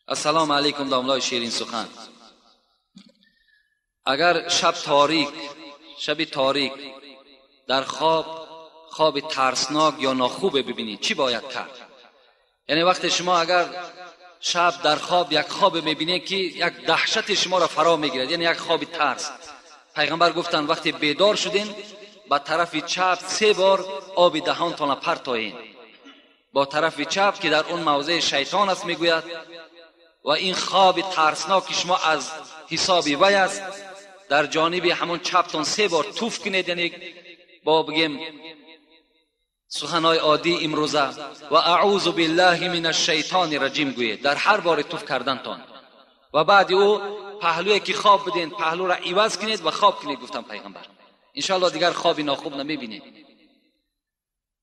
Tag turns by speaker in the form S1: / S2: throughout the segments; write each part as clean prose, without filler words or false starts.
S1: السلام علیکم داملای شیرین سخن. اگر شب تاریک، شب تاریک در خواب خواب ترسناک یا ناخوب ببینید چی باید کرد؟ یعنی وقتی شما اگر شب در خواب یک خواب میبینید که یک دهشت شما را فرا میگیرد، یعنی یک خواب ترس، پیغمبر گفتن وقتی بیدار شدین به طرف چپ 3 بار آب دهانتان پرتایین، با طرف چپ که در اون موضع شیطان است میگوید، و این خواب ترسناک شما از حساب وی است، در جانب همون چپتان 3 بار توف کنید، یعنی با بگیم سخنهای عادی امروزه، و اعوذ بالله من الشیطان الرجیم گویید در هر بار توف کردنتان، و بعد او پهلوی که خواب بدین پهلو را عوض کنید و خواب کنید، گفتم پیغمبر. انشاءالله دیگر خواب ناخوب نمیبینید.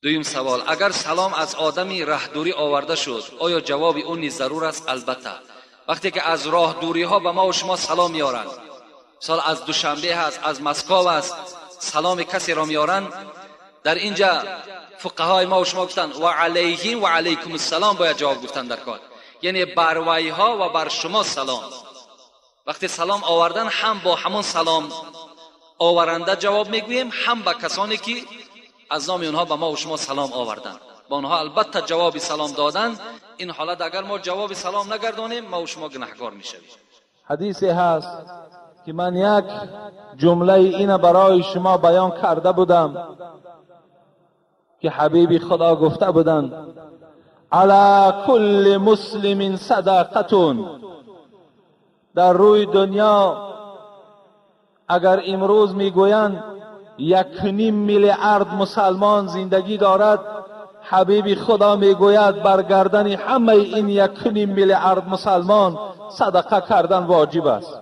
S1: دویم سوال: اگر سلام از آدمی ره دوری آورده شد آیا جواب اون نیز ضرور است؟ البته. وقتی که از راه دوری ها به ما و شما سلام میارند، مثال از دوشنبه هست، از مسکو است، سلام کسی را میارند، در اینجا فقهای ما و شما گفتند و علیهم و علیکم السلام باید جواب گفتن در کار، یعنی بر وی ها و بر شما سلام. وقتی سلام آوردن هم با همون سلام آورنده جواب میگوییم، هم به کسانی که از نام اونها به ما و شما سلام آوردن، با اونها البته جواب سلام دادن. این حالت اگر ما جواب سلام نگردانیم ما و شما گناهکار میشویم.
S2: حدیثی هست که من یک جمله اینه برای شما بیان کرده بودم که حبیب خدا گفته بودند علی کل مسلم صدقتون. در روی دنیا اگر امروز میگویند 1.5 میلیارد مسلمان زندگی دارد، حبیب خدا میگوید بر گردن همه این 1.5 میلیارد مسلمان صدقه کردن واجب است.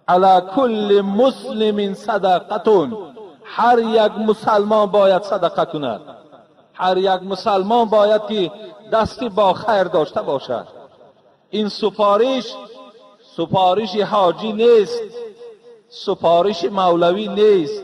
S2: علی کل مسلم صدقتون، هر یک مسلمان باید صدقه کند، هر یک مسلمان باید که دستی با خیر داشته باشد. این سفارش سفارش حاجی نیست، سفارش مولوی نیست،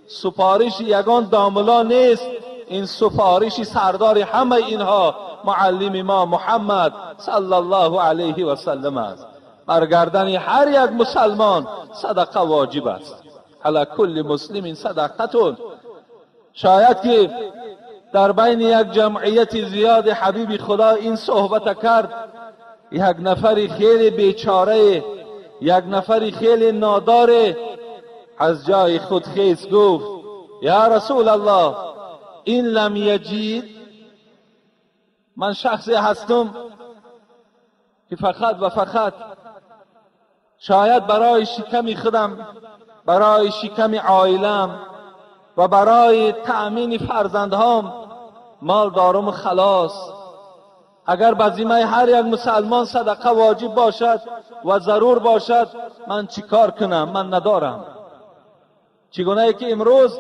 S2: سفارش یگان داملا نیست، این سفارش سردار همه اینها معلم ما محمد صلی الله علیه و سلم است. بر گردن هر یک مسلمان صدقه واجب است. علی کل مسلم صدقتون. شاید که در بین یک جمعیت زیاد حبیب خدا این صحبت کرد، یک نفر خیلی بیچاره، یک نفر خیلی ناداره از جای خود خیز گفت یا رسول الله این لم یجید، من شخصی هستم که فقط و فقط شاید برای شکم خودم، برای شکم عائلم و برای تأمین فرزندهام مال دارم خلاص. اگر به ذمه هر یک مسلمان صدقه واجب باشد و ضرور باشد من چیکار کنم؟ من ندارم. چگونه که امروز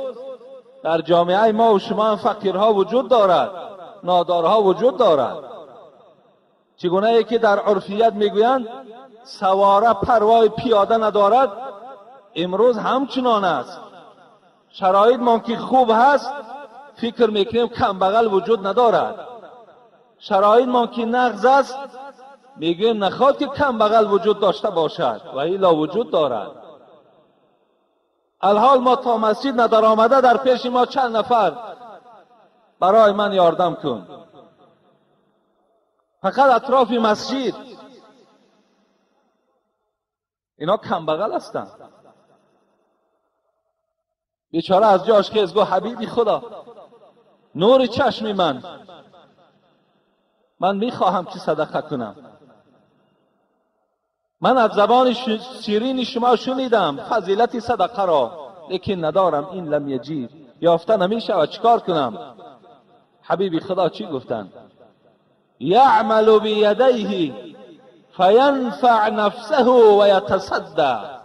S2: در جامعه ما و شما فقیرها وجود دارد، نادارها وجود دارد. چگونه که در عرفیت میگویند سواره پروای پیاده ندارد، امروز همچنان است. شرایط ما که خوب هست فکر میکنیم کم بغل وجود ندارد، شرایط ما که نقض است میگوییم نخواد که کم بغل وجود داشته باشد و ایلا وجود دارد. الحال ما تا مسجد ندر آمده در پیش ما چند نفر برای من یاردم کن، فقط اطراف مسجد اینا کم بغل هستند. بیچاره از جاش خیز گفت حبیبی خدا نور چشم من، من میخواهم که صدقه کنم. من از زبان شیرین شما شنیدم فضیلت صدقه را، لیکن ندارم. این لم یجید، یافته نمیشود، چیکار کنم؟ حبیبی خدا چی گفتند؟ یعمل بیدیه فینفع نفسه و یتصدق.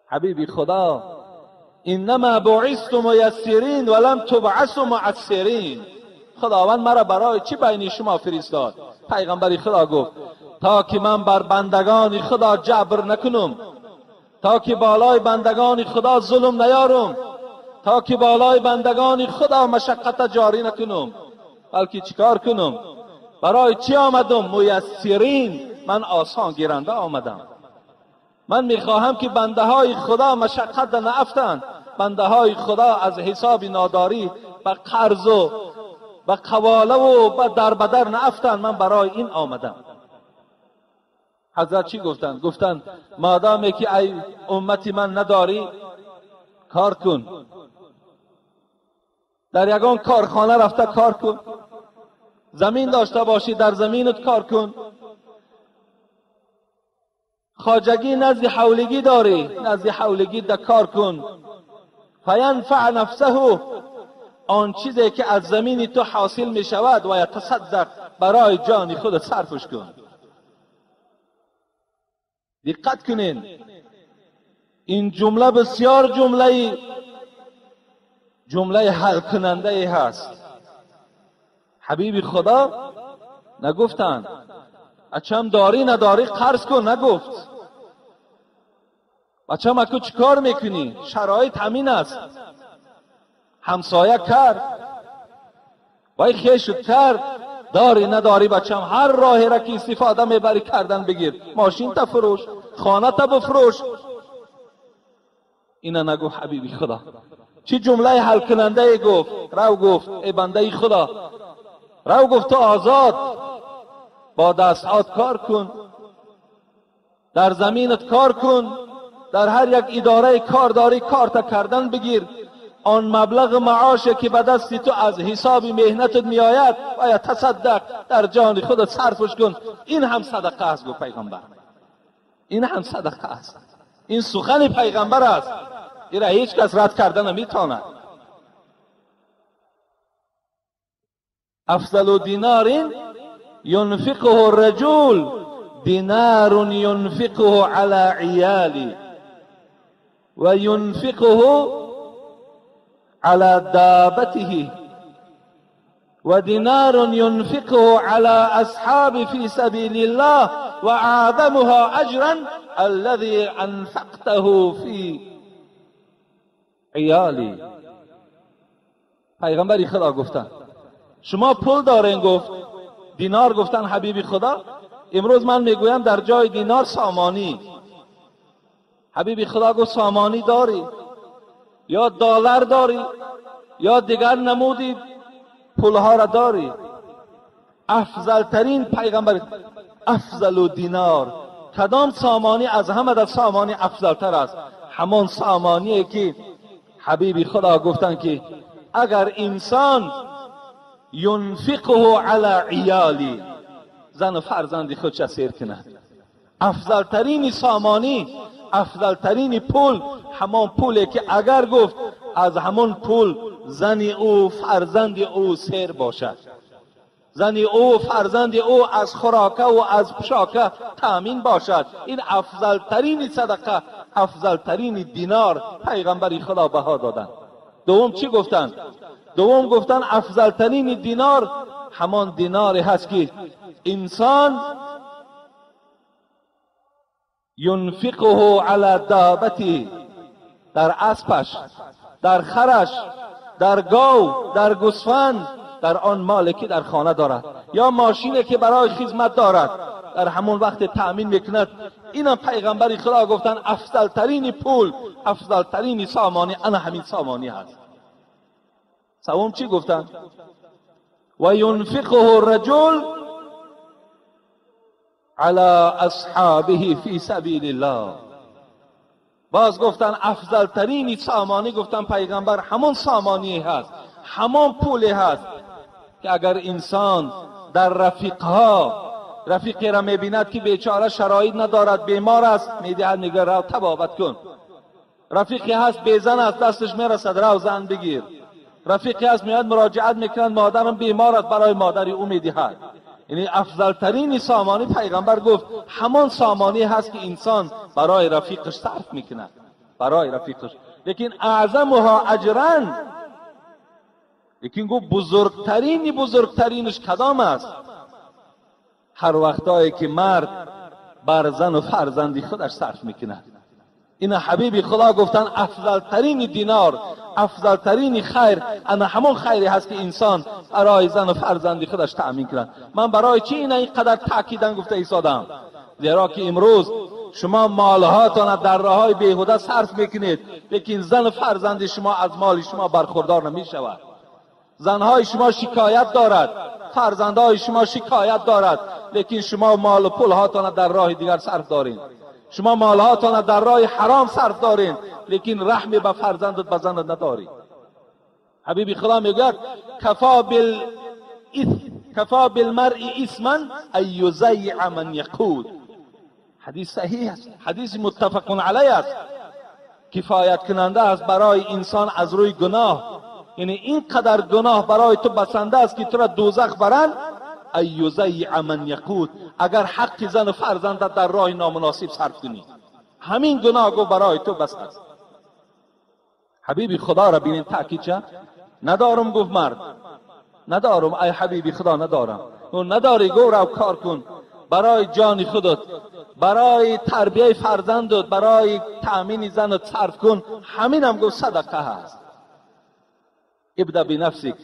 S2: حبیبی خدا انما بعثت میسرین ولم تبعثوا معسرین. خداوند مرا برای چی بین شما فرستاد؟ پیغمبر خدا گفت تا که من بر بندگان خدا جبر نکنم، تا که بالای بندگان خدا ظلم نیارم، تا که بالای بندگان خدا مشقت جاری نکنم، بلکه چیکار کنم؟ برای چی آمدم؟ میسرین، من آسان گیرنده آمدم. من میخواهم که بنده های خدا مشقت نیفتند، بنده های خدا از حساب ناداری به قرض و به قواله و به دربدر نیفتند. من برای این آمدم. حضرت چی گفتند؟ گفتند مادامی که ای امتی من نداری کار کن، در یگان کارخانه رفته کار کن، زمین داشته باشی در زمینت کار کن، خواجگی نزد حولگی داری نزد حولگی در کار کن. فینفع نفسه، آن چیزی که از زمین تو حاصل می شود و یتصدق، برای جان خود صرفش کن. دقت کنین، این جمله بسیار جمله حل کننده ای هست. حبیب خدا نگفتند اچم داری نداری قرض کن، نگفت. بچم اکو چیکار میکنی؟ شرایط همین است. همسایه کرد، وای خیشت کرد، داری نداری بچم هر راهی را که استفاده میبری کردن بگیر، ماشین تا فروش، خانه تا بفروش. اینا نگو حبیبی خدا. چی جمله حل کننده گفت؟ رو گفت ای بنده خدا، رو گفت تو آزاد، با دستهات کار کن، در زمینت کار کن، در هر یک اداره کار داری کار تا کردن بگیر، آن مبلغ معاش که به دست تو از حساب مهنتت میآید و تصدق، در جان خودت صرفش کن. این هم صدقه است گفت پیغمبر، این هم صدقه است. این سخن پیغمبر است، این را هیچ کس رد کرده نمیتواند. افضل دینار ينفقه الرجل دینار ينفقه على عیالی و ينفقه على دابته و دینار ينفقه على اصحاب في سبیل الله و اعظمها اجرا الذي انفقته في عیالی. پیغمبر خدا گفتن شما پول دارین، گفت دینار، گفتن حبیبی خدا امروز من میگویم در جای دینار سامانی. حبیبی خدا گفت سامانی داری یا دلار داری یا دیگر نمودی پولها را داری. افضل ترین پیغمبر افضل دینار، کدام سامانی از همه در سامانی افضل تر است؟ همان سامانیه که حبیبی خدا گفتن که اگر انسان ینفقه علی عیالی، زن و فرزند خودش سیر کند. افضل ترین سامانی، افضل ترین پول همان پوله که اگر گفت از همان پول زن او فرزند او سیر باشد، زن او فرزند او از خوراکه و از پوشاکه تامین باشد. این افضل ترین صدقه، افضل ترین دینار پیغمبر خدا بها دادن. دوم چی گفتن؟ دوم گفتن افضل ترین دینار همان دیناری هست که انسان ینفقه علی دابتی، در اسبش، در خرش، در گاو، در گوسفند، در آن مالی که در خانه دارد یا ماشینی که برای خدمت دارد، در همون وقت تأمین میکند. اینم پیغمبر خدا گفتن افضل ترین پول، افضل ترین سامانی انا همین سامانی هست. سوم چی گفتن؟ و ینفقه الرجل علی اصحابه فی سبیل الله. باز گفتن افضل ترین سامانی، گفتن پیغمبر همون سامانی هست، همان پولی هست که اگر انسان در رفیقها، رفیقی را میبیند که بیچاره شرایط ندارد، بیمار است، میدهد، میگه رو طبابت کن. رفیقی هست بیزن است، دستش میرسد، رو زن بگیر. رفیقی هست میاد مراجعت میکند، مادرم بیمار است، برای مادری او میدهد. یعنی افضل ترین سامانی پیغمبر گفت همان سامانی هست که انسان برای رفیقش صرف میکند، برای رفیقش. لیکن اعظمها اجرا، لیکن گفت بزرگترین بزرگترینش کدام است؟ ҳар вақтое ки мард бар зану фарзанди худаш сарф мекунад. Ина ҳабиби Худо гуфтанд, афзалтарини динор, афзалтарини хайр ана ҳамон хайре ҳаст, ки инсон барои зану фарзанди худаш таъмин кунад. Ман барои чӣ ина ин қадар таъкидан гуфта истодам? Зеро ки имрӯз шумо молҳоятонро дар роҳҳои беҳуда сарф мекунед, лекин зану фарзанди шумо аз моли шумо бархурдор намешавад. Занҳои шумо шикоят дорад, фарзандҳои шумо шикоят дорад, лекин шумо молу пулҳоятонро дар роҳи дигар сарф доред. Шумо молҳоятонро дар роҳи ҳаром сарф доред, лекин раҳме ба фарзандат, ба занат надоред. Ҳабиби Худо мегӯяд: кафо билмаръи исман ан юзаййиа ман яқуд. Ҳадис саҳиҳ аст, ҳадиси муттафақун алайҳ аст. Кифоят кунанда аст барои инсон аз рӯи гуноҳ, яъне ин қадар гуноҳ барои ту басанда аст, ки туро дӯзах баранд. Ан юзаййиа ман яқуд, агар ҳаққи зану фарзандат дар роҳи номуносиб сарф кунӣ, ҳамин гуноҳ гуфт барои ту бас аст. Ҳабиби Худоро бинед таъкид ча надорум, гуфт мард, надорум, ай ҳабиби Худо, надорам. Надорӣ, гуфт, рав кор кун барои ҷони худат, барои тарбияи фарзандат, барои таъмини занат сарф кун. Ҳаминам гуфт садақа ҳаст. ابدأ بنفسك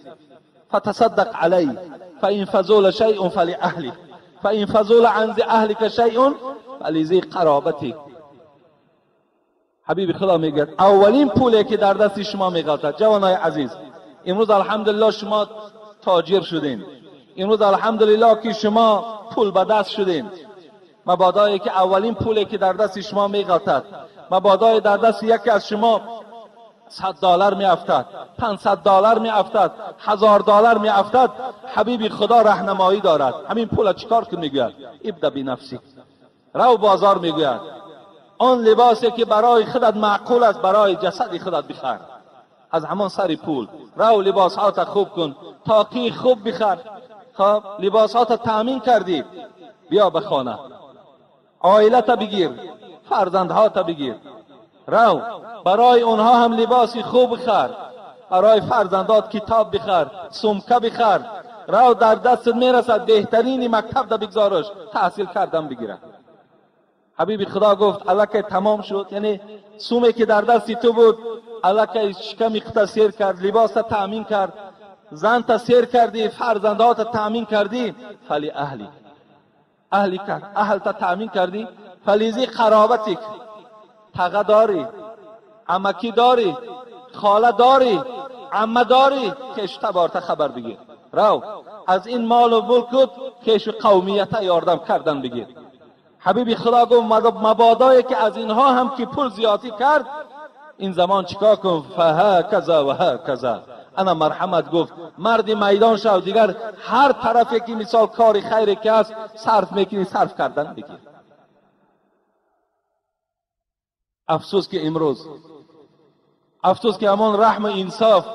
S2: فتصدق عليه، فإن فضل شيء فلأهلك، فإن فضل عن أهلك شيء فلذي قرابتك. حبیب خدا میگه اولین پولی که در دست شما میغلطد. جوانای عزیز، امروز الحمدلله شما تاجر شدین، امروز الحمدلله که شما پول به دست شدین. مبادایی که اولین پولی که در دست شما میغلطد، مبادای در دست یکی از شما $100 میافتد، $500 میافتد، $1000 میافتد، حبیبی خدا راهنمایی دارد. همین پول چیکار کن میگوید؟ ابدا بنفسی، رو بازار میگوید آن لباسی که برای خودت معقول است برای جسد خودت بخر. از همان سر پول رو لباسهات خوب کن، تاقی خوب بخر. خب لباسهات تأمین کردی، بیا به خانه، عائلت بگیر، فرزندهات بگیر، رو برای اونها هم لباسی خوب بخر، برای فرزندات کتاب بخر، سمکه بخر، رو در دستت میرسد بهترین مکتب ده بگذارش تحصیل کردن بگیره. حبیب خدا گفت الکی تمام شد، یعنی سومه که در دستی تو بود الکی شکمی خود سیر کرد، لباس تأمین کرد، زن تا سیر کردی، فرزندات تأمین کردی، فلی اهلی اهلی کرد، اهل تا تأمین کردی، فلیزی قرابتک، تغه داری، عمکی داری، خاله داری، عمه داری، کش تبارته خبر بگیر، رو از این مال و ملکت کش قومیت یاردم کردن بگیر. حبیبی خدا گفت مبادایی که از اینها هم که پول زیادی کرد، این زمان چیکار کن؟ فهکذا و هکذا. انا مرحمت گفت مرد میدان شو، دیگر هر طرفی که مثال کاری خیری که هست صرف میکنی، صرف کردن بگیر. افسوس که امروز، افسوس که همان رحم و انصاف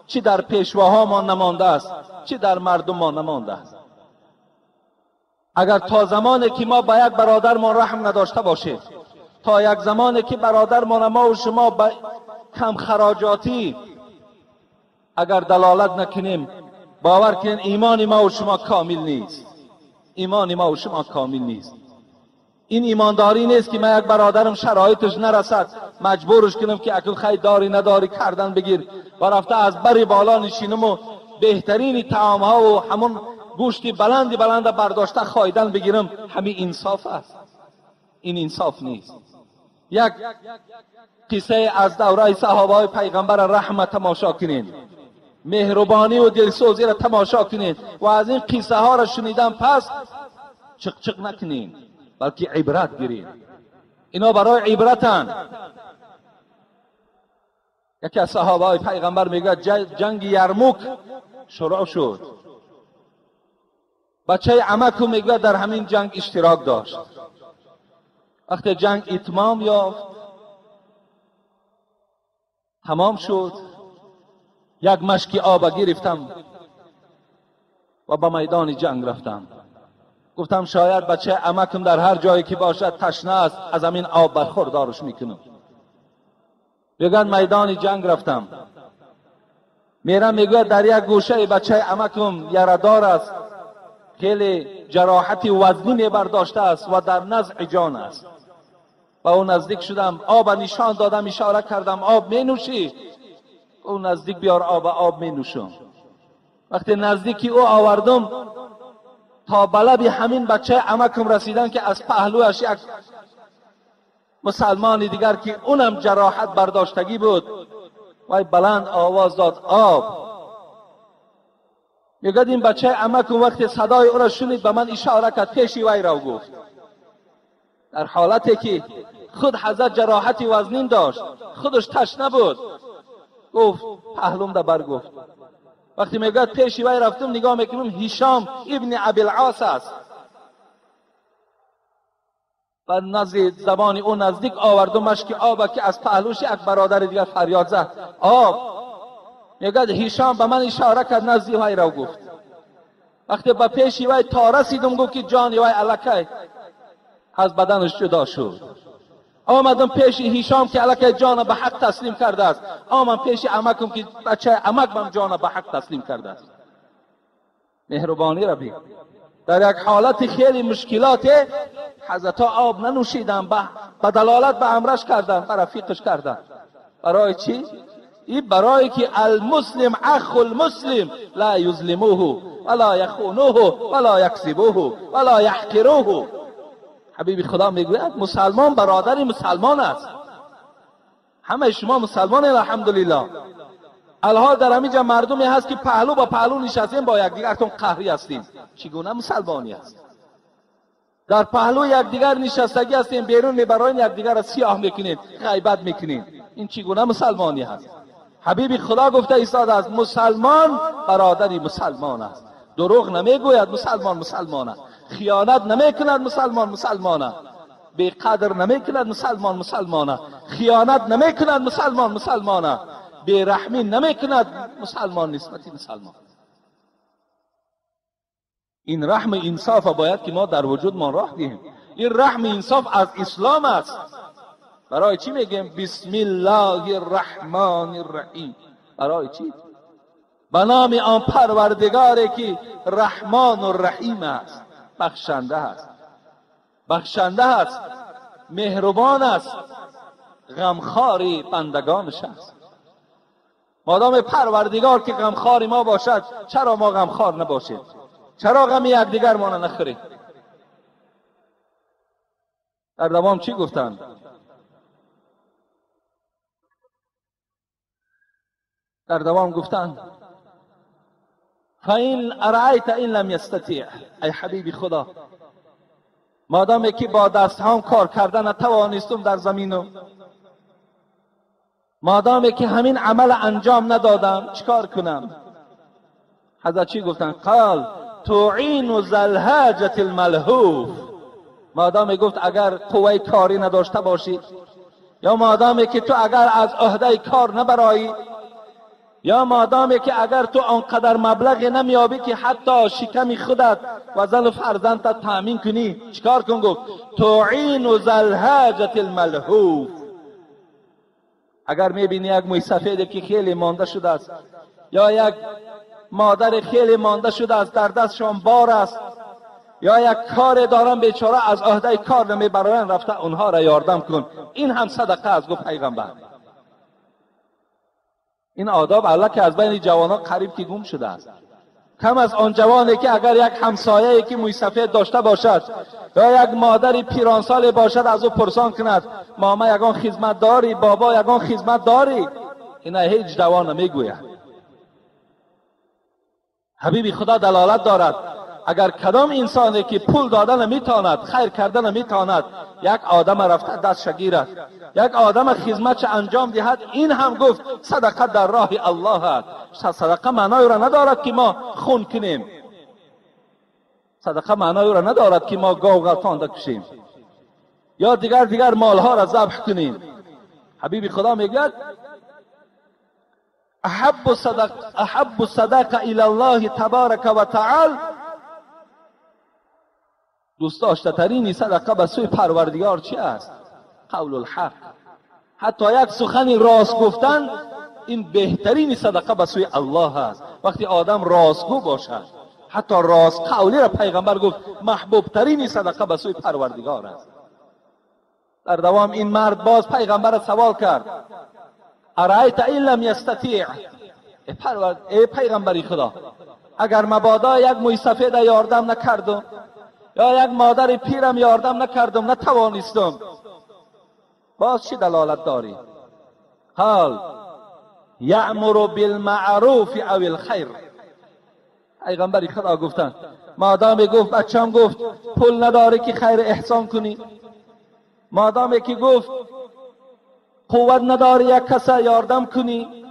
S2: چی در پیشواها ما نمانده است، چی در مردم ما نمانده است. اگر تا زمانی که ما با یک برادر ما رحم نداشته باشیم، تا یک زمانی که برادر ما و شما با کم خراجاتی اگر دلالت نکنیم، باور کنین ایمان ما و شما کامل نیست. ایمان ما و شما کامل نیست. این ایمانداری نیست که من یک برادرم شرایطش نرسد مجبورش کنم که اکنون خیر داری نداری کردن بگیر و رفته از بر بالا نشینم و بهترین طعام ها و همون گوشتی بلندی بلند برداشته خایدن بگیرم. همین انصاف است؟ این انصاف نیست. یک قصه از دوره صحابه های پیغمبر رحمت تماشا کنین، مهربانی و دلسوزی را تماشا کنین و از این قصه ها را شنیدن پس چق چق نکنین، بلکه عبرت گیرین. اینا برای عبرتن. یکی از صحابه های پیغمبر میگه جنگ یرموک شروع شد، بچه عمکو میگه در همین جنگ اشتراک داشت. وقتی جنگ اتمام یافت، تمام شد، یک مشکی آب گرفتم و به میدان جنگ رفتم. گفتم شاید بچه عمکم در هر جایی که باشد تشنه است، از همین آب برخوردارش میکنم. میگن میدان جنگ رفتم، میرم میگوید در یک گوشه بچه عمکم یردار است، خیلی جراحت وزنی برداشته است و در نزع جان است. با او نزدیک شدم، آب نشان دادم، اشاره کردم آب می نوشی؟ او نزدیک بیار آب، آب می نوشم. وقتی نزدیکی او آوردم تا بلبی همین بچه عمکم رسیدن که از پهلوش یک مسلمان دیگر که اونم جراحت برداشتگی بود وای بلند آواز داد آب. میگد این بچه عمکم وقتی صدای او را شنید به من اشاره کرد پیشی وای را گفت، در حالتی که خود حضرت جراحت وزنین داشت، خودش تشنه بود، گفت پهلوم ده بر گفت. وقتی میگد پیشی وای رفتم نگاه میکنم هشام ابن ابی العاص است. و نزد زبان او نزدیک آوردمش که آب، که از پهلوش یک برادر دیگر فریاد زد آب. میگد هشام به من اشاره کرد نزدی وای را گفت. وقتی به پیشی وای تا رسیدم گفت که جان وای الکی از بدنش جدا شد. آمدم پیش هشام که الکی جان به حق تسلیم کرده است. آمدم پیش عمکم که بچه عمکم جان به حق تسلیم کرده است. مهربانی را بین. در یک حالت خیلی مشکلات حضرت آب ننوشیدن، به دلالت به امرش کردن، به رفیقش کردن. برای چی؟ این برای که المسلم اخ المسلم لا یظلموه ولا یخونوه ولا یکذبوه ولا یحقروه. حبیب خدا میگوید مسلمان برادر مسلمان است. همه شما مسلمان الحمدلله. الها در همینجا مردمی هست که پهلو با پهلو نشستیم با یکدیگرتون قهری هستیم. چگونه مسلمانی است؟ در پهلو یکدیگر نشستگی هستیم، بیرون میبرایم یکدیگر را سیاه میکنیم، غیبت میکنیم. این چگونه مسلمانی هست؟ حبیب خدا گفته ایستاده است مسلمان برادر مسلمان است. دروغ نمیگوید مسلمان مسلمان است. خیانت نمیکند مسلمان مسلمان است. بی قدر نمیکند مسلمان مسلمان است. خیانت نمیکند مسلمان مسلمان است. بی رحمی نمیکند مسلمان نسبت مسلمان. این رحم انصاف باید که ما در وجود ما راه دهیم. این رحم انصاف از اسلام است. برای چی میگیم بسم الله الرحمن الرحیم؟ برای چی؟ به نام آن پروردگاری که رحمان و رحیم است، بخشنده است، بخشنده است، مهربان است، غمخوار بندگانش است. مادام پروردگار که غمخوار ما باشد، چرا ما غمخوار نباشیم؟ چرا غم یکدیگر ما نخوریم؟ در دوام چی گفتند؟ در دوام گفتند فإن أرأيت إن لم يستطيع. ای حبیب خدا، مادامی که با دست هم کار کردن نتوانستم در زمینو، مادامی که همین عمل انجام ندادم چیکار کنم؟ حضرت چی گفتن؟ قال تعین ذا الحاجة الملهوف. مادامی گفت اگر قوه کاری نداشته باشی، یا مادامی که تو اگر از عهده کار نبرایی، یا مادامی که اگر تو آنقدر مبلغ نمیابی که حتی شکم خودت و زن و فرزندت تأمین کنی، چیکار کن؟ گفت تعین ذا الحاجة الملهوف. اگر میبینی یک موی سفید که خیلی مانده شده است، یا یک مادر خیلی مانده شده است، در دستشان بار است، یا یک کار دارن بیچاره از عهده کار نمیبرن، رفته اونها را یاردم کن، این هم صدقه است. گفت پیغمبر. این آداب الله که از بین جوانان قریب که گم شده است. کم از آن جوانی که اگر یک همسایه که موی سفید داشته باشد یا یک مادر پیرانسال باشد از او پرسان کند ماما یگان خدمت داری، بابا یگان خدمت داری، اینا هیچ دوا نمیگوید. حبیب خدا دلالت دارد اگر کدام انسانی که پول دادن نمیتواند، خیر کردن نمیتواند، یک آدم رفته دست گیرد، یک آدم خدمت انجام دهد، این هم گفت صدقه در راه الله است. صدقه معنای را ندارد که ما خون کنیم، صدقه معنای را ندارد که ما گاو غلطان کشیم یا دیگر مالها را ذبح کنیم. حبیب خدا میگوید احب صدقه الی الله تبارک و تعالی، دوست داشته ترین صدقه به سوی پروردگار چی است؟ قول الحق. حتی یک سخن راست گفتن این بهترین صدقه به سوی الله است. وقتی آدم راستگو باشد، حتی راست قولی را پیغمبر گفت محبوب ترین صدقه به سوی پروردگار است. در دوام این مرد باز پیغمبر سوال کرد ارایت این لم یستطیع، ای پیغمبری خدا، اگر مبادا یک موی سفید یاردم نکردم یا یک مادر پیرم یاردم نکردم، نتوانستم، باز چی دلالت داری؟ قال یأمر بالمعروف او الخیر. پیغمبری خدا گفتن مادامی گفت بچم گفت پول نداری که خیر احسان کنی، مادامی که گفت قوت نداری یک کس یاردم کنی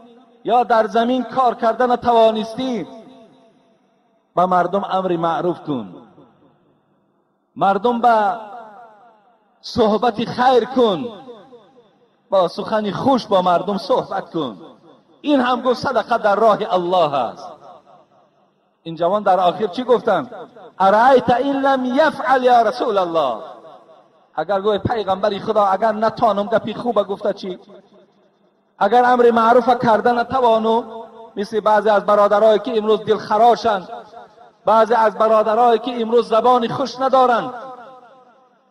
S2: یا در زمین کار کردن توانستی، به مردم امر معروف کن، مردم به صحبت خیر کن، با سخن خوش با مردم صحبت کن. این هم گفت صدقه در راه الله است. این جوان در آخر چی گفتن؟ ارایت این لم یفعل یا رسول الله. اگر گوی پیغمبری خدا اگر نتانم گپی خوبه گفته چی؟ اگر امر معروف کرده نتوانم، مثل بعضی از برادرایی که امروز دلخراشند، بعضی از برادرایی که امروز زبان خوش ندارند،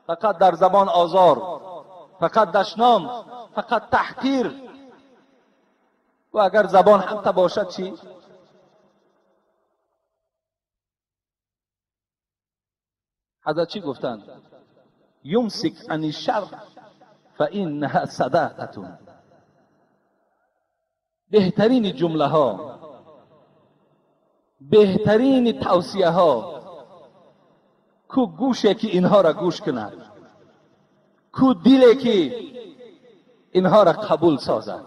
S2: فقط در زبان آزار، فقط دشنام، فقط تحقیر. و اگر زبان هم تا باشد چی؟ حضرت چی گفتند؟ یمسک عن الشر فانها صدقه. بهترین جمله ها، بهترین توصیه ها، کو گوشه که اینها را گوش کند، کو دله که اینها را قبول سازد،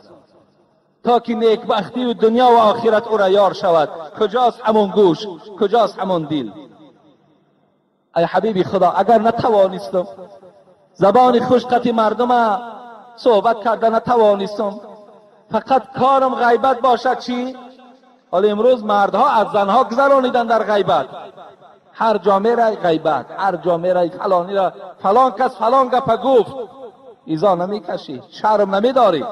S2: تا که نیکبختی و دنیا و آخرت او را یار شود. کجاست همون گوش؟ کجاست همون دل؟ ای حبیبی خدا، اگر نتوانستم زبان خوش قطی مردم صحبت کرده نتوانستم، فقط کارم غیبت باشد چی؟ حالا امروز مردها از زنها گذرانیدن در غیبت، هر جا میره غیبت، هر جا میره فلانی را فلان کس فلان گپ گفت، ایزا نمیکشی، شرم نمیداری،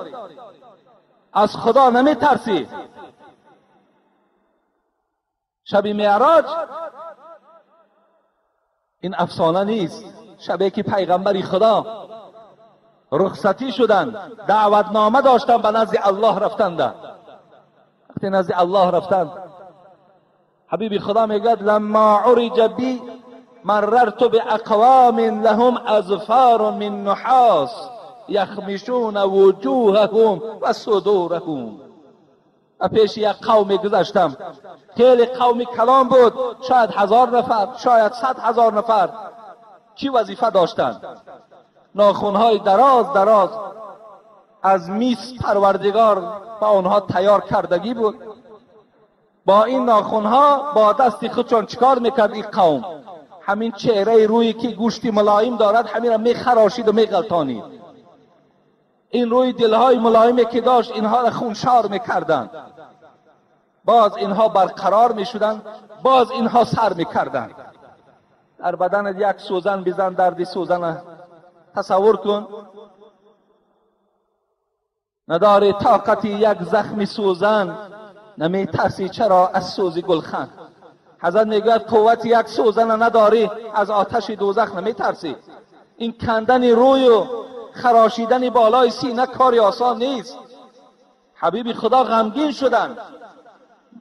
S2: از خدا نمیترسی. شب معراج این افسانه نیست، شبی که پیغمبر خدا رخصتی شدند، دعوتنامه داشتن، به نزد الله رفتند. وقتی نزد الله رفتند، حبیب خدا میگوید لما عرج بی مررت باقوام لهم اظفار من نحاس یخمشون وجوههم و صدورهم. و پیش یک قومی گذشتم، خیلی قومی کلام بود، شاید 1000 نفر، شاید 100,000 نفر. چی وظیفه داشتند؟ ناخونهای دراز دراز از میس پروردگار با آنها تیار کردگی بود. با این ناخونها با دست خودشان چیکار میکرد این قوم؟ همین چهره روی که گوشتی ملایم دارد همین را میخراشید و میغلطانید. این روی دلهای ملایمی که داشت اینها را خونشار میکردند. باز اینها برقرار میشدند، باز اینها سر میکردند. در بدن یک سوزن بزن، درد سوزن تصور کن. نداری طاقتی یک زخم سوزن، نمی ترسی چرا از سوز گلخن. حضرت میگوید قوت یک سوزن نداری، از آتش دوزخ نمی ترسی. این کندن روی و خراشیدن بالای سینه کاری آسان نیست. حبیب خدا غمگین شدند.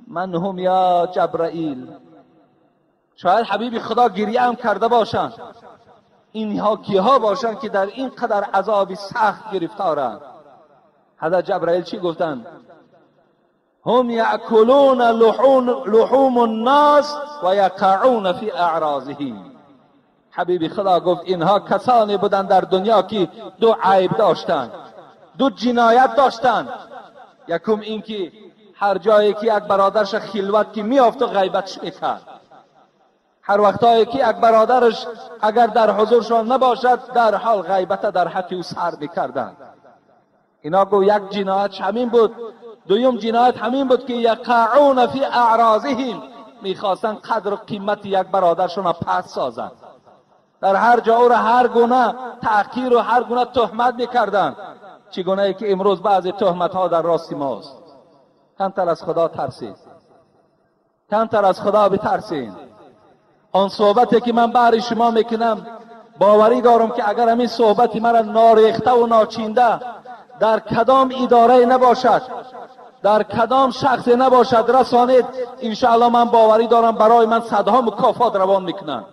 S2: من هم یا جبرائیل. شاید حبیب خدا گریه هم کرده باشند. اینها کیها باشند که در این قدر عذاب سخت گرفتارند؟ حضرت جبرائیل چی گفتند؟ هم یأکلون لحوم الناس و یقعون فی اعراضهم. حبیب خدا گفت اینها کسانی بودند در دنیا که دو عیب داشتند، دو جنایت داشتند. یکم اینکه هر جایی که یک برادرش خلوت که میافت و غیبتش میکرد، هر وقتایی که یک برادرش اگر در حضورشان نباشد در حال غیبت در حق او سر میکردند. اینا گو یک جنایت همین بود. دویم جنایت همین بود که یقعون فی اعراضهم، میخواستند قدر و قیمت یک برادرشون را پس سازند. در هر جا او را هر گونه تحقیر و هر گونه تهمت میکردند، چگونه ای که امروز بعضی تهمت ها در راست ماست. کمتر از خدا ترسید. کمتر از خدا بترسین. آن صحبتی که من برای شما میکنم باوری دارم که اگر همین صحبتی مرا ناریخته و ناچینده در کدام اداره نباشد، در کدام شخص نباشد رسانید، انشاءالله من باوری دارم برای من صدها مکافات روان میکنن.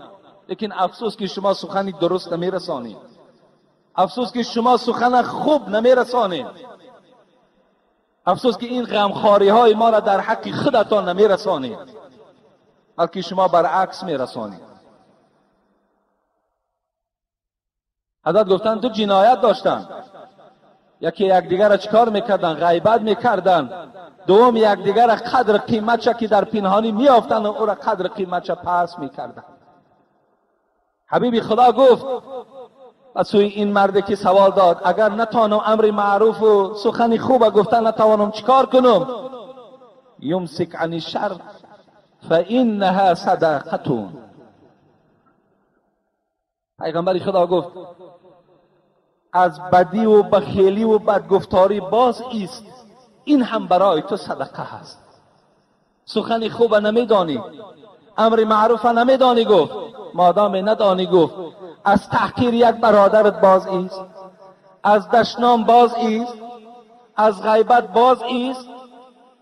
S2: لیکن افسوس که شما سخنی درست نمیرسانید، افسوس که شما سخن خوب نمیرسانید، افسوس که این غمخواری های ما را در حق خودتان نمیرسانید، بلکه شما برعکس میرسانید. حضرت گفتن دو جنایت داشتن، یکی یکدیگر را چیکار میکردن؟ غیبت میکردن. دوم یکدیگر را قدر قیمتش که در پنهانی میافتند و او را قدر قیمتش پس میکردن. حبیبی خدا گفت و سوی این مرد که سوال داد اگر نتوانم امر معروف و سخن خوب گفتن نتوانم چیکار کنم؟ یمسک عن الشر فانها صدقه. پیغمبر خدا گفت از بدی و بخیلی و بدگفتاری باز ایست، این هم برای تو صدقه هست. سخن خوب نمیدانی، امر معروف نمیدانی، گفت مادام ندانی، گفت از تحقیر یک برادرت باز ایست، از دشنام باز ایست، از غیبت باز ایست،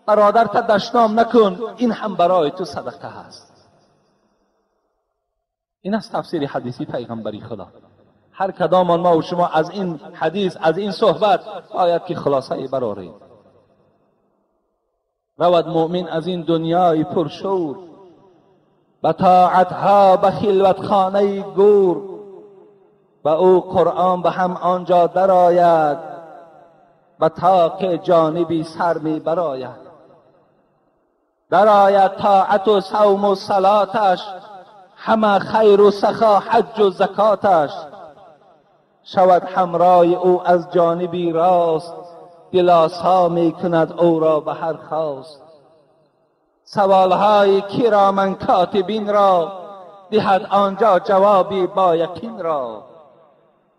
S2: برادرت دشنام نکن، این هم برای تو صدقه هست. این است تفسیر حدیثی پیغمبری خدا. هر کدام ما و شما از این حدیث، از این صحبت باید که خلاصه برآریم. رود مؤمن از این دنیای پرشور، به طاعتها به خلوت خانه گور، و او قرآن به هم آنجا درآید، به طاق جانبی سر می براید. درآید طاعت و صوم و صلاتش، همه خیر و سخا حج و زکاتش. شود همراه او از جانبی راست، دلاسا می کند او را به هر خواست. سوالهای کرامن کاتبین را، دهد آنجا جوابی با یقین را.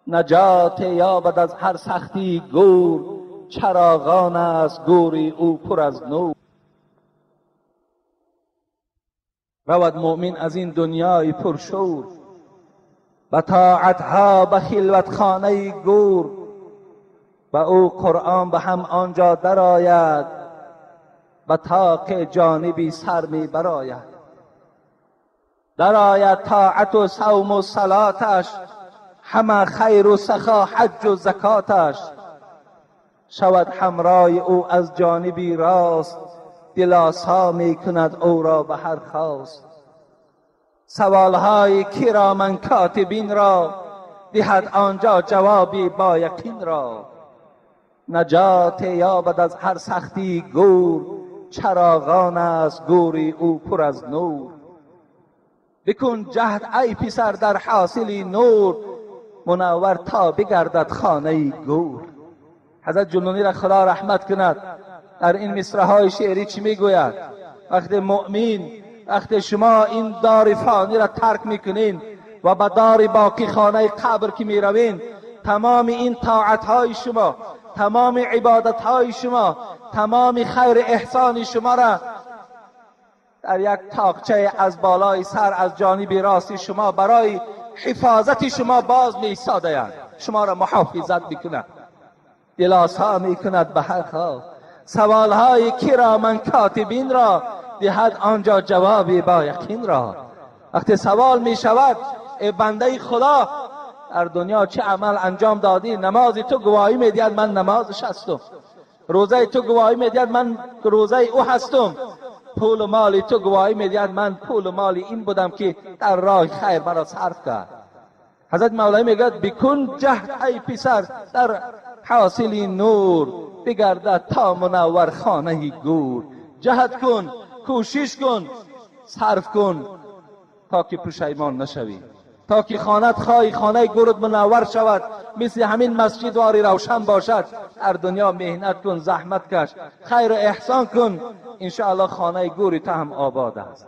S2: نجات یابد از هر سختی گور، چراغان است گوری او پر از نور. رود مؤمن از این دنیای پرشور، به طاعتها به خلوت خانه گور، و او قرآن به هم آنجا درآید، به طاق جانبی سر می براید. درآید طاعت و صوم و صلاتش، همه خیر و سخا حج و زکاتش. شود همراه او از جانبی راست، دلاسا می کند او را به هر خواست. سوالهای کرامن کاتبین را، دهد آنجا جوابی با یقین را. نجات یابد از هر سختی گور، چراغان است گوری او پر از نور. بکن جهد ای پسر در حاصل نور، منور تا بگردد خانه گور. حضرت جنونی را خدا رحمت کند، در این مصرع های شعری چی میگوید؟ وقتی مؤمن، وقتی شما این دار فانی را ترک میکنین و به دار باقی خانه قبر که میروین، تمام این طاعت های شما، تمام عبادت های شما، تمام خیر احسان شما را در یک تاقچه از بالای سر از جانب راستی شما برای حفاظت شما باز می ایستادند، شما را محافظت میکند، دلاسا میکند به هر خواه. سوالهای کرامن کاتبین را، دهد آنجا جوابی با یقین را. وقتی سوال می شود ای بنده خدا در دنیا چه عمل انجام دادی، نماز تو گواهی می دهد من نمازش هستم، روزه تو گواهی می دهد من روزه او هستم، پول و مال تو گواهی می دهد من پول و مال این بودم که در راه خیر مرا صرف کرد. حضرت مولای میگوید بکن جهد ای پسر در حاصل نور، بگردد تا منور خانه گور. جهد کن، کوشش کن، صرف کن تا که پشیمان نشوی، تا که خانت خواهی خانه گورت منور شود، مثل همین مسجد واری روشن باشد. در دنیا مهنت کن، زحمت کش، خیر و احسان کن، انشاءالله خانه گوری تو هم آباد است.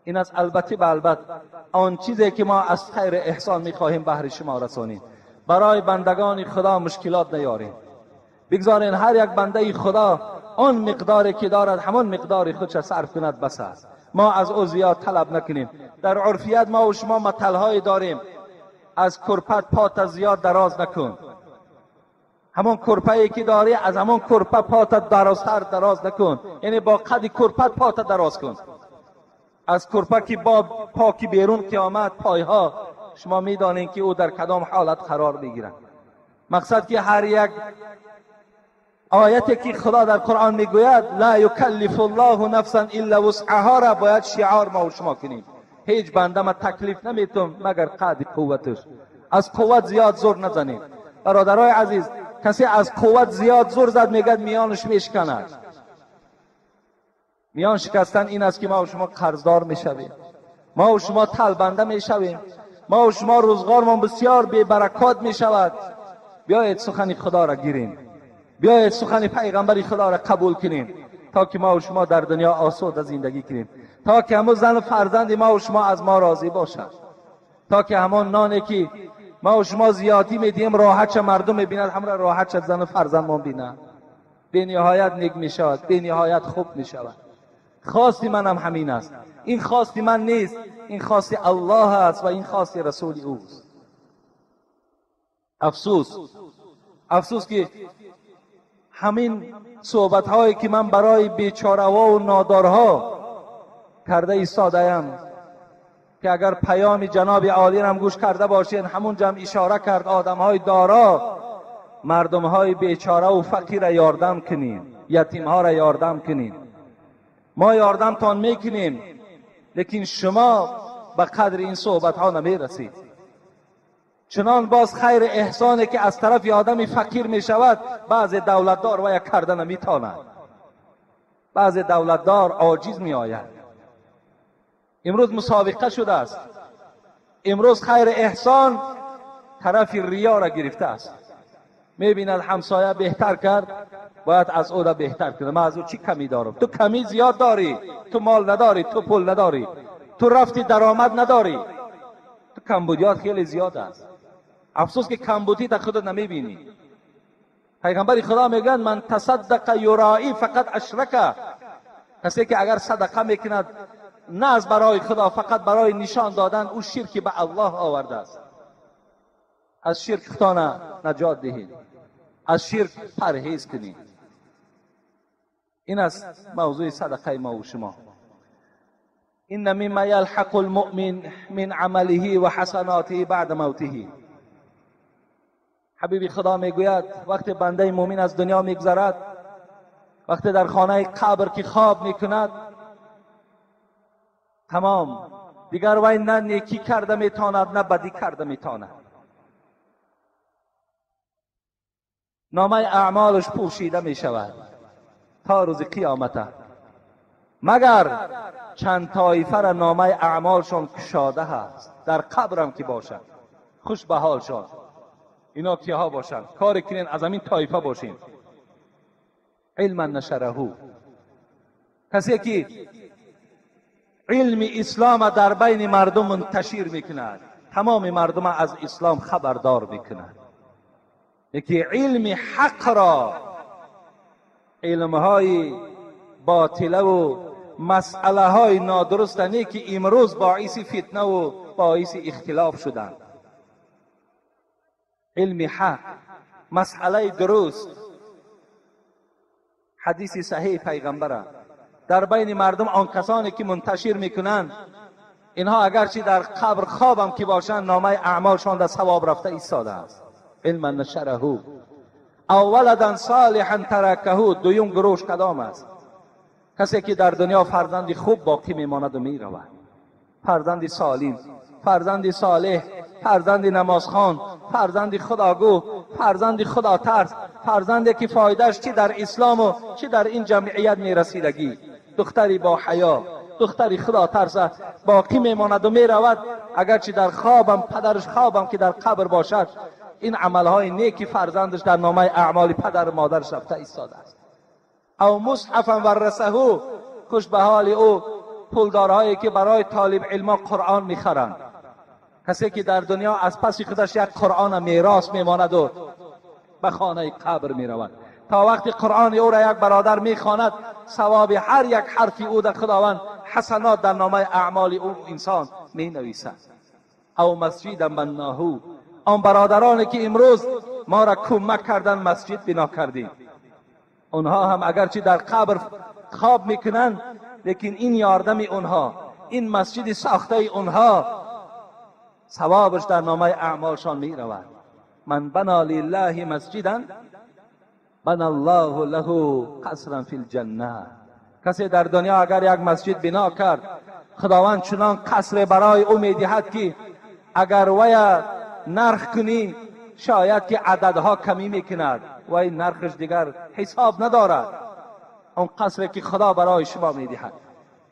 S2: این از البته به البته آن چیزی که ما از خیر احسان میخواهیم بهر شما رسانیم. برای بندگان خدا مشکلات نیاریم، بگذارین هر یک بنده خدا آن مقداری که دارد همان مقدار خودش صرف کند بس است. ما از او زیاد طلب نکنیم. در عرفیت ما و شما متل‌های داریم، از کرپت پات زیاد دراز نکن. همون کرپه که داری از همون کرپه پات درازتر دراز نکن، یعنی با قد کرپت پات دراز کن. از کرپه که با پاکی بیرون که آمد پایها، شما میدانین که او در کدام حالت قرار میگیرد. مقصد که هر یک آیتی که خدا در قرآن میگوید لا یکلف الله نفسا الا وسعها را باید شعار ما و شما کنیم. هیچ بنده ما تکلیف نمیتم مگر قد قوتش. از قوت زیاد زور نزنیم برادرای عزیز. کسی از قوت زیاد زور زد میگد میانش میشکند. میان شکستن این است که ما و شما قرضدار میشویم، ما و شما تلبنده میشویم، ما و شما روزگارمان بسیار بی برکات میشود. بیایید سخن خدا را گیریم، بیایید سخن پیغمبر خدا را قبول کنیم تا که ما و شما در دنیا آسوده زندگی کنیم، تا که همون زن و فرزند ما و شما از ما راضی باشد، تا که همان نانی که ما و شما زیادی میدیم راحت چه مردم میبیند، همراه راحت چه زن و فرزندمان بیند. به نهایت نیک میشود، به نهایت خوب میشود. خواستی من هم همین است. این خواستی من نیست، این خواستی الله است و این خواستی رسول اوست. افسوس، افسوس که همین صحبت هایی که من برای بیچاره ها و نادارها کرده ایستاده‌ام که اگر پیام جناب عالی هم گوش کرده باشین، همون جمع اشاره کرد آدم های دارا مردم های بیچاره و فقیر را یاردم کنین، یتیم ها را یاردم کنین. ما یاردم تان میکنیم، لیکن شما به قدر این صحبت ها نمیرسید. چنان باز خیر احسانی که از طرف آدم فقیر می شود بعض دولتدار و یک کرده نمیتواند، بعض دولتدار عاجز می آید. امروز مسابقه شده است. امروز خیر احسان طرف ریا را گرفته است. میبیند همسایه بهتر کرد، باید از او را بهتر کنه. من از او چی کمی دارم؟ تو کمی زیاد داری، تو مال نداری، تو پول نداری، تو رفتی درآمد نداری، تو کمبودیات خیلی زیاد است. افسوس که کمبودی تا خودت نمیبینی. پیغمبر خدا میگن من تصدق یرائی فقط اشرکه. کسی که اگر صدقه میکند نه از برای خدا، فقط برای نشان دادن، او شرک به الله آورده است. از شرک خدا نجات دهید، از شرک پرهیز کنید. این است موضوع صدقه ما و شما. این مما یلحق المؤمن من عمله و حسناته بعد موته. حبیب خدا میگوید وقتی بنده مؤمن از دنیا میگذرد، وقتی در خانه قبر که خواب میکند، تمام دیگر وی نه نیکی کرده میتواند نه بدی کرده میتواند. نامه اعمالش پوشیده میشود تا روز قیامت، مگر چند طایفه را نامه اعمالشان کشاده هست در قبرم که باشد. خوش به حالشان. اینا کیها باشند؟ کار کنین از همین طایفه باشین. علما نشره، کسی که علم اسلام در بین مردم منتشر میکند، تمام مردم از اسلام خبردار میکند. یکی علم حق را، علمهای باطله و مسئله های نادرست نه که امروز باعث فتنه و باعث اختلاف شدند. علم حق، مسئله درست، حدیث صحیح پیغمبره در بین مردم آن کسانی که منتشر میکنند، اینها اگرچه در قبر خوابم که باشند، نامه اعمالشان در ثواب رفته ایستاده است. علما نشره او ولدا صالحا ترکه. دویم گروش کدام است؟ کسی که در دنیا فرزندی خوب باقی میماند و میرود، فرزندی سالم، فرزندی صالح، فرزندی نمازخوان، فرزندی خداگو، فرزندی خدا ترس، فرزندی که فایدهش چی در اسلام و چی در این جمعیت میرسیدگی، دختری با حیا، دختری خدا ترس باقی میماند و میرود. اگرچه در خوابم پدرش خوابم که در قبر باشد، این عملهای نیکی فرزندش در نامه اعمال پدر و مادرش رفته ایستاده است. او مصحفا ورثه. خوش به حال او پولدارهایی که برای طالب علما قرآن میخرند. کسی که در دنیا از پس خودش یک قرآن میراث میماند و به خانه قبر میرود، تا وقتی قرآن او را یک برادر میخواند، ثواب هر یک حرفی او در خداوند حسنات در نامه اعمال او انسان می نویسد. او مسجد بناهو، آن برادرانی که امروز ما را کمک کردن مسجد بنا کردیم، اونها هم اگرچه در قبر خواب میکنند، لیکن این یاردم اونها، این مسجد ساخته اونها، ثوابش در نامه اعمالشان می رود. من بنا لله مسجدا بنا الله له قصرا فی الجنه. کسی در دنیا اگر یک مسجد بنا کرد، خداوند چنان قصر برای او میدهد که اگر وی نرخ کنی شاید که عددها کمی میکند و این نرخش دیگر حساب ندارد. اون قصری که خدا برای شما میدهد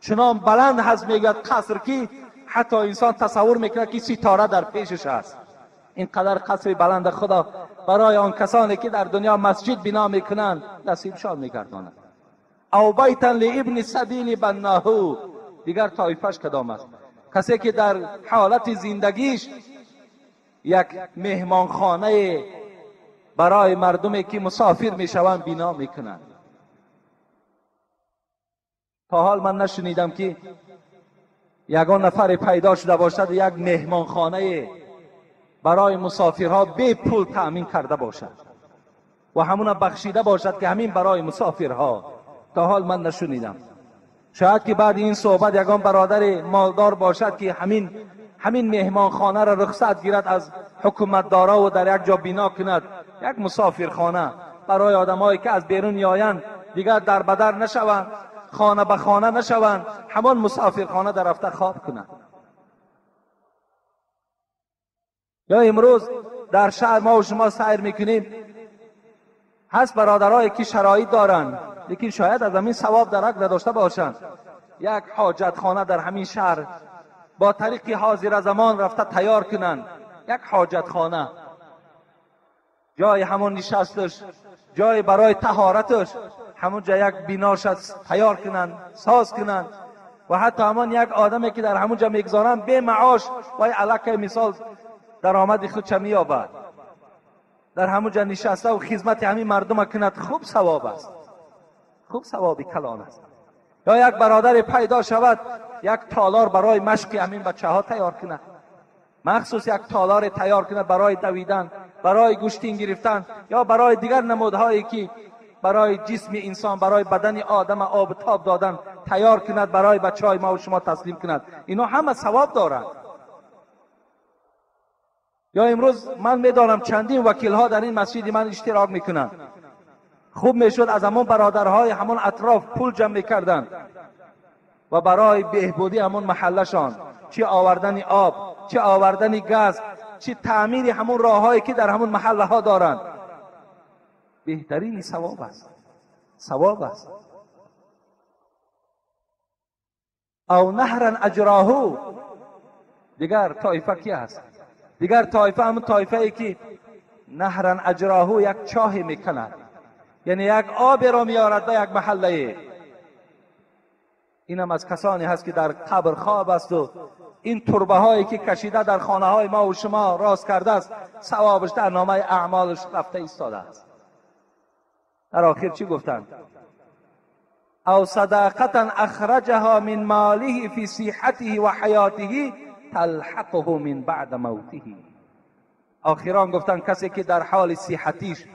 S2: چنان بلند هست، میگوید قصر که حتی انسان تصور میکند که ستاره در پیشش است. اینقدر قصر بلند خدا برای آن کسانی که در دنیا مسجد بنا میکنند نصیبشان میگرداند. او بیتا لابن سبیل بناهو، دیگر طایفش کدام است؟ کسی که در حالت زندگیش یک مهمانخانه برای مردمی که مسافر میشوند بنا میکنند. تا حال من نشنیدم که یگان نفر پیدا شده باشد یک مهمانخانه برای مسافرها بی پول تأمین کرده باشد و همون بخشیده باشد که همین برای مسافرها. تا حال من نشنیدم. شاید که بعد این صحبت یگان برادر مالدار باشد که همین مهمانخانه را رخصت گیرد از حکومتدارا و در یک جا بنا کند، یک مسافرخانه برای آدمایی که از بیرون میآیند، دیگر در بدر نشوند، خانه به خانه نشوند، همان مسافرخانه در رفته خواب کنند. یا امروز در شهر ما و شما سیر میکنیم، هست برادرایی که شرایط دارند لیکن شاید از همین ثواب درک نداشته باشند، یک حاجت خانه در همین شهر با طریق حاضر زمان رفته تیار کنند، یک حاجت خانه، جای همون نشستش، جای برای طهارتش، همونجا یک بیناش تیار کنند، ساز کنند و حتی همان یک آدمی که در همونجا میگذارند به معاش و علاقه مثال درآمد خودش مییابد، در همونجا نشسته و خدمت همین مردم کند، خوب ثواب است، خوب ثوابی کلان است. یا یک برادر پیدا شود یک تالار برای مشق همین بچه ها تیار کند، مخصوص یک تالار تیار کند برای دویدن، برای گوشتین گرفتن یا برای دیگر نمودهایی که برای جسم انسان، برای بدن آدم آب تاب دادن تیار کند، برای بچه های ما و شما تسلیم کند. اینا همه ثواب دارند. یا امروز من میدانم چندین وکیل ها در این مسجد من اشتراک میکنند. خوب میشد از همون برادرهای همون اطراف پول جمع میکردند و برای بهبودی همون محلشان، چه آوردن آب، چه آوردن گاز، چه تعمیر همون راههایی که در همون محله ها دارند، بهترین ثواب است، ثواب است. او نهرا اجراهو، دیگر طایفه کی است؟ دیگر طایفه همون طایفه ای که نهرا اجراهو، یک چاه میکند، یعنی یک آب را میارد به یک محله. اینم از کسانی هست که در قبر خواب است و این تربه هایی که کشیده در خانه های ما و شما راست کرده است، ثوابش در نامه اعمالش رفته ایستاده است. در آخر چی گفتند؟ او صداقتا اخرجها من ماله فی صحته و حیاته تلحقه من بعد موته. آخران گفتند کسی که در حال صحتیش،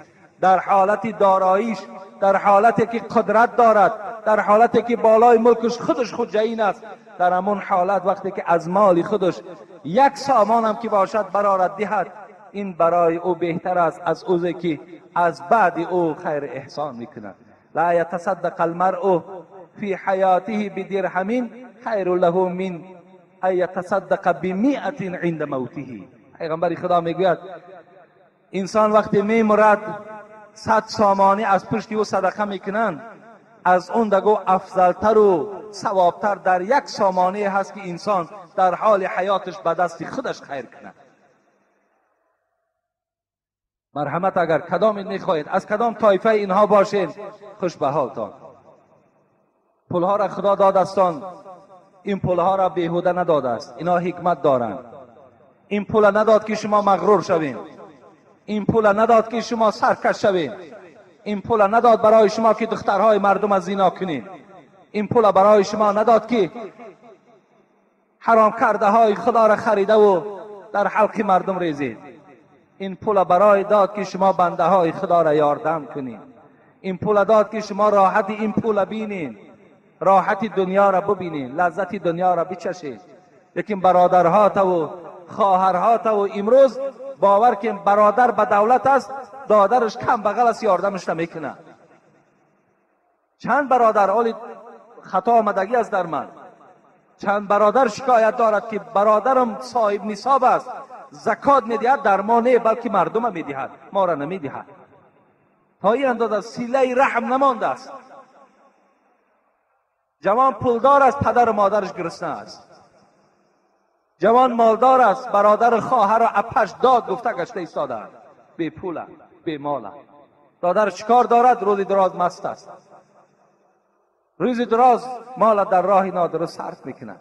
S2: در حالت داراییش، در حالتی که قدرت دارد، در حالتی که بالای ملکش خودش خود جین است، در همون حالت وقتی که از مال خودش یک سامان هم که باشد برارد دهد، این برای او بهتر است از اوزی که از بعد او خیر احسان میکند. لا یتصدق المرء فی حیاته بدرهم خیر له من ان یتصدق بمئة عند موته. پیغمبر خدا میگوید انسان وقتی میمرد 100 سامانی از پشت او صدقه میکنند، از اون دگو افضلتر و ثوابتر در یک سامانه هست که انسان در حال حیاتش به دست خودش خیر کند. مرحمت اگر کدام میخواهید از کدام طایفه اینها باشید، خوش به حالتان. پولها را خدا دادستان، این پولها را بیهوده نداده است، اینا حکمت دارند. این پول نداد که شما مغرور شوین، این پول نداد که شما سرکش شوین، این پول نداد برای شما که دخترهای مردم از زنا کنین، این پول برای شما نداد که حرام کرده های خدا را خریده و در حلق مردم ریزید. این پول برای داد که شما بنده های خدا را یاردم کنید. این پول داد که شما راحت این پول بینید، راحت دنیا را ببینید، لذت دنیا را بچشید. لیکن برادرها تا و خواهرها تا و امروز باور که برادر به دولت است، دادرش کم بغل است، یاردمش نمیکنه. چند برادر، حالی خطا آمدگی است در من، چند برادر شکایت دارد که برادرم صاحب نصاب است، زکات میدهد، در ما نه بلکه مردم میدهد، ما را نمیدهد. تا این اندازه سیله رحم نمانده است. جوان پولدار است، پدر و مادرش گرسنه است. جوان مالدار است، برادر خواهر و اپش داد گفته گشته ایستاده، بی پول، بی مال. دادر چیکار دارد؟ روزی دراز مست است، روزی دراز مال در راه نادرست صرف میکند.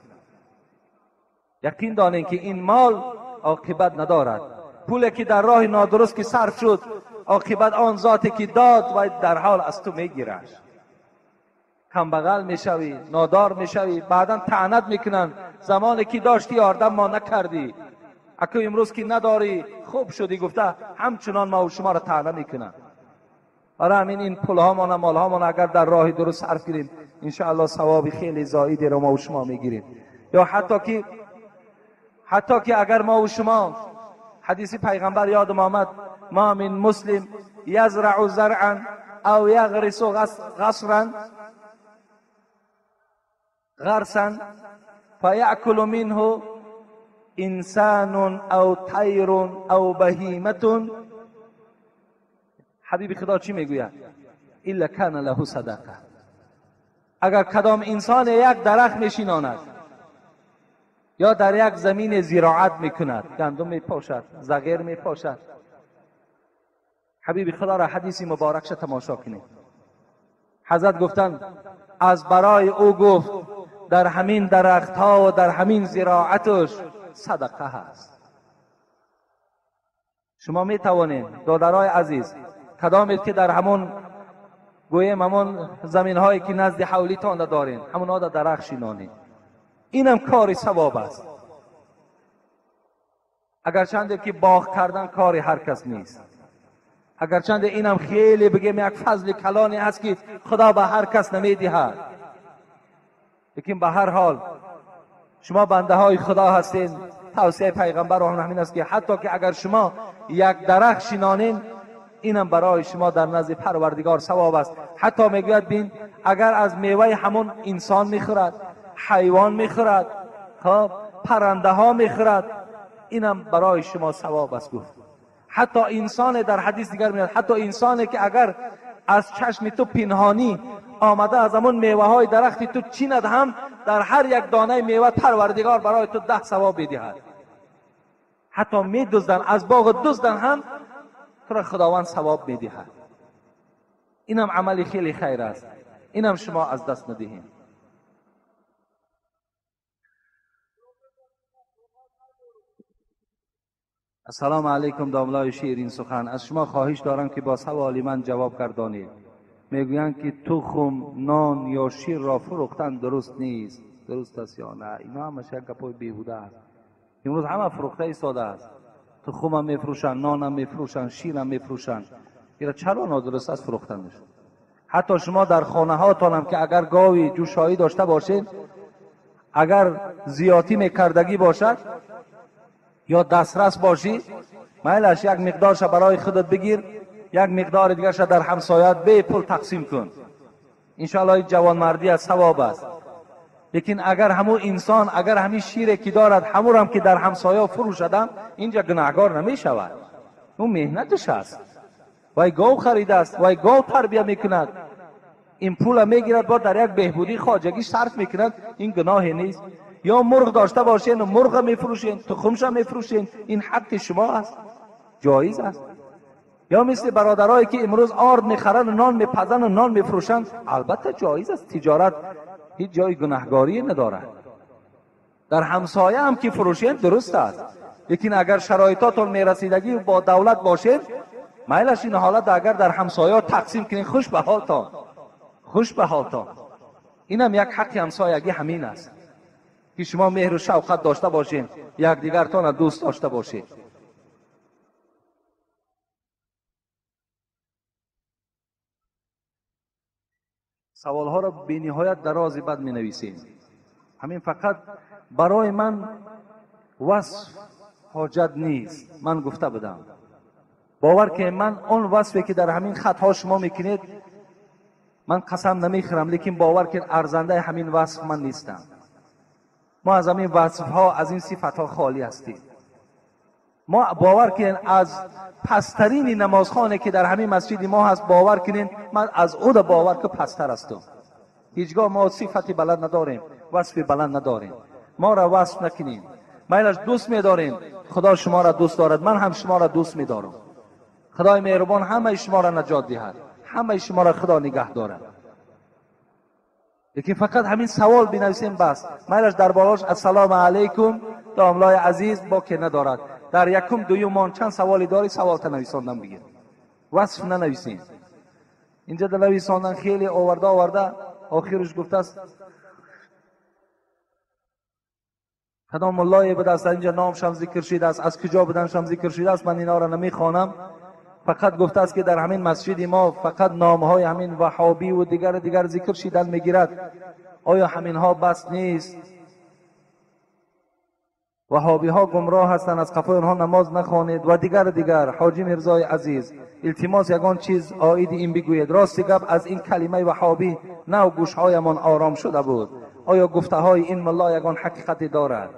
S2: یقین دانین که این مال عاقبت ندارد. پولی که در راه نادرست که صرف شد، عاقبت آن ذاتی که داد و در حال از تو میگیرش. کم بغل میشوی، نادار میشوی، بعدا طعنت میکنن زمانی که داشتی یاردم ما نکردی، اکو امروز که نداری خوب شدی گفته، همچنان ما و شما را طعنه میکنن. برای همین این پولهامان مالهامان اگر در راه درست صرف کنیم، انشاءالله ثواب خیلی زایدی را ما و شما میگیریم. یا حتی که اگر ما و شما، حدیث پیغمبر یادم آمد، ما من مسلم یزرع زرعا او یغرس غصرا غرسا فیأکل منه انسان او طیر او بهیمة. حبیب خدا چی میگوید؟ الا کان له صدقه. اگر کدام انسان یک درخت میشیناند یا در یک زمین زراعت میکند، گندم میپاشد، زغیر میپاشد، حبیب خدا را حدیث مبارکش تماشا کنید. حضرت گفتند از برای او گفت در همین درخت ها و در همین زراعتش صدقه هست. شما می توانید دادرای عزیز، کدامید که در همون گویم همون زمین هایی که نزد حولیتان دارین، همون ها در درخت شینانید، اینم کاری ثواب است. اگرچند که باغ کردن کاری هر کس نیست، اگرچند اینم خیلی بگیم یک فضل کلانی است که خدا به هر کس نمیدهد، لیکن به هر حال شما بنده های خدا هستین. توصیه پیغمبر هم همین است که حتی که اگر شما یک درخت شینانین، اینم برای شما در نزد پروردگار ثواب است. حتی میگوید بین اگر از میوه همون انسان میخورد، حیوان میخورد، خب پرنده ها میخورد، اینم برای شما ثواب است. گفت حتی انسان، در حدیث دیگر میاد، حتی انسانی که اگر از چشم تو پنهانی آمده از همون میوه های درختی تو چیند، هم در هر یک دانه میوه پروردگار برای تو 10 ثواب میدهد. حتی میدزدن، از باغ دزدن هم تو را خداوند ثواب میدهد. اینم عمل خیلی خیر است، اینم شما از دست ندهید. السلام علیکم داملای شیرین سخن، از شما خواهش دارم که با سوال من جواب گردانید. میگویند که تخم، نان یا شیر را فروختن درست نیست. درست است یا نه؟ اینا همش یک گپای بیهوده است. امروز همه فروخته ایستاده است. تخم هم میفروشن، نان هم میفروشن، شیر هم میفروشن. اینا چرا نادرست است فروختنش؟ حتی شما در خانه هاتان هم که اگر گاوی جوشایی داشته باشید، اگر زیاتی میکردگی باشد یا دسترس باشی، میلش یک مقدارش برای خودت بگیر، یک مقدار دیگرش در همسایت به پول تقسیم کن. انشاءالله جوانمردی از ثواب است. لیکن اگر همو انسان، اگر همین شیر که دارد همو هم که در همسایه فروشدم، اینجا گناهگار نمی شود. اون مهنتش است. وای گاو خریده است، وای گاو تربیه میکند، این پول میگیرد با در یک بهبودی خواجگی صرف میکند، این گناه نیست. یا مرغ داشته باشین و مرغ میفروشین، تخمش میفروشین، این حق شما است، جایز است. یا مثل برادرایی که امروز آرد میخرن و نان میپزن و نان میفروشن، البته جایز است. تجارت هیچ جای گناهگاری ندارد. در همسایه هم که فروشین درست است، لیکن اگر شرایطاتون میرسیدگی با دولت باشین، میلش این حالت اگر در همسایه تقسیم کنین، خوش به حالتان، خوش به حالتان. Инам як ҳаққи ҳамсоягӣ ҳамин аст ки шумо меҳру шавқат дошта бошед, якдигартонро дӯст дошта бошед. Саволҳоро бениҳоят дарози бад менависем. Ҳамин фақат барои ман васф ҳоҷат нест. Ман гуфта будам, бовар ки ман он васфе ки дар ҳамин хатҳо шумо мекунед, ман қасам намехӯрам, лекин бовар ки арзандаи ҳамин васф ман нестам. Мо аз ҳамин васфҳо, аз ин сифатҳо холӣ ҳастем. Мо бовар кунед, аз пасттарини намозхоне ки дар ҳамин масҷиди мо ҳаст, бовар кунед, ман аз ӯ да бовар ки пасттар ҳастам. Ҳеҷгоҳ мо сифати баланд надорем, васфи баланд надорем. Моро васф накунем. Майлаш дӯст медорем, Худо шуморо дӯст дорад, ман ҳам шуморо дӯст медорам. Худои меҳрубон ҳамаи шуморо наҷот диҳад, ҳамаи шуморо Худо нигаҳ дорад. Лекин фақат ҳамин савол бинависем бас. Майлаш дар болош ассалому алайкум домлои азиз боке надорад. Дар якум дуюм мон чанд саволе дорӣ, саволта нависондан бигир. Васф нанависем. Инҷа да нависондан хеле оварда оварда охирش гуфтааст кадом муллое будааст, инҷа номшам зикр шудааст, аз куҷо буданшам зикр шудааст, ман инҳоро намехонам. Фақат гуфтааст ки дар ҳамин масҷиди мо фақат номҳои ҳамин ваҳобӣ ва дигар дигар зикр шидан мегирад. Оё ҳаминҳо бас нест? Ваҳобиҳо гумроҳ ҳастанд, аз қафои онҳо намоз нахонед ва дигар дигар. Ҳоҷи Мирзои азиз, илтимос ягон чиз оиди ин бигӯед. Рости гап, аз ин калимаи ваҳобӣ нав гӯшҳоямон ором шуда буд. Оё гуфтаҳои ин мулло ягон ҳақиқате дорад?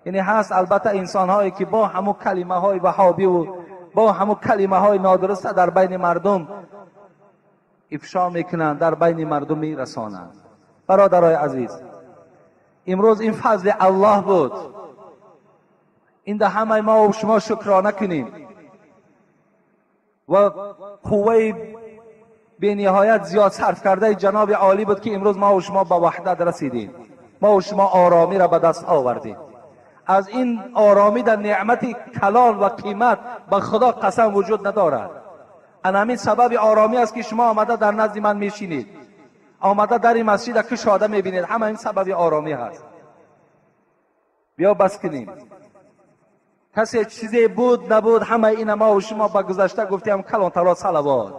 S2: Яъне ҳаст албатта инсонҳое ки бо ҳамун калимаҳои ваҳобиву бо ҳамун калимаҳои нодуруста дар байни мардум ифшо мекунанд, дар байни мардум мерасонанд. Бародарои азиз, имрӯз ин фазли Аллоҳ буд. Ин да ҳамаи мо ва шумо шукрона кунем ва қувваи бениҳоят зиёд сарф кардаи ҷаноби олӣ буд ки имрӯз мо ва шумо ба ваҳдат расидем, мо ва шумо оромиро ба даст овардем. Аз ин оромӣ дар неъмати калон ва қимат ба Худо қасам вуҷуд надорад. Ана ҳамин сабаби оромӣ аст ки шумо омада дар назди ман мешинед, омада дар ин масҷида кушода мебинед. Ҳама ин сабаби оромӣ ҳаст. Биё бас кунем. Касе чизе буд набуд, ҳамаи ина мо ва шумо ба гузашта гуфтем, калонтаро салавот.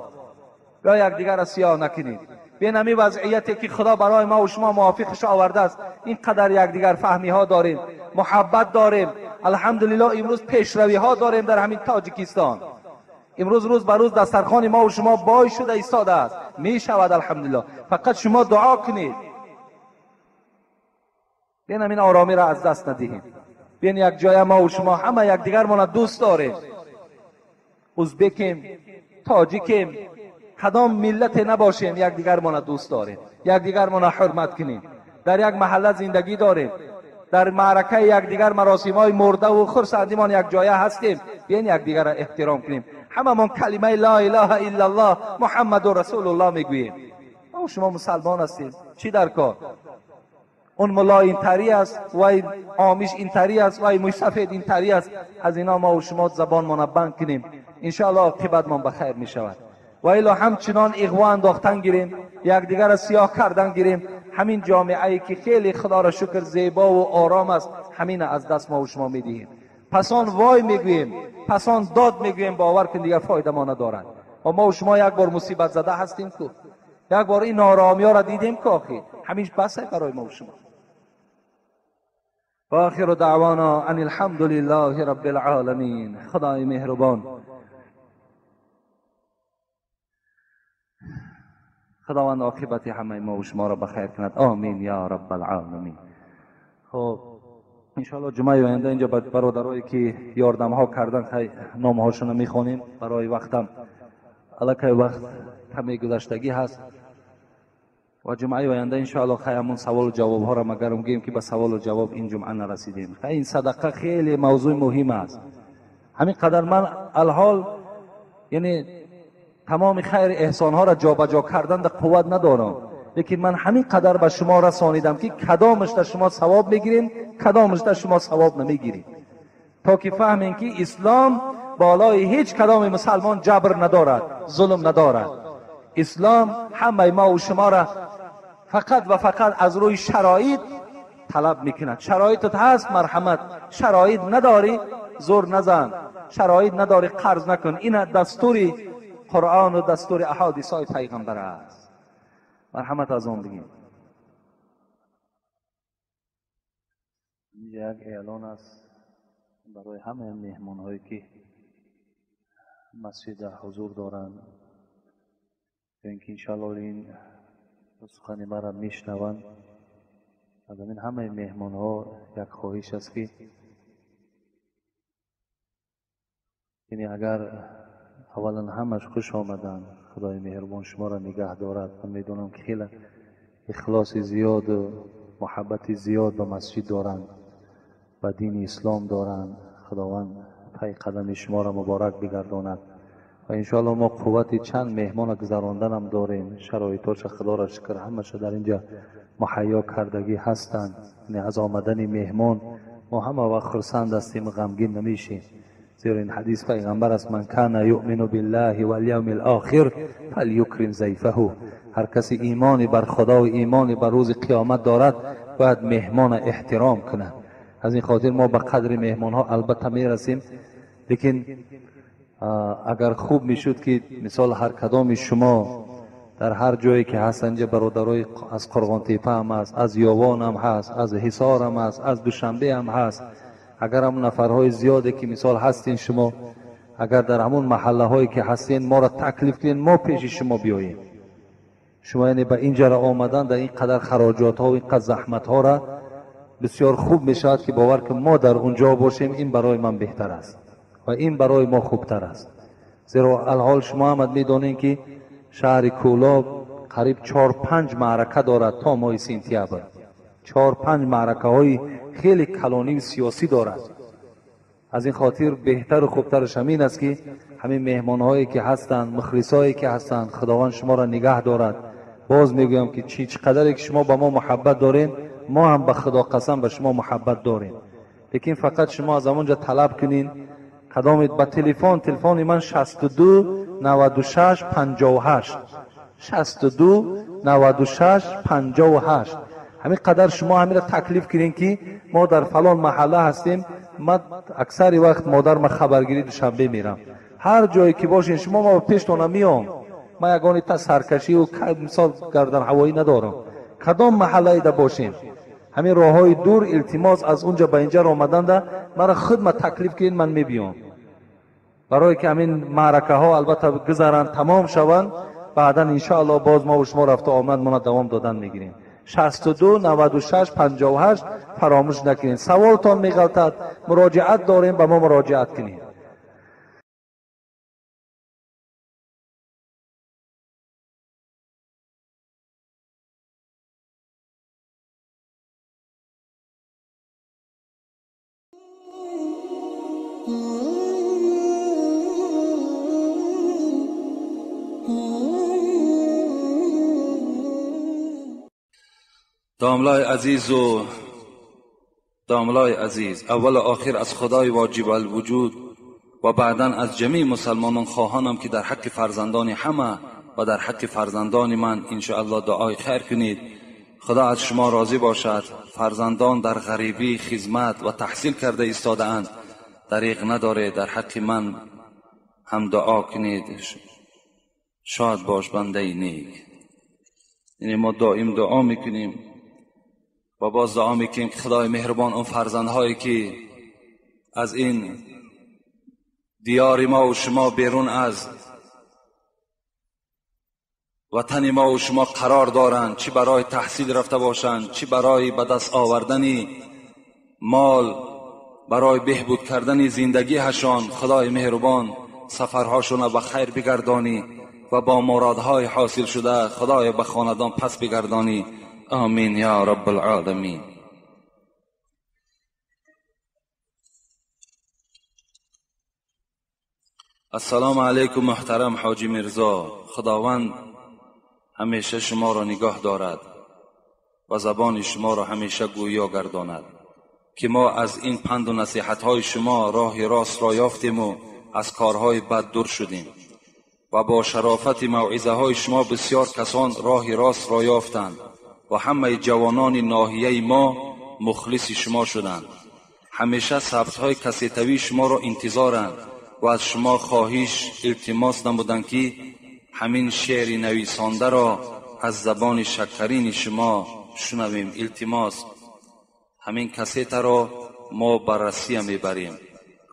S2: Биё якдигарро сиёҳ накунем. Бин ҳамин вазъияте ки Худо барои мо ва шумо мувофиқаш овардааст, ин қадар якдигар фаҳмиҳо дорем, муҳаббат дорем. Алҳамдулиллоҳ имрӯз пешравиҳо дорем дар ҳамин Тоҷикистон. Имрӯз рӯз ба рӯз дастархони мо ва шумо бой шуда истодааст, мешавад алҳамдулиллоҳ. Фақат шумо дуо кунед. Бин ҳамин оромиро аз даст надиҳем. Бин як ҷоя мо ва шумо ҳама якдигармонро дӯст дорем. Узбекем, тоҷикем, кадом миллате набошем, якдигармонро дӯст дорем, якдигармонро ҳурмат кунем. Дар як маҳалла зиндагӣ дорем, дар маъракаи якдигар маросимҳои мурдаву хурсандимон якҷоя ҳастем. Биён якдигарро эҳтиром кунем. Ҳамамон калимаи ла илаҳа иллаллоҳ муҳаммаду расулуллоҳ мегӯем. Мо шумо мусалмон ҳастем, чӣ дар кор? Он мулло интари аст, вай омиш интари аст, вай мӯйсафед интари аст. Аз ино мо шумо забонмонро банд кунем, иншоаллоҳ оқибатмон ба хайр мешавад. Ва ило ҳамчунон иғво андохтан гирем, якдигарро сиёҳ кардан гирем. Ҳамин ҷомеае ки хеле Худоро шукр зебову ором аст, ҳамина аз даст мо шумо медиҳем. Пас он вой мегӯем, пас он дод мегӯем, бовар кун дигар фоида мо надорад. Ва мо шумо як бор мусибат зада ҳастем ку, як бор ин нооромиҳоро дидем ку, охир ҳамин бас барои мо шумо. وآخر دعوانا أن الحمد لله رب العالمين. خدای مهربان، خداوند عاقبت همه ما و شما را بخیر کند. آمین یا رب العالمین. خب انشاءالله جمعه آینده اینجا برادرایی که یاردم ها کردن نام هاشون رو میخوانیم. برای وقتم الکی وقت کمی گذشتگی هست و جمعه آینده انشاءالله خیلی سوال و جواب ها را مگر میگیم که به سوال و جواب این جمعه نرسیدیم. این صدقه خیلی موضوع مهم است. همین قدر من الحال یعنی تمام خیر احسان ها را جابجا کردن در قوت ندارم، لیکن من همین قدر به شما رسانیدم که کدامش در شما ثواب میگیرین، کدامش در شما ثواب نمیگیرین، تا که فهمین که اسلام بالای هیچ کدام مسلمان جبر ندارد، ظلم ندارد. اسلام همه ما و شما را فقط و فقط از روی شرایط طلب میکند. شرایطت هست مرحمت، شرایط نداری زور نزن، شرایط نداری قرض نکن. این دستور قرآن و دستور احادیث های پیغمبر است. مرحمت از آن بگیم. یک اعلان است برای همه مهمان هایی که مسجد در حضور دارند، اینکه انشاءالله این سخن مرا میشنوند. از این همه مهمان ها یک خواهش است که یعنی اگر اولا همش خوش آمدن، خدای مهربان شما را نگه دارد. من میدونم که خیلی اخلاص زیاد و محبت زیاد به مسجد دارند و دین اسلام دارند. خداوند پای قدم شما را مبارک بگرداند و انشاءالله ما قوت چند مهمان گذراندن هم داریم. شرایطش خدا را شکر همش در اینجا مهیا کردگی هستند. یعنی از آمدن مهمان ما همه وقت خرسند هستیم، غمگین نمیشیم. زیرا این حدیث پیغمبر است، من کان یؤمن بالله والیوم الاخر فلیکرم ضیفه. هر کسی ایمانی بر خدا و ایمانی بر روز قیامت دارد باید مهمان احترام کند. از این خاطر ما به قدر مهمان ها البته میرسیم، لیکن اگر خوب میشد که مثال هر کدام شما در هر جایی که هست، اینجا برادرای از قرغان تیپه هم هست، از یاوان هم هست، از حصار هم هست، از دوشنبه هم هست، اگر هم نفرهای زیاده که مثال هستین شما، اگر در همون محله هایی که هستین ما را تکلیف کنین، ما پیش شما بیاییم. شما یعنی به اینجا را آمدن در این قدر خراجات ها و این قدر زحمت ها را بسیار خوب میشود که باور که ما در اونجا باشیم. این برای من بهتر است و این برای ما خوبتر است. زیرا الحال شما هم میدانین که شهر کولاب قریب 4-5 معرکه دارد تا ماه سنتیابر. 4-5 معرکه های خیلی کلانی و سیاسی دارد. از این خاطر بهتر و خوبترش همین است که همین مهمان هایی که هستند، مخلص هایی که هستند، خداوند شما را نگه دارد. باز میگویم که چی قدری که شما به ما محبت دارین، ما هم به خدا قسم به شما محبت داریم. لیکن فقط شما از اونجا طلب کنین کدامید با تلفن، تلفن من 62 96 58 62 96 58. همین قدر شما همین را تکلیف کنین که ما در فلان محله هستیم. من اکثر وقت مادر من خبرگیری دوشنبه میرم. هر جایی که باشین شما ما پیشتون میام. من یگانی تا سرکشی و مثال گردن هوایی ندارم. کدام محله ده باشین، همین راههای دور التماس از اونجا به اینجا آمدن ده مرا خود ما تکلیف کنین، من میبیام. برای که همین معرکه ها البته گذرن تمام شوند، بعدا انشاءالله باز ما و شما رفت و آمد ما دوام دادن میگیریم. 62 96 58 فراموش نکنین. سوالتان میغلطد، مراجعت داریم، به ما مراجعت کنین.
S1: داملای عزیز و داملای عزیز، اول و آخر از خدای واجب الوجود و بعدا از جمیع مسلمانان خواهانم که در حق فرزندان همه و در حق فرزندان من انشاءالله دعای خیر کنید. خدا از شما راضی باشد. فرزندان در غریبی خدمت و تحصیل کرده ایستاده اند، دریغ نداره در حق من هم دعا کنید. شاد باش بنده نیک. یعنی ما دائم دعا میکنیم و باز دعا میکنیم که خدای مهربان اون فرزندهایی که از این دیار ما و شما بیرون از وطن ما و شما قرار دارند، چی برای تحصیل رفته باشند، چی برای به دست آوردن مال، برای بهبود کردن زندگی هشان، خدای مهربان سفرهاشون به خیر بگردانی و با مرادهای حاصل شده خدای به خاندان پس بگردانی. آمین یا رب العالمین. السلام علیکم محترم حاجی میرزا. خداوند همیشه شما را نگاه دارد و زبان شما را همیشه گویا گرداند که ما از این پند و نصیحت های شما راه راست را یافتیم و از کارهای بد دور شدیم و با شرافت موعظه های شما بسیار کسان راه راست را یافتند و و همه جوانان ناحیه ما مخلص شما شدند. همیشه ثبت های کسیتوی شما را انتظارند و از شما خواهش التماس نمودند که همین شعر نویسانده را از زبان شکرین شما شنویم. التماس همین کسیت را ما بررسی میبریم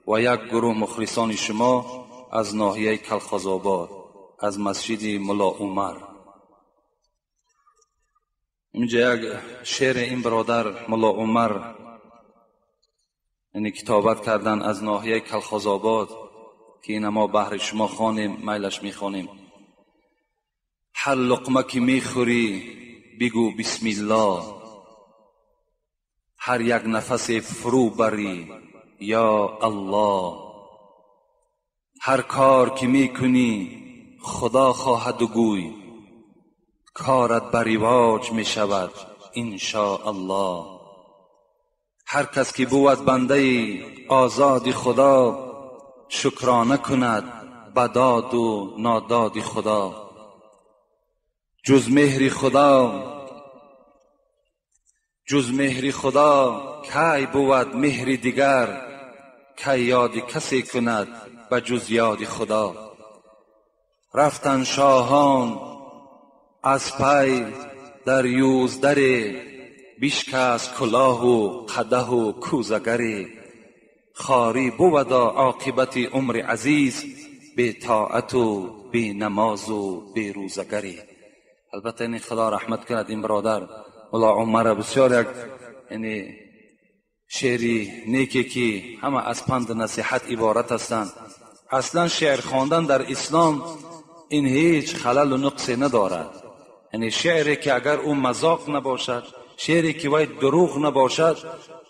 S1: و یک گروه مخلصان شما از ناحیه کلخازآباد از مسجد ملا عمر. اینجا یک شعر این برادر ملا عمر یعنی کتابت کردن از ناحیه کلخازآباد که این ما بهر شما خوانیم، میلش میخوانیم. هر لقمه که میخوری بگو بسم الله، هر یک نفس فرو بری یا الله، هر کار که میکنی خدا خواهد و گوی، کارت بر رواج میشود ان شاء الله. هر کس که بود بنده آزاد خدا، شکرانه کند بداد و ناداد خدا. جز مهر خدا کی بود مهر دیگر، کی یاد کسی کند به جز یاد خدا. رفتن شاهان از پی در یوزدر، بشکست کلاه و قدح و کوزگری. خاری بود عاقبت عمر عزیز، بی طاعت و بی نماز و بی روزگری. البته این خدا رحمت کند این برادر ملا عمر، بسیار یک یعنی شعری نیکی که همه از پند نصیحت عبارت هستند. اصلا شعر خواندن در اسلام این هیچ خلل و نقصی ندارد. یعنی شعری که اگر او مذاق نباشد، شعری که وی دروغ نباشد،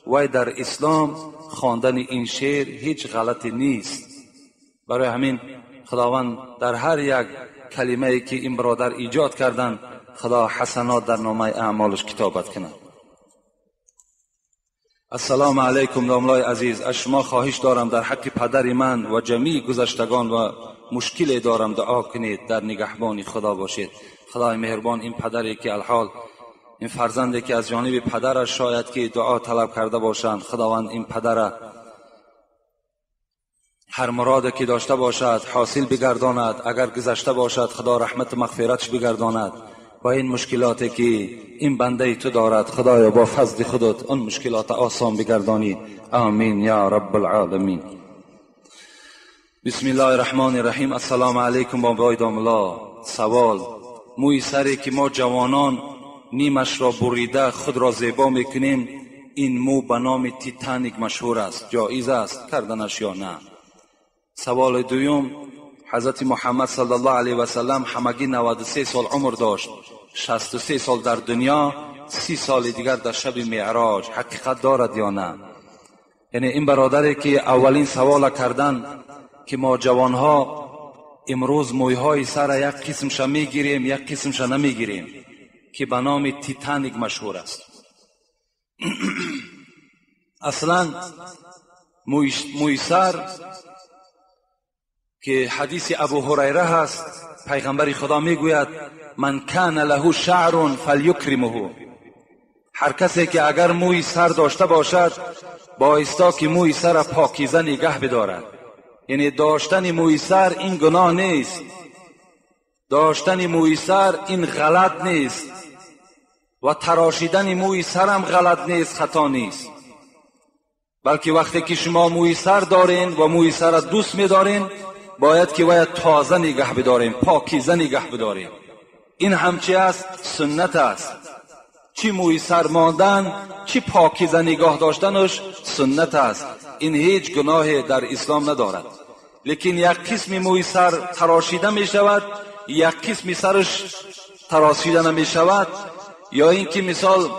S1: وی در اسلام خواندن این شعر هیچ غلطی نیست. برای همین خداوند در هر یک کلمه ای که این برادر ایجاد کردن، خدا حسنات در نامه اعمالش کتابت کند. السلام علیکم داملای عزیز، از شما خواهش دارم در حق پدر من و جمیع گذشتگان و مشکل دارم دعا کنید، در نگهبان خدا باشید. خدای مهربان این پدری که الحال این فرزندی که از جانب پدرش شاید که دعا طلب کرده باشند، خداوند این پدر هر مراد که داشته باشد حاصل بگرداند، اگر گذشته باشد خدا رحمت و مغفرتش بگرداند و این مشکلاتی که این بنده تو دارد خدایا با فضل خودت اون مشکلات آسان بگردانی. آمین یا رب العالمین. بسم الله الرحمن الرحیم. السلام علیکم بابای داملا. سوال: موی سری که ما جوانان نیمش را بریده خود را زیبا میکنیم، این مو به نام تیتانیک مشهور است، جایز است کردنش یا نه؟ سوال دوم: حضرت محمد صلی الله علیه و سلم همگی 93 سال عمر داشت، 63 سال در دنیا، 30 سال دیگر در شب معراج، حقیقت دارد یا نه؟ یعنی این برادری که اولین سوال کردن که ما جوانها امروز مویهای سر یک قسمش میگیریم یک قسمش نمیگیریم که به نام تیتانیک مشهور است. اصلا موی سر که حدیث ابو هریره هست، پیغمبر خدا میگوید من کان له شعر فلیکرمه، هر کسی که اگر موی سر داشته باشد بایستا که موی سر پاکیزه نگه بدارد. یعنی داشتن موی سر این گناه نیست، داشتن موی سر این غلط نیست و تراشیدن موی سر هم غلط نیست، خطا نیست، بلکه وقتی که شما موی سر دارین و موی سر دوست میدارین باید که باید تازه نگه بداریم، پاکیزه نگه بداریم. این همچی است، سنت است. چی موی سر ماندن چی پاکیزه نگاه داشتنش سنت است، این هیچ گناه در اسلام ندارد. لیکن یک قسم موی سر تراشیده می شود، یک قسم سرش تراشیده نمی شود. یا اینکه مثال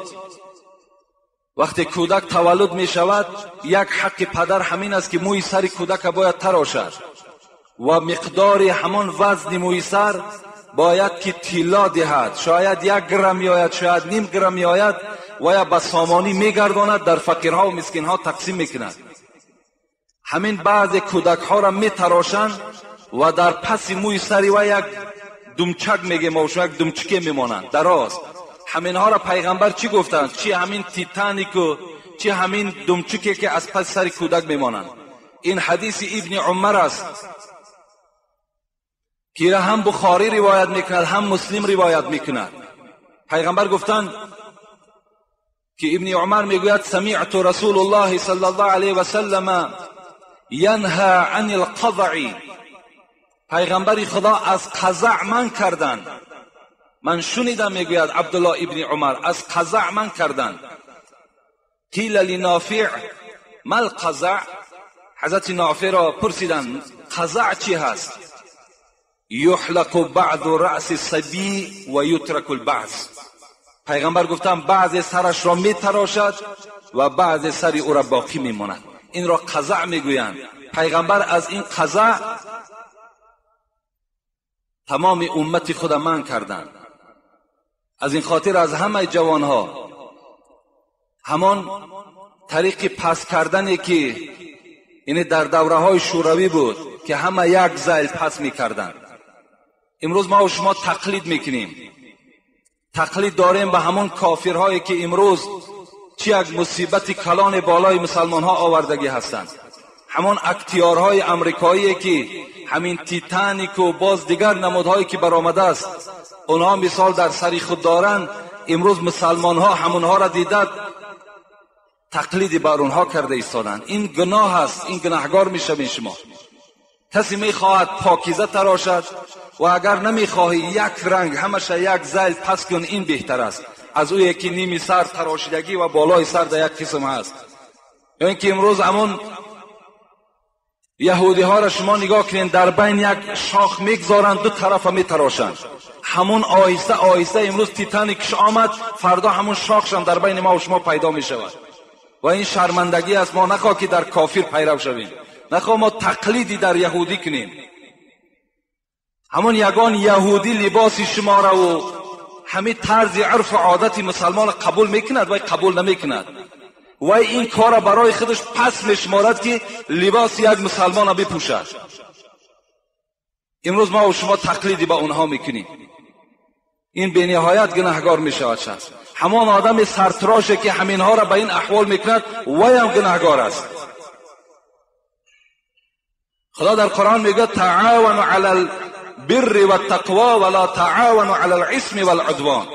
S1: وقتی کودک تولد می شود، یک حق پدر همین است که موی سر کودک باید تراشد و مقدار همان وزن موی سر باید که طلا دهد، شاید 1 گرم میآید، شاید نیم گرم میآید و یا به سامانی میگرداند، در فقیرها و مسکینها تقسیم میکند. همین بعض کودک ها را میتراشند و در پس موی سری و یک دمچک میگه ما، یک دمچکه میمانند دراز.
S2: ҳаминҳоро пайғамбар чӣ гуфтанд? Чӣ ҳамин титанику, чӣ ҳамин думчуке ки аз пас сари кӯдак мемонанд. Ин ҳадиси Ибни Умар аст ки ҳам Бухорӣ ривоят мекунад, ҳам Муслим ривоят мекунад. Пайғамбар гуфтанд ки Ибни Умар мегӯяд: самиъту Расулуллоҳи саллаллоҳу алайҳи васаллам янҳа ани лқазъ. Пайғамбари Худо аз қазع манъ карданд. Ман шунидам, мегӯяд Абдуллоҳ ибни Умар, аз қазع манъ карданд. Қила линофиъ мал қазع. Ҳазрати Нофиъро пурсиданд, қазع чӣ ҳаст? Юҳлақу баъду раъси сабӣ ва ютраку лбаъз. Пайғамбар гуфтанд, баъзе сарашро метарошад ва баъзе сари ӯро боқӣ мемонад. Инро қазع мегӯянд. Пайғамбар аз ин қазع тамоми уммати худа манъ карданд. Аз ин хотир аз ҳамаи ҷавонҳо ҳамон тариқи пас кардане ки яъне дар давраҳои шӯравӣ буд ки ҳама як зайл пас мекарданд, имрӯз мо шумо тақлид мекунем. Тақлид дорем ба ҳамон кофирҳое ки имрӯз чӣ як мусибати калони болои мусалмонҳо овардагӣ ҳастанд. Ҳамон актиёрҳои амрикоие ки ҳамин Титанику боз дигар намудҳое ки баромадааст, онҳо мисол дар сари худ доранд. Имрӯз мусалмонҳо ҳамонҳоро дидад тақлиди бар онҳо карда истоданд. Ин гуноҳ аст, ин гунаҳгор мешавед шумо. Касе мехоҳад покиза тарошад ва агар намехоҳӣ як ранг ҳамаша як зайл пас кун, ин беҳтар аст аз ӯе ки ними сар тарошидагӣ ва болои сар дар як қисм ҳаст. Ё ин ки имрӯз ҳамон яҳудиҳоро шумо нигоҳ кунед, дар байн як шох мегзоранд, ду тарафа метарошанд. Ҳамон оҳиста оҳиста имрӯз Титаникш омад, фардо ҳамон шохшам дар байни мо ва шумо пайдо мешавад. Ва ин шармандагӣ аст. Мо нахоҳ ки дар кофир пайрав шавем, нахоҳ мо тақлиди дар яҳудӣ кунем. Ҳамон ягон яҳудӣ либоси шумораву ҳамин тарзи урфу одати мусалмонро қабул мекунад, вай қабул намекунад. Вай ин корро барои худаш пас мешуморад ки либоси як мусалмонро бипӯшад. Имрӯз мо ва шумо тақлиди ба онҳо мекунем. Ин бениҳоят гунаҳгор мешавад шахс. Ҳамон одами сартироше ки ҳаминҳоро ба ин аҳвол мекунад, вайам гунаҳгор аст. Худо дар Қуръон мегӯяд: таъавану ала лбирри ваттақво ва ла таъавану ала лисми валъудвон.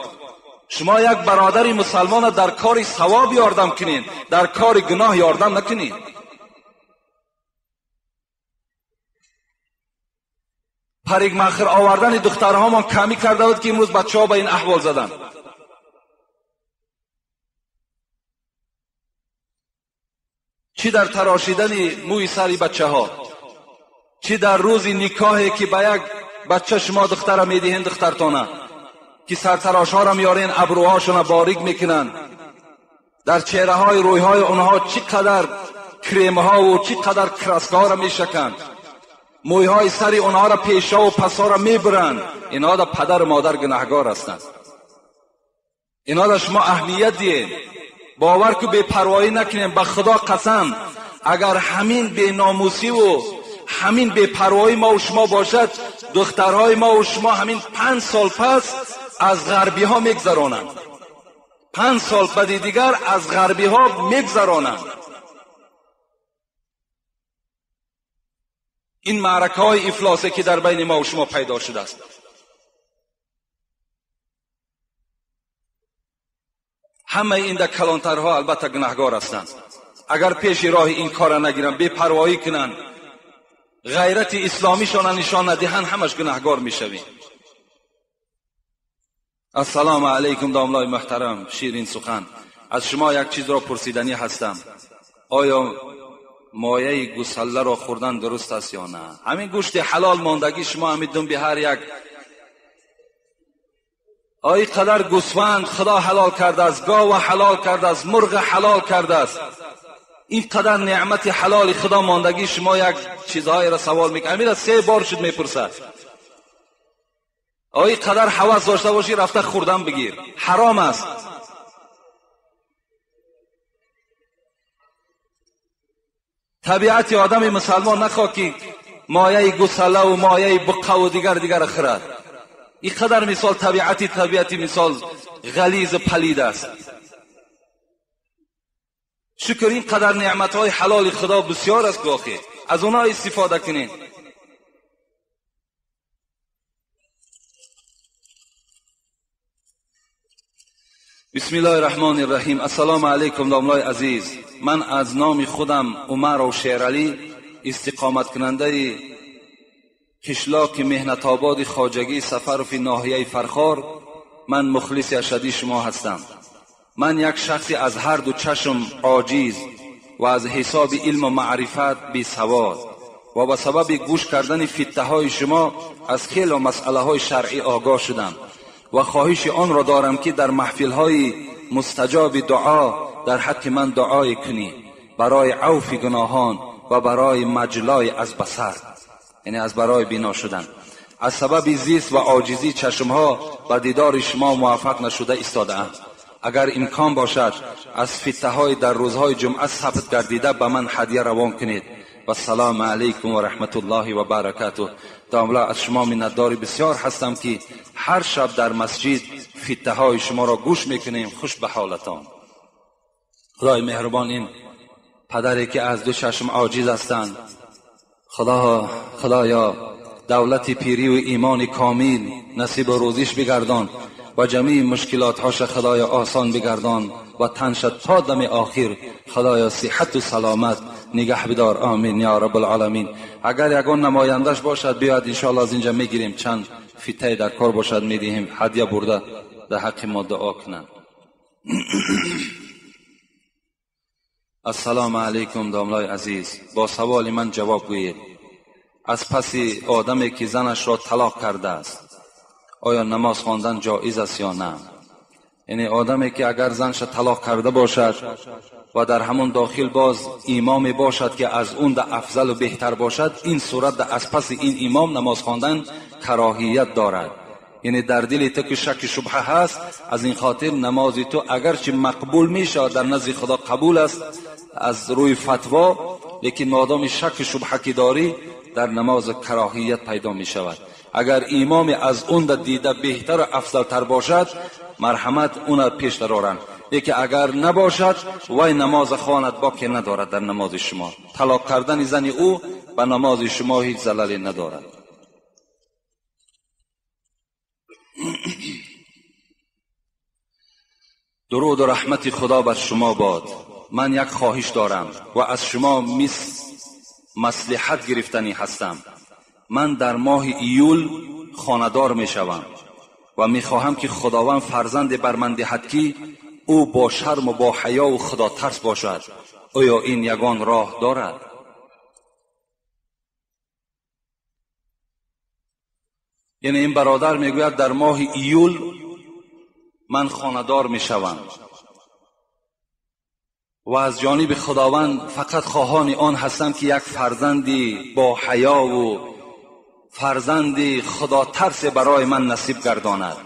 S2: Шумо як бародари мусалмонро дар кори савоб ёрдам кунед, дар кори гуноҳ ёрдам накунед. Парикмахр овардани духтарҳомон камӣ карда буд ки имрӯз бачаҳо ба ин аҳвол заданд. Чӣ дар тарошидани мӯи сари бачаҳо, чӣ дар рӯзи никоҳе ки ба як бача шумо духтара медиҳед, духтартона ки сартарошҳоро меорен, абрӯҳошонро борик мекунанд, дар чеҳраҳои рӯйҳои онҳо чӣ қадар кремҳову чӣ қадар краскаҳоро мешаканд, мӯйҳои сари онҳоро пешаву пасҳоро мебуранд. Инҳо да падару модар гунаҳгор ҳастанд. Инҳо да шумо аҳамият диҳед. Бовар ку бепарвоӣ накунем. Ба Худо қасам, агар ҳамин беномусиву ҳамин бепарвоӣ мо ва шумо бошад, духтарҳои мо ва шумо ҳамин 5 сол пас аз ғарбиҳо мегзаронанд. 5 сол баъди дигар аз ғарбиҳо мегзаронанд. Ин маъракаҳои ифлосе ки дар байни мо ва шумо пайдо шудааст. Ҳамаи ин дар калонтарҳо албатта гунаҳгор ҳастанд. Агар пеши роҳи ин корро нагиранд, бепарвоӣ кунанд, ғайрати исломишонро нишон надиҳанд, ҳамаш гунаҳгор мешавем. Ассалому алайкум домлои муҳтарам, ширин сухан. Аз шумо як чизро пурсиданӣ ҳастам. Оё мояи гусалларо хӯрдан дуруст аст ё на? Ҳамин гӯшти ҳалол мондагӣ шумо ҳамин думби ҳар як ой қадар гӯсфанд Худо ҳалол кардааст, гова ҳалол кардааст, мурғ ҳалол кардааст. Ин қадар неъмати ҳалоли Худо мондагӣ шумо як чизҳоеро савол мекунед. Ҳаминро 3 бор шуд мепурсад. Ой қадар ҳавас дошта бошӣ, рафта хӯрдан бигир, ҳаром аст. Табиати одами мусалмон нахоҳ ки мояи гусалаву мояи буққаву дигар дигарро хӯрад. Ин қадар мисол табиати мисол غلیظ و پلید است. شکر این قدر نعمتهای حلال خدا بسیار است که از اونها استفاده کنین. بسم الله الرحمن الرحیم. السلام علیکم داملای عزیز، من از نام خودم عمر و شیرعلی، استقامت کننده کشلاک مهنت آباد خواجگی سفر فی ناحیه فرخار، من مخلص اشدی شما هستم. من یک شخصی از هر دو چشم عاجز و از حساب علم و معرفت بی سواد و به سبب گوش کردن فتنه های شما از خیلی مسئله های شرعی آگاه شدم و خواهش آن را دارم که در محفل های مستجاب دعا در حق من دعای کنی برای عفو گناهان و برای مجلای از بصر، یعنی از برای بینا شدن. از سبب زیست و عاجزی چشمها به دیدار شما موفق نشده ایستاده ام. اگر امکان باشد از فتنه های در روزهای جمعه ثبت گردیده به من هدیه روان کنید. و السلام علیکم و رحمت الله و برکاته. داملا از شما منتدار بسیار هستم که هر شب در مسجد فتنه های شما را گوش میکنیم. خوش به حالتان. خدای مهربان این پدری که از دو چشم عاجز هستند، خدایا دولت پیری و ایمان کامل نصیب روزیش بگردان و جمیع مشکلات هاش خدایا آسان بگردان و تنش تا دم آخر خدایا صحت و سلامت نگه بدار. آمین یا رب العالمین. اگر یگان نمایندش باشد بیاد انشاءالله از اینجا میگیریم، چند فیته در کار باشد میدهیم، هدیه برده در حق ما دعا کنند. السلام علیکم داملای عزیز، با سوال من جواب گویید. از پس آدمی که زنش را طلاق کرده است آیا نماز خواندن جایز است یا نه؟ یعنی آدمی که اگر زنش طلاق کرده باشد و در همون داخل باز امام باشد که از اون ده افضل و بهتر باشد، این صورت ده از پس این امام نماز خواندن کراهیت دارد. یعنی در دل تو که شک شبهه هست، از این خاطر نماز تو اگرچه مقبول میشه در نزد خدا قبول است از روی فتوا، لیکن مادام شک شبهه که داری در نماز کراهیت پیدا می شود. اگر امام از اون دیده بهتر و افضل تر باشد مرحمت اون پیش درارند، لیکن اگر نباشد وای نماز خواند باکی ندارد در نماز شما. طلاق کردن زن او به نماز شما هیچ زللی ندارد. درود و رحمت خدا بر شما باد. من یک خواهش دارم و از شما مصلحت گرفتنی هستم. من در ماه ایول خانه‌دار می شوم و می خواهم که خداوند فرزند بر من دهد که او با شرم و با حیا و خدا ترس باشد. آیا این یگان راه دارد؟ یعنی این برادر میگوید در ماه ایول من خانه‌دار می شوم و از جانب خداوند فقط خواهان آن هستم که یک فرزندی با حیا و فرزندی خدا ترس برای من نصیب گرداند.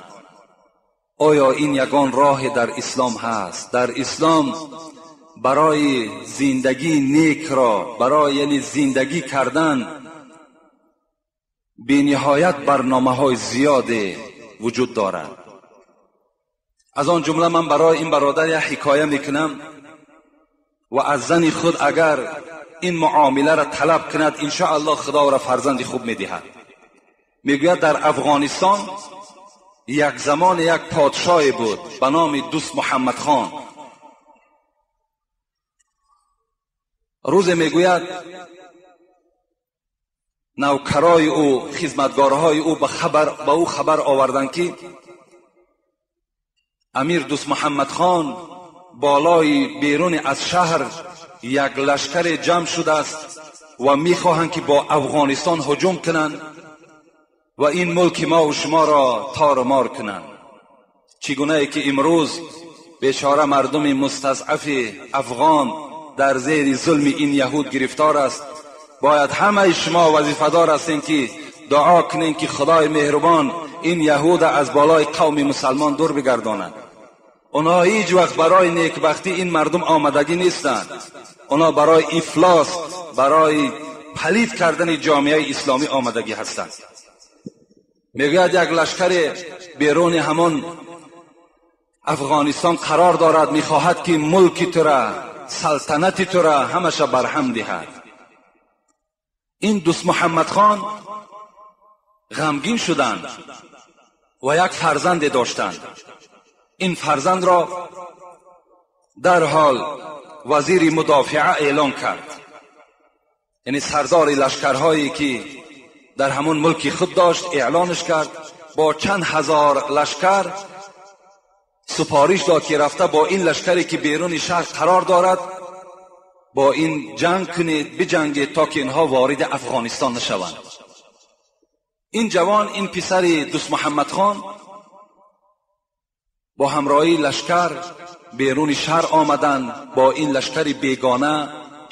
S2: آیا این یگان راه در اسلام هست؟ در اسلام برای زندگی نیک را، برای یعنی زندگی کردن بی نهایت برنامه های زیاد وجود دارد. از آن جمله من برای این برادر یک حکایه میکنم و از زن خود اگر این معامله را طلب کند انشاءالله خدا را فرزند خوب میدهد. میگوید در افغانستان یک زمان یک پادشاه بود به نام دوست محمد خان. روز میگوید نوکرای او، خدمتگارهای او به او خبر آوردند که امیر دوست محمد خان بالای بیرون از شهر یک لشکر جمع شده است و میخواهند که با افغانستان هجوم کنند و این ملک ما و شما را تار و مار کنند. چگونه ای که امروز بیچاره مردم مستضعف افغان در زیر ظلم این یهود گرفتار است، باید همه شما وظیفه دار هستین که دعا کنین که خدای مهربان این یهود از بالای قوم مسلمان دور بگرداند. اونا هیچ وقت برای نیکبختی این مردم آمدگی نیستند. اونا برای افلاس، برای پلید کردن جامعه اسلامی آمدگی هستند. میگوید یک لشکر بیرون همان Афғонистон қарор дорад, мехоҳад ки мулки тура, салтанати тура ҳамаша барҳам диҳад. Ин Дӯст Муҳаммад хон ғамгин шуданд ва як фарзанде доштанд. Ин фарзандро дарҳол вазири мудофиа эълон кард, яъне сардори лашкарҳое ки дар ҳамон мулки худ дошт эълонаш кард. Бо чанд ҳазор лашкар супориш дод ки рафта бо ин лашкаре ки беруни шаҳр қарор дорад бо ин ҷанг кунед, биҷангед то ки инҳо вориди Афғонистон нашаванд. Ин ҷавон, ин писари Дӯст Муҳаммад хон бо ҳамроҳии лашкар беруни шаҳр омаданд, бо ин лашкари бегона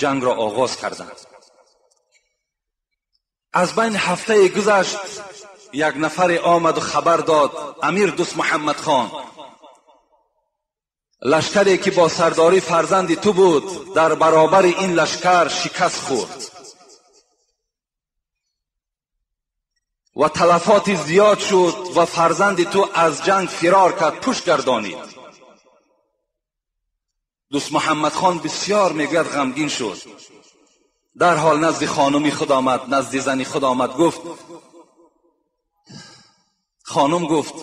S2: ҷангро оғоз карданд. Аз байн ҳафтае гузашт, як нафаре омаду хабар дод: амир Дӯст Муҳаммад хон, лашкаре ки бо сардорӣ фарзанди ту буд дар баробари ин лашкар шикаст хӯрд ва талафоти зиёд шуд ва фарзанди ту аз ҷанг фирор кард, пушт гардонид. Дӯст Муҳаммад хон бисёр мегӯяд ғамгин шуд. Дарҳол назди хонуми худ омад, назди зани худ омад, гуфт: хонум, гуфт,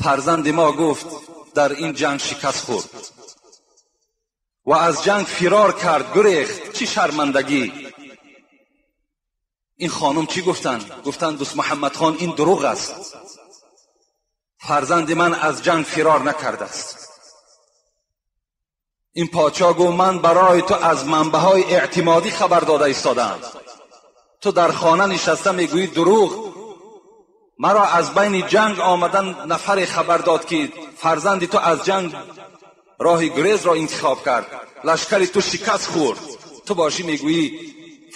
S2: фарзанди мо, гуфт, дар ин ҷанг шикаст хӯрд ва аз ҷанг фирор кард, гурехт. Чӣ шармандагӣ! Ин хонум чӣ гуфтанд? Гуфтанд: Дӯст Муҳаммад хон, ин дурӯғ аст, фарзанди ман аз ҷанг фирор накардааст. Ин подшоҳ гуфт: ман барои ту аз манбаъҳои эътимодӣ хабар дода истодаам, ту дар хона нишаста мегӯӣ дурӯғ. Маро аз байни ҷанг омадан нафаре хабар дод ки фарзанди ту аз ҷанг роҳи гурезро интихоб кард, лашкари ту шикаст хӯрд, ту бошӣ мегӯӣ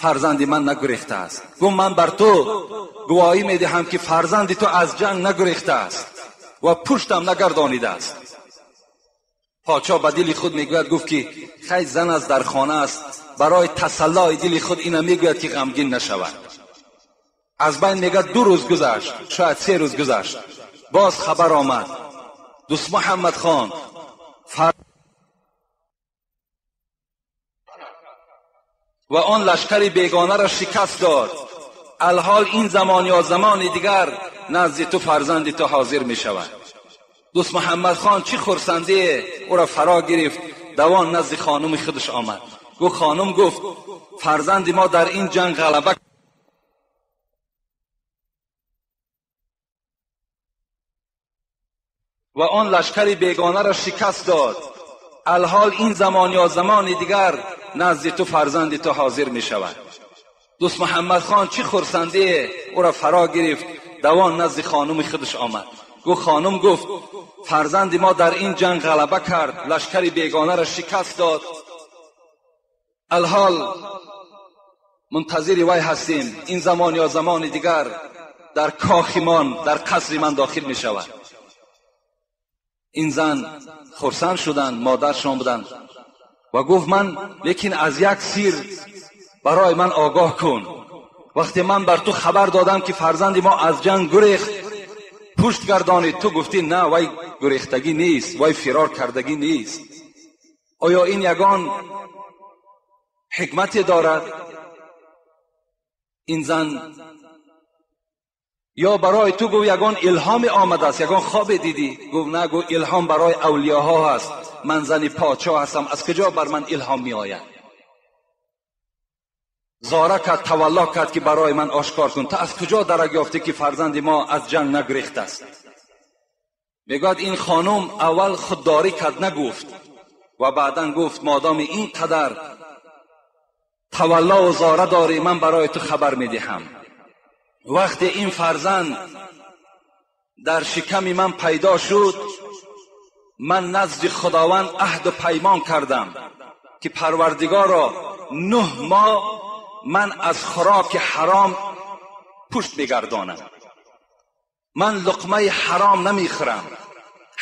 S2: фарзанди ман нагурехтааст. Гуфт: ман бар ту гувоҳӣ медиҳам ки фарзанди ту аз ҷанг нагурехтааст ва пуштам нагардонидааст. Подшоҳ ба дили худ мегӯяд, гуфт ки хай, зан аст, дар хона аст, барои тасаллои дили худ ина мегӯяд ки ғамгин нашавад. Аз байн мегӯяд 2 рӯз гузашт, шояд 3 рӯз гузашт, боз хабар омад: Дӯст Муҳаммад хон ва он лашкари бегонаро шикаст дод. Алҳол ин замон ё замони дигар назди ту фарзанди ту ҳозир мешавад. Дӯст Муҳаммад хон чӣ хурсандие ӯро фаро гирифт, давон назди хонуми худаш омад. Гуфт: хонум, гуфт, фарзанди мо дар ин ҷанг ғалаба ва он лашкари бегонаро шикаст дод. Алҳол ин замон ё замони дигар назди ту фарзанди ту ҳозир мешавад. Дӯст Муҳаммад хон чӣ хурсандие ӯро фаро гирифт, давон назди хонуми худаш омад. Гуфт: хонум, гуфт, фарзанди мо дар ин ҷанг ғалаба кард, лашкари бегонаро шикаст дод. Алҳол мунтазири вай ҳастем, ин замон ё замони дигар дар кохи ман, дар қасри ман дохил мешавад. Ин зан хурсанд шуданд, модаршон буданд ва гуфт: ман лекин аз як сир барои ман огоҳ кун. Вақте ман бар ту хабар додам ки фарзанди мо аз ҷанг гурехт, пушт гардонид, ту гуфтӣ на, вай гурехтагӣ нест, вай фирор кардагӣ нест. Оё ин ягон ҳикмате дорад? Ин зан ё барои ту гуфт ягон илҳоме омадааст, ягон хобе дидӣ? Гуфт на, гуфт илҳом барои авлиёҳо ҳаст, ман зани подшоҳ ҳастам, аз куҷо бар ман илҳом меояд? Зора кард, тавалло кард ки барои ман ошкор кун, ту аз куҷо дарак ёфтӣ ки фарзанди мо аз ҷанг нагурехтааст? Мегӯяд ин хонум аввал худдорӣ кард, нагуфт, ва баъдан гуфт модоми ин қадар тавалло ва зора дорӣ, ман барои ту хабар медиҳам. Вақте ин фарзанд дар шиками ман пайдо шуд, ман назди Худованд аҳду паймон кардам ки Парвардигоро 9 моҳ ман аз хӯроки ҳаром пушт мегардонам, ман луқмаи ҳаром намехӯрам,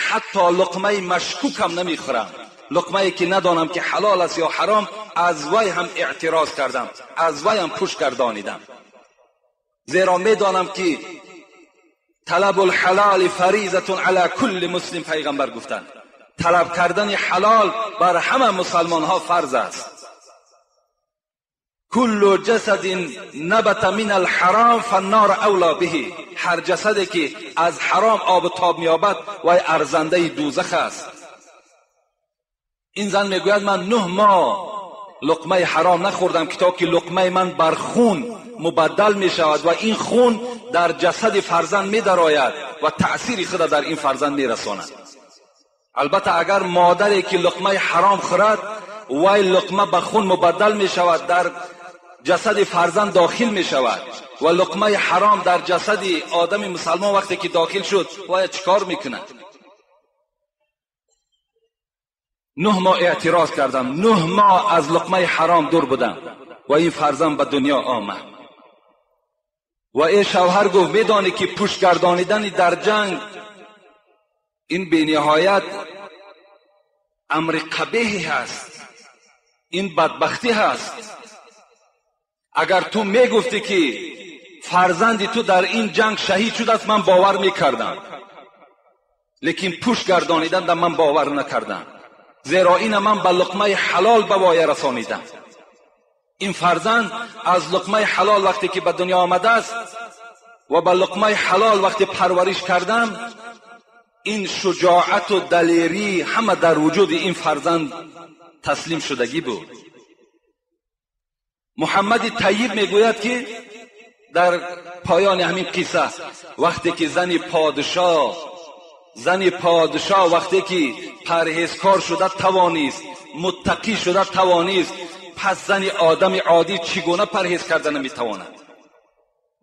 S2: ҳатто луқмаи машкукам намехӯрам, луқмае ки надонам ки ҳалол аст ё ҳаром, аз вай ҳам эътироз кардам, аз вай ҳам пушт гардонидам, зеро медонам ки طلب الحلال فریضة علی کل مسلم، پیغمبر گفتند طلب کردن حلال بر همه مسلمان ها فرض است. کل جسد نبت من الحرام فالنار اولا به، هر جسدی که از حرام آب و تاب می‌یابد وی ارزنده دوزخ است. این زن میگوید من 9 ماه لقمه حرام نخوردم که تا که لقمه من بر خون مبدل می شود و این خون در جسد فرزند می درآید و تأثیر خود در این فرزند می رساند. البته اگر مادری که لقمه حرام خورد وی لقمه به خون مبدل می شود، در جسد فرزند داخل می شود و لقمه حرام در جسد آدم مسلمان وقتی که داخل شد وی چیکار میکند؟ 9 ماه اعتراض کردم، 9 ماه از لقمه حرام دور بودم و این فرزند به دنیا آمد. و ای شوهر گفت میدانی که پشت گردانیدن در جنگ این بی نهایت امر قبیحی هست، این بدبختی هست. اگر تو میگفتی که فرزند تو در این جنگ شهید شده است من باور میکردم، لیکن پشت گردانیدن در من باور نکردم، زیرا این من به لقمه حلال به وایه رسانیدم. این فرزند از لقمه حلال وقتی که به دنیا آمده است و به لقمه حلال وقتی پرورش کردم، این شجاعت و دلیری همه در وجود این فرزند تسلیم شدگی بود. محمد طیب میگوید که در پایان همین قصه وقتی که زن پادشاه وقتی که پرهیزکار شده توانیست، متقی شده توانیست، پس زن آدم عادی چگونه پرهیز کرده نمیتواند؟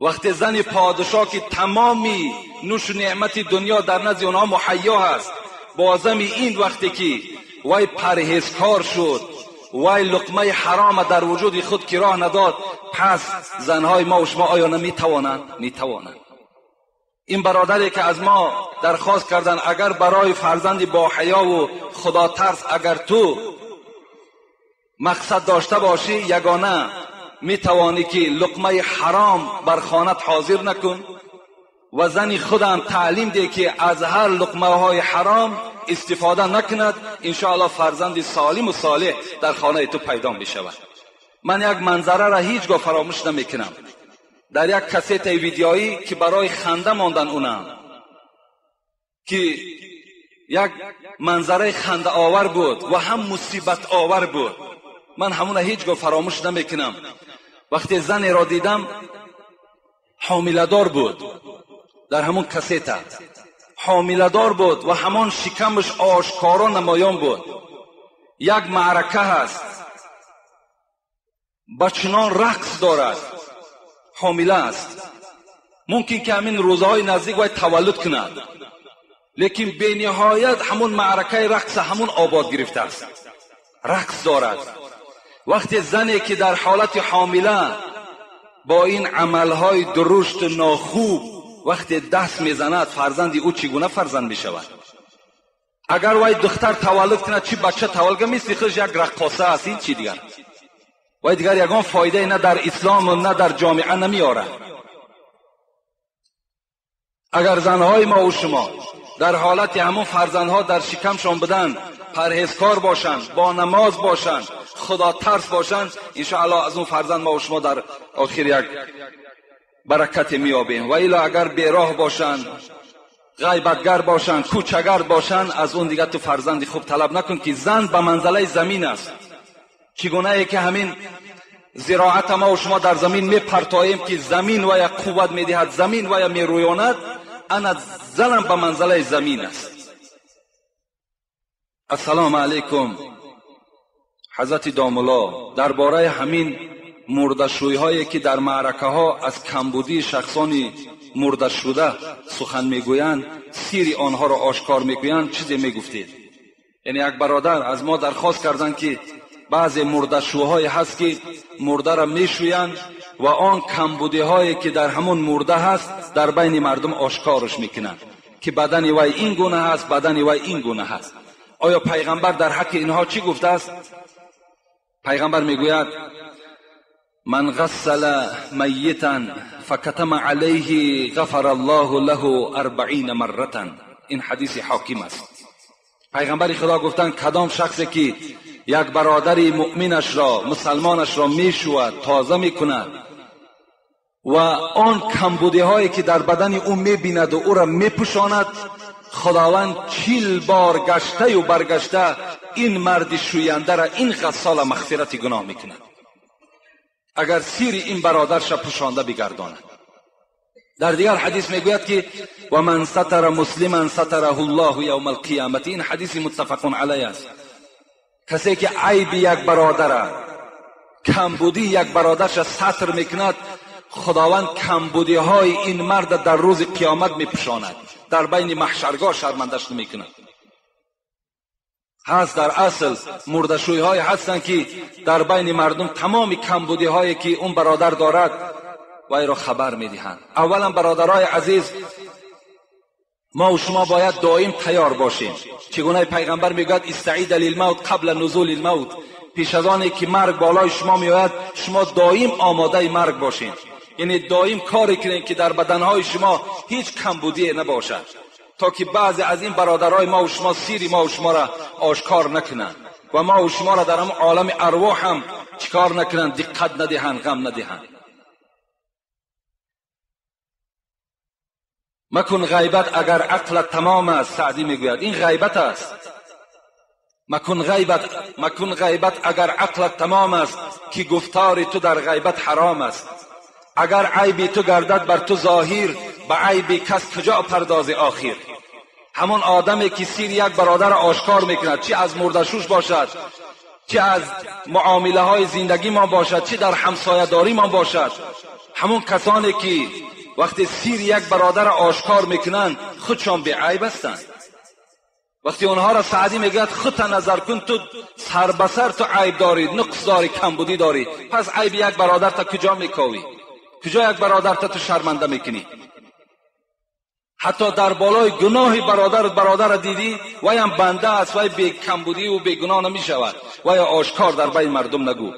S2: وقتی زن پادشاه که تمامی نوش و نعمت دنیا در نزد آنها مهیا هست، بازم این وقتی که وی پرهیزکار شد، وی لقمه حرام در وجود خود که راه نداد، پس زنهای ما و شما آیا نمیتوانند؟ میتوانند. این برادری که از ما درخواست کردن اگر برای فرزند با حیا و خدا ترس اگر تو مقصد داشته باشی، یگانه میتوانی که لقمه حرام بر خانت حاضر نکن و زن خودم تعلیم ده که از هر لقمه های حرام استفاده نکند، انشاءالله فرزند سالم و صالح در خانه تو پیدا می شود. من یک منظره را هیچگاه فراموش نمیکنم. در یک کست ویدیویی که برای خنده ماندن اونم که یک منظره خنده آور بود و هم مصیبت آور بود، من همون هیچگاه فراموش نمیکنم. وقتی زنی را دیدم حامله دار بود، در همون کست حامله دار بود و همان شکمش آشکارا نمایان بود. یک معرکه هست، با چنان رقص دارد، حامله است، ممکن که همین روزهای نزدیک باید تولد کند، لیکن به نهایت همون معرکه رقص همون آباد گرفته است، رقص دارد. وقتی زنی که در حالت حامله با این عملهای درشت ناخوب وقتی دست میزند، فرزند او چگونه فرزند میشود؟ اگر وای دختر تولد کند چی بچه تولد کنه، مثل خودش یک رقاصه است، این چی دیگر؟ وای دیگر یگان فایده نه در اسلام و نه در جامعه نمیاره. اگر زنهای ما و شما در حالت همون فرزندها در شکمشان بودن، پرهیزکار باشند، با نماز باشند، خدا ترس باشند، انشاءالله از اون فرزند ما و شما در آخر یک برکت میابیم. و الا اگر بیراه باشند، غیبتگر باشند، کوچگر باشند، از اون دیگر تو فرزند خوب طلب نکن که زن به منزله زمین است. چگونه ای که همین زراعت ما و شما در زمین میپرتاییم که زمین و یا قوت میدهد، زمین و یا میرویاند، انا زنم به منزله زمین است. السلام علیکم. حضرت داملا درباره همین مردشویی هایی که در معرکه ها از کمبودی شخصان مرده شده سخن میگویند، سیر آنها را آشکار میگویند، چیزی میگفتید؟ یعنی یک برادر از ما درخواست کردند که بعضی مردشوهای هست که مرده را میشویند و آن کمبودی هایی که در همون مرده هست در بین مردم آشکارش میکنند که بدن وی این گونه هست، بدن وی این گونه هست. آیا پیغمبر در حق اینها چی گفته است؟ پیغمبر میگوید من غسل میتا فکتم علیه غفر الله له 40 مره. این حدیث حاکم است. پیغمبر خدا گفتند کدام شخصی که یک برادر مؤمنش را، مسلمانش را میشود، تازه میکند و آن کمبودی هایی که در بدن او میبیند و او را میپوشاند، خداوند 40 بار گشته و برگشته این مرد شوینده را، این غسال، مغفرت گناه میکند اگر سیر این برادرش را پوشانده بگرداند. در دیگر حدیث میگوید که و من ستر مسلما ستره الله یوم القیامت. این حدیث متفق علیه است. کسی که عیب یک برادر، کمبودی یک برادرش را ستر میکند، خداوند کمبودی های این مرد در روز قیامت میپوشاند، در بین محشرگاه شرمندش نمیکند. هست در اصل مردشوی های هستند که در بین مردم تمام کمبودی هایی که اون برادر دارد وی را خبر میدهند. اولا برادرای عزیز، ما و شما باید دائم تیار باشیم. چگونه پیغمبر میگوید استعید للموت قبل نزول الموت، پیش از آنی که مرگ بالای شما میآید شما دائم آماده مرگ باشین. یعنی دائم کاری کنین که در بدنهای شما هیچ کمبودی نباشد، تا که بعضی از این برادرای ما و شما سیری ما و شما را آشکار نکنند و ما و شما را در هم عالم ارواح هم چیکار نکنند، دقت ندهند، غم ندهند. مکن غیبت اگر عقلت تمام است. سعدی میگوید این غیبت است. مکن غیبت اگر عقلت تمام است، که گفتار تو در غیبت حرام است. اگر عیبی تو گردد بر تو ظاهر، به عیب کس کجا پرداز آخر. همون آدمی که سیر یک برادر آشکار میکند، چی از مردشوش باشد، چی از معامله های زندگی ما باشد، چی در همسایه داری ما باشد، همون کسانی که وقتی سیر یک برادر آشکار میکنند خودشان بی عیب هستند. وقتی اونها را سعدی میگوید خودت نظر کن، تو سر به سر تو عیب داری، نقص داری، کمبودی داری، پس عیب یک برادر تا کجا میکاوی؟ کجا یک برادر تا تو شرمنده میکنی؟ حتی در بالای گناه برادر دیدی، وی هم بنده است، وی بی کمبودی و بی گناه نمیشود، وی آشکار در بین مردم نگو.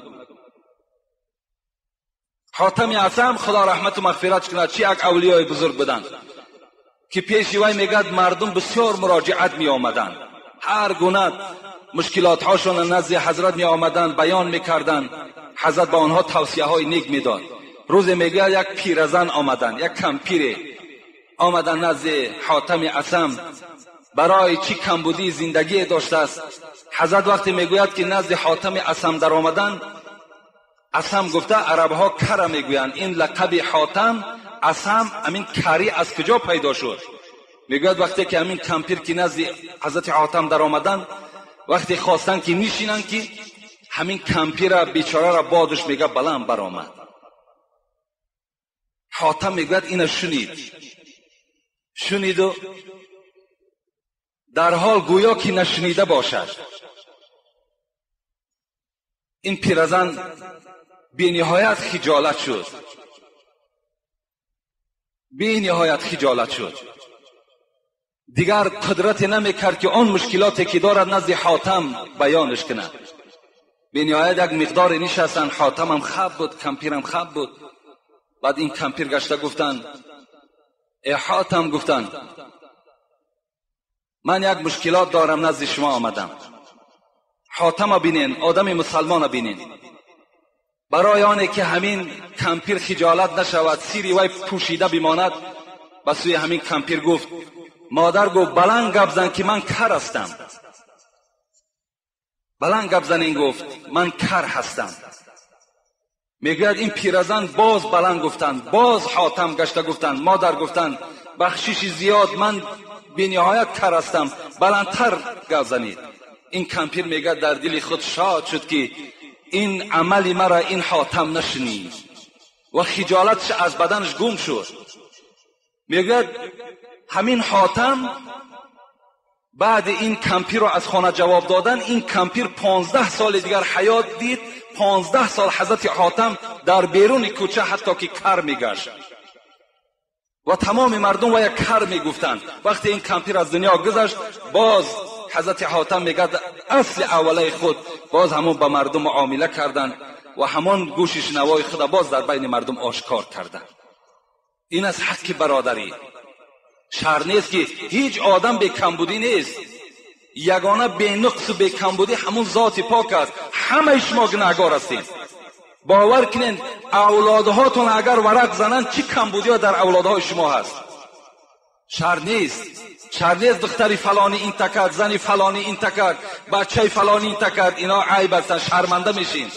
S2: حاتم اعصم خدا رحمت و مغفرت کند، چی یک اولیای بزرگ بودند که پیش وی میگد مردم بسیار مراجعت می آمدند، هر گونه مشکلات هاشون نزد حضرت می آمدند، بیان میکردند، حضرت به آنها توصیه های نیک میداد. روز میگه یک پیرزن آمدند، یک کمپیر آمدن نزد حاتم اعصم، برای چی کمبودی زندگی داشته است. حضرت وقتی میگوید که نزد حاتم اعصم در آمدن، اعصم گفته عرب ها کره میگویند، این لقب حاتم اعصم همین کری از کجا پیدا شد؟ میگوید وقتی که همین کمپیر که نزد حضرت حاتم در آمدن، وقتی خواستن که نشینن که همین کمپیر بیچاره را بادش میگه بلند برآمد. حاتم میگوید اینو شنید و در حال گویا که نشنیده باشد. این پیرزن بی نهایت خجالت شد، بی نهایت خجالت شد، دیگر قدرت نمیکرد که آن مشکلاتی که دارد نزد حاتم بیانش کند. بی نهایت یک مقدار نشستن، حاتم هم خب بود، کمپیر هم خب بود. بعد این کمپیر گشته گفتن ای حاتم، گفتن من یک مشکلات دارم نزد شما آمدم. حاتم بینین، آدم مسلمان بینین، برای آنه که همین کمپیر خجالت نشود، سیری وی پوشیده بماند، به سوی همین کمپیر گفت مادر گفت بلند گپ زن که من کر هستم. بلند گپ زن، این گفت من کر هستم. میگوید این پیرزن باز بلند گفتند، باز حاتم گشته گفتند مادر گفتند بخشش زیاد، من بی نهایت کر هستم، بلندتر گپ زنید. این کمپیر میگه در دل خود شاد شد که این عمل مرا این حاتم نشنید و خجالتش از بدنش گم شد. میگوید همین حاتم بعد این کمپیر رو از خانه جواب دادن، این کمپیر 15 سال دیگر حیات دید. 15 سال حضرت حاتم در بیرون کوچه حتی که کر میگشت و تمام مردم و یک کر میگفتند. وقتی این کمپیر از دنیا گذشت، باز حضرت حاتم میگه اصل اوله خود باز همون به مردم معامله کردند. و همان گوش شنوای خود باز در بین مردم آشکار کرده. این از حق برادری. شر نیست که هیچ آدم به کمبودی نیست. یگانه به نقص و به کمبودی همون ذات پاک است. همه شما گناهگار هستید. باور کنین اولادهاتون اگر ورق زنند چی کمبودی ها در اولادهای شما هست. شر نیست. شر نیست دختری فلانی این تکرد، زنی فلانی این تکرد، بچه فلانی این تکرد، اینا عیب هستن، شرمنده میشین.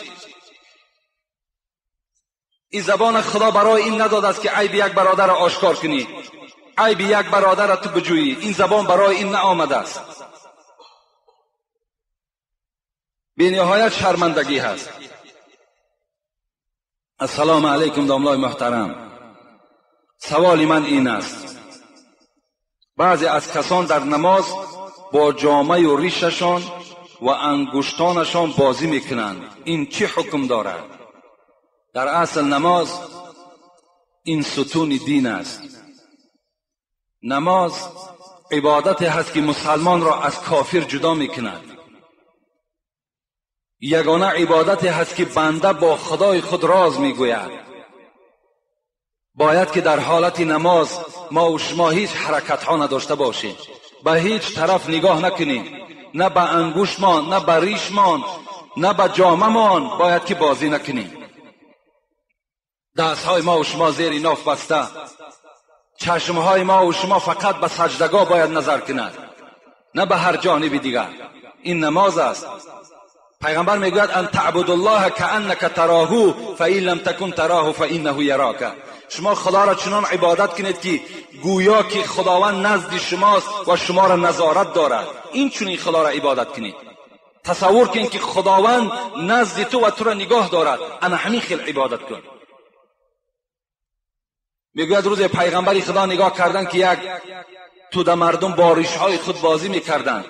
S2: این زبان خدا برای این نداد است که عیب یک برادر را آشکار کنی، عیب یک برادر را تو بجویی. این زبان برای این نآمده است. به نهایت شرمندگی هست. السلام علیکم داملای محترم. سوال من این است: بعضی از کسان در نماز با جامه و ریششان و انگشتانشان بازی میکنند، این چی حکم دارد؟ در اصل نماز این ستون دین است. نماز عبادت هست که مسلمان را از کافر جدا میکند. یگانه عبادت هست که بنده با خدای خود راز میگوید. باید که در حالت نماز ما و شما هیچ حرکت ها نداشته باشیم، به هیچ طرف نگاه نکنیم، نه به انگوشمان، نه به ریشمان، نه به جامه‌مان باید که بازی نکنیم. دستهای ما و شما زیر ناف بسته، چشمهای ما و شما فقط به سجدگاه باید نظر کند، نه به هر جانب دیگر. این نماز است. پیغمبر میگوید ان تعبد الله کأنک تراه فإن لم تکن تراه فإنه یراک. شما خدا را چنان عبادت کنید که گویا که خداوند نزد شماست و شما را نظارت دارد. این چنین خدا را عبادت کنید. تصور کنید که خداوند نزد تو و تو را نگاه دارد. انا همین خیل عبادت کن. میگوید روز پیغمبر خدا نگاه کردن که یک توده مردم با ریشهای خود بازی میکردند.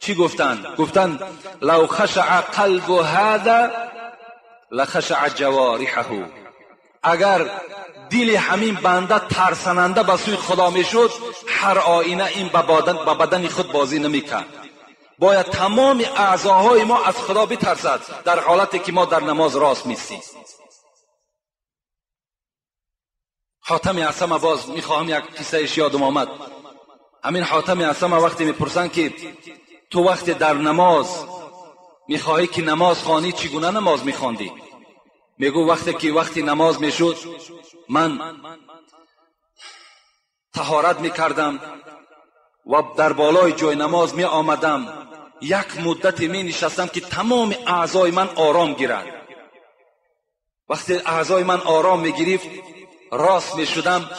S2: چی گفتند؟ گفتند لو خشع قلب هذا لخشع جوارحه. اگر دل همین بنده ترسننده به سوی خدا میشد، هر آینه این به بدن خود بازی نمیکرد. باید تمام اعضاهای ما از خدا بترسد در حالتی که ما در نماز راست میستیم. حاتم اصم باز میخواهم یک قصهش یادم آمد. همین حاتم اصم وقتی میپرسن که تو وقتی در نماز میخواهی که نماز خوانی چگونه نماز میخواندی؟ میگو وقتی که وقتی نماز میشد من طهارت میکردم و در بالای جای نماز می آمدم، یک مدت می نشستم که تمام اعضای من آرام گیرد. وقتی اعضای من آرام میگرفت راست میشدم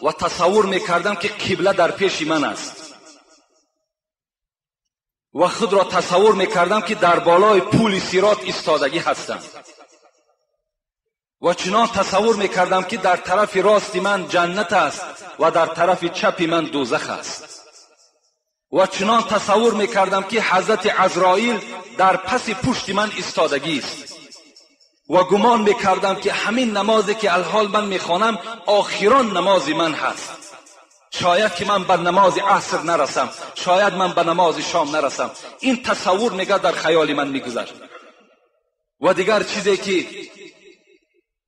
S2: و تصور میکردم که قبله در پیش من است و خود را تصور میکردم که در بالای پول صراط ایستادگی هستم و چنان تصور میکردم که در طرف راست من جنت است و در طرف چپ من دوزخ است و چنان تصور میکردم که حضرت عزرائیل در پس پشت من ایستادگی است و گمان میکردم که همین نمازی که الحال من میخوانم آخران نماز من هست. شاید که من به نماز عصر نرسم، شاید من به نماز شام نرسم. این تصور میگه در خیال من میگذشت. و دیگر چیزی که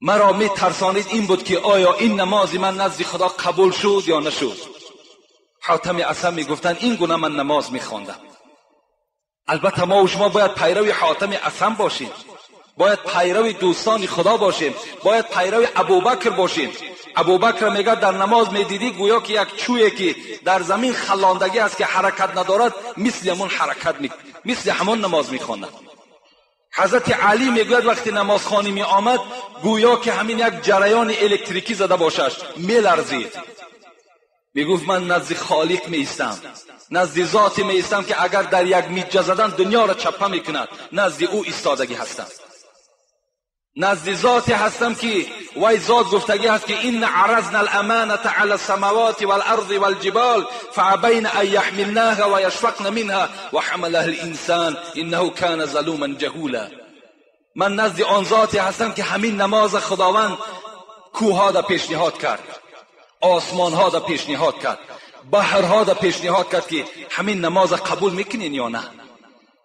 S2: مرا میترسانید این بود که آیا این نماز من نزد خدا قبول شد یا نشد. حاتم اصم میگفتن این گونه من نماز میخواندم. البته ما و شما باید پیرو حاتم اصم باشیم، باید پیرو دوستان خدا باشیم، باید پیرو ابوبکر باشیم. ابوبکر میگه در نماز میدیدی گویا که یک چویی که در زمین خلاندگی است که حرکت ندارد، مثل همون حرکت مثل همون نماز میخواند. حضرت علی میگوید وقتی نمازخوانی می آمد گویا که همین یک جریان الکتریکی زده باشش، میلرزید. میگفت من نزد خالق میایستم، نزد ذاتی میایستم که اگر در یک میجه زدن دنیا را چپه میکند، نزد او ایستادگی هستم، نزد ذاتی هستم که وی ذات گفتگی هست که این عرضنا الامانة علی السماوات والارض والجبال فابین ان یحملناها و یشفقن منها و حملها الانسان انه کان ظلوما جهولا. من نزد آن ذاتی هستم که همین نماز خداوند کوهها را پیشنهاد کرد، آسمانها را پیشنهاد کرد، بحرها را پیشنهاد کرد که همین نماز قبول میکنین یا نه.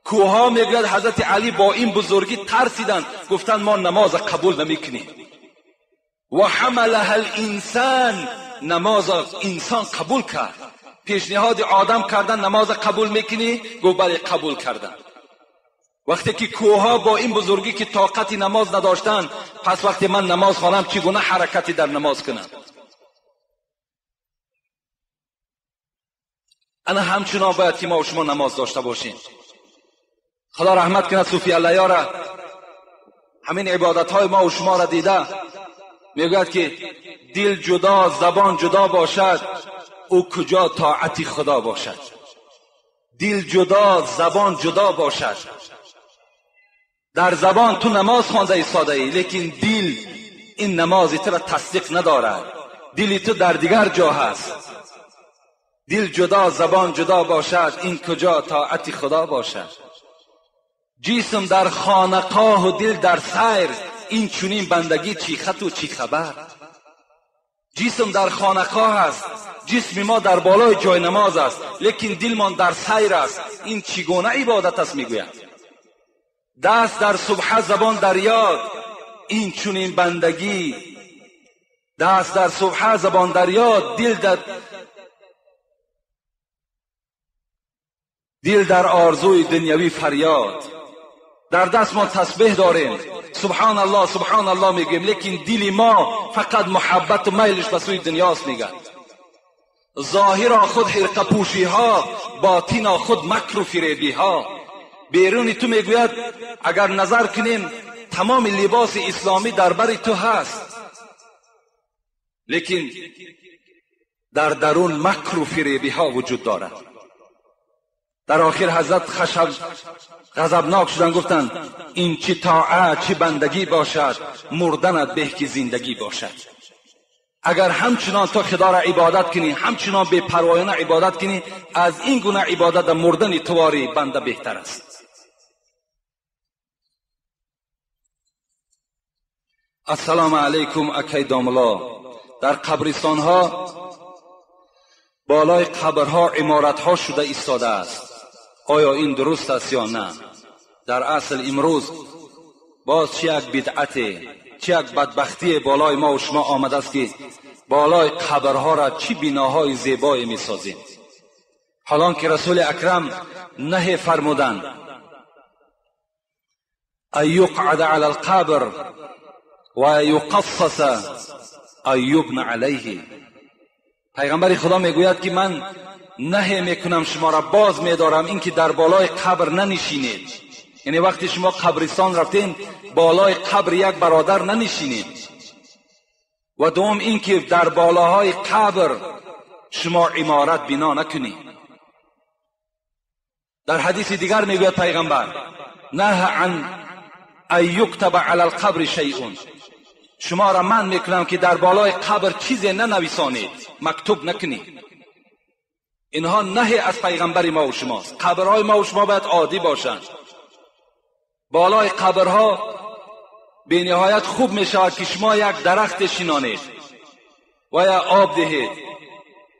S2: کوها میگوید حضرت علی با این بزرگی ترسیدند، گفتند ما نماز قبول نمیکنیم. و حملها الانسان، نماز انسان قبول کرد. پیشنهاد آدم کردن نماز قبول میکنی؟ گفت بله قبول کردن. وقتی که کوها با این بزرگی که طاقت نماز نداشتند، پس وقتی من نماز خوانم چگونه حرکتی در نماز کنم؟ انا همچنان باید که ما و شما نماز داشته باشیم. خدا رحمت کنه صوفی الله را، همین عبادت های ما و شما را دیده میگوید که دل جدا زبان جدا باشد، او کجا طاعت خدا باشد؟ دل جدا زبان جدا باشد. در زبان تو نماز خوانده ایستاده ای، لیکن دل این نماز تو را تصدیق ندارد، دل تو در دیگر جا هست. دل جدا زبان جدا باشد، این کجا طاعت خدا باشد؟ جسم در خانقاه و دل در سیر، این چنین بندگی چی خط و چی خبر؟ جسم در خانقاه است، جسم ما در بالای جای نماز است، لیکن دلمان در سیر است، این چگونه عبادت است؟ میگوید دست در سبحه زبان در یاد، این چنین بندگی. دست در سبحه زبان در یاد، دل در آرزوی دنیوی فریاد. در دست ما تسبیح داریم، سبحان الله سبحان الله میگیم، لیکن دل ما فقط محبت و میلش به سوی دنیاست. میگه ظاهرا خود حرقه پوشی ها، باطنا خود مکر و فریبی ها. بیرونی تو میگوید اگر نظر کنیم تمام لباس اسلامی در بر تو هست، لیکن در درون مکر و فریبی ها وجود دارد. در آخر حضرت خشب غضبناک شدن، گفتند این چی طاعت چی بندگی باشد، مردنت به که زندگی باشد. اگر همچنان تو خدا را عبادت کنی، همچنان بی پروایانه عبادت کنی، از این گونه عبادت مردن تواری بنده بهتر است. السلام علیکم اکی داملا. در قبرستان ها بالای قبرها عمارت ها شده ایستاده است، آیا این درست است یا نه؟ در اصل امروز باز چه یک بدعت، چه یک بدبختی بالای ما و شما آمده است که بالای قبرها را چی بناهای زیبایی می سازیم. حالان که رسول اکرم نهی فرمودند ان یقعد علی القبر و یقصص ان یبنى علیه. پیغمبر خدا میگوید که من نهی میکنم شما را، باز میدارم اینکه در بالای قبر ننشینید. یعنی وقتی شما قبرستان رفتین بالای قبر یک برادر ننشینید. و دوم اینکه در بالاهای قبر شما عمارت بنا نکنید. در حدیث دیگر میگوید پیغمبر نه عن ان یکتب علی القبر شیء، شما را من میکنم که در بالای قبر چیزی ننویسانید، مکتوب نکنید. اینها نهی از پیغمبر ما و شماست. قبرهای ما و شما باید عادی باشند. بالای قبرها به نهایت خوب می شود که شما یک درخت شینانید و یا آب دهید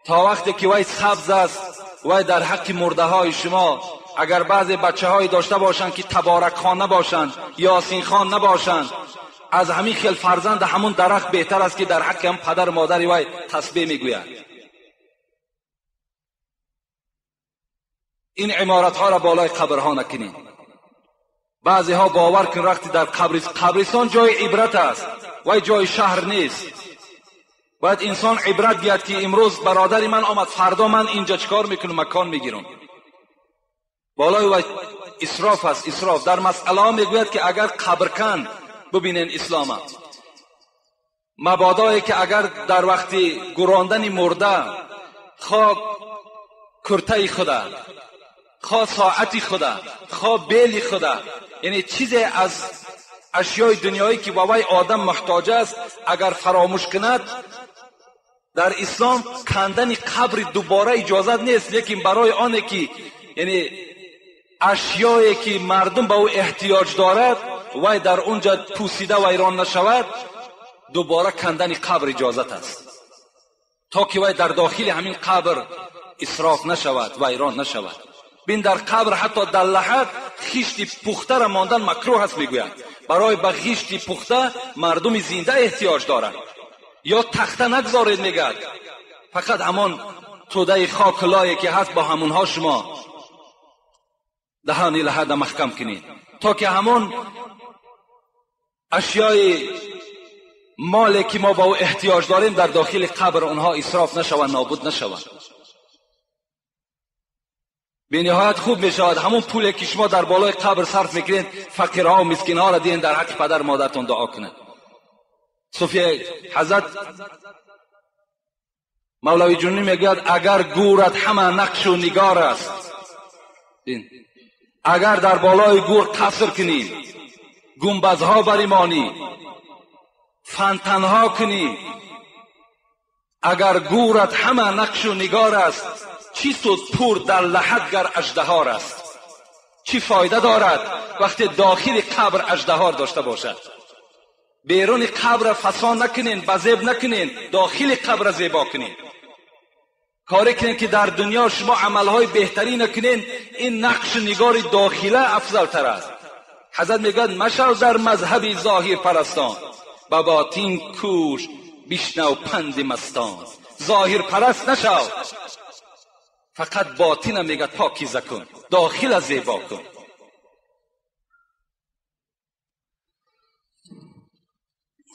S2: تا وقتی که وی سبز است. وی در حق مرده های شما، اگر بعضی بچه های داشته باشند که تبارک خان نباشند، یاسین خان نباشند، از همین خیل فرزند همون درخت بهتر است که در حق هم پدر مادری وی تسبیح میگوید. این عمارت ها را بالای قبرها نکنید. بعضی ها باور کن وقتی در قبرستان جای عبرت است، وی جای شهر نیست. باید انسان عبرت گیرد که امروز برادر من آمد، فردا من اینجا چکار میکنم، مکان میگیرم. بالای وی اسراف است، اسراف. در مسئله ها میگوید که اگر قبر کن، ببینین اسلام مبادایی که اگر در وقتی گراندن مرده خواه کرته خدا، خواه ساعتی خدا، خواه بیل خدا، یعنی چیزی از اشیای دنیایی که با وی آدم محتاج است اگر فراموش کند، در اسلام کندن قبر دوباره اجازت نیست. لیکن برای آنه که یعنی اشیایی که مردم به او احتیاج دارد وی در اونجا پوسیده ویران نشود، دوباره کندن قبر اجازت است تا که وی در داخل همین قبر اسراف نشود، ویران نشود. بین در قبر حتی در لحد خشت پخته را ماندن مکروه است میگویند. برای به خشت پخته مردم زنده احتیاج دارند. یا تخته نگذارید میگد، فقط همان توده خاک لایه که هست با همونها شما دهان لحد محکم کنید تا که همون اشیای مالی که ما با او احتیاج داریم در داخل قبر اونها اسراف نشوند، نابود نشوند. به نهایت خوب می شود همون پولی که شما در بالای قبر صرف میکنید فقیرها و مسکینها را دین در حق پدر مادرتون دعا کنید. صوفی حضرت مولوی جنونی میگوید اگر گورت همه نقش و نگار است، اگر در بالای گور قصر کنی، گنبدها بریمانی، فنتنها کنی، اگر گورت همه نقش و نگار است، چی سود پور در لحد گر اژدهار است؟ چی فایده دارد وقتی داخل قبر اژدهار داشته باشد؟ بیرون قبر فسان نکنین، بزیب نکنین، داخل قبر زیبا کنین. کاری کنین که در دنیا شما عملهای بهتری نکنین، این نقش نگار داخله افضل تر است. حضرت میگوید مشو در مذهب ظاهر پرستان، به باطن کوش بشنو پند مستان. ظاهر پرست نشو، فقط باطن میگه پاکیزه کن، داخل زیبا کن.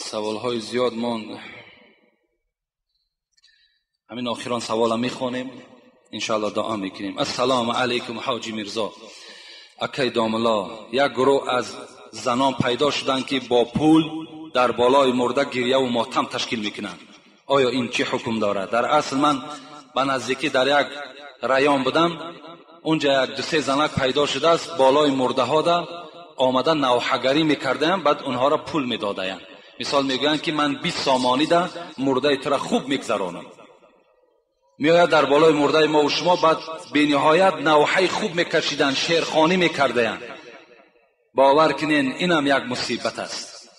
S2: سوالهای زیاد ماند، همین آخران سوالا میخوانیم انشاءالله دعا میکنیم. السلام علیکم حاجی میرزا اکی داملا، یک گروه از زنان پیدا شدند که با پول در بالای مرده گریه و ماتم تشکیل میکنند، آیا این چه حکم دارد؟ در اصل من به نزدیکی در یک ریان بودم، اونجا یک دو سه زنک پیدا شده است بالای مرده ها ده آمده نوحه‌گری میکردن، بعد اونها را پول میدادند. مثال میگویند که من 20 سامانی ده مرده تو را خوب میگذرانم. میآید در بالای مرده ما و شما، بعد به نهایت نوحه خوب میکشیدن، شعرخوانی میکردند. باور کنین اینم یک مصیبت است.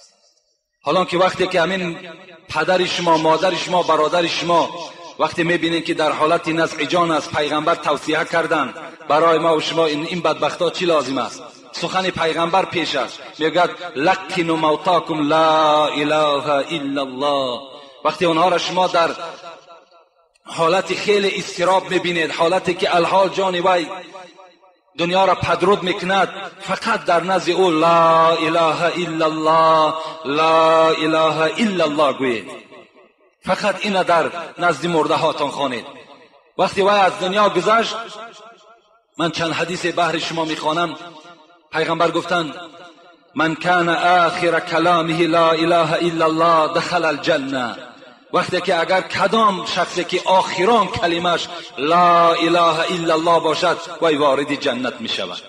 S2: حالا که وقتی که همین پدر شما، مادر شما، برادر شما وقتی میبینین که در حالت نزع جان است، پیغمبر توصیه کردن برای ما و شما این بدبختا چی لازم است؟ سخن پیغمبر پیش است، میگوید لقنوا موتاکم لا اله الا الله. وقتی اونها را شما در حالت خیلی اضطراب میبینید، حالتی که الحال جان وی دنیا را پدرود میکند، فقط در نزد او لا اله الا الله، لا اله الا الله گویید. فقط اینه در نزد مرده هاتان خوانید. وقتی وی از دنیا گذشت، من چند حدیث بهر شما میخوانم. پیغمبر گفتند من کان آخر کلامه لا اله الا الله دخل الجنه. وقتی که اگر کدام شخصی که آخران کلمش لا اله الا الله باشد، وی وارد جنت می شود.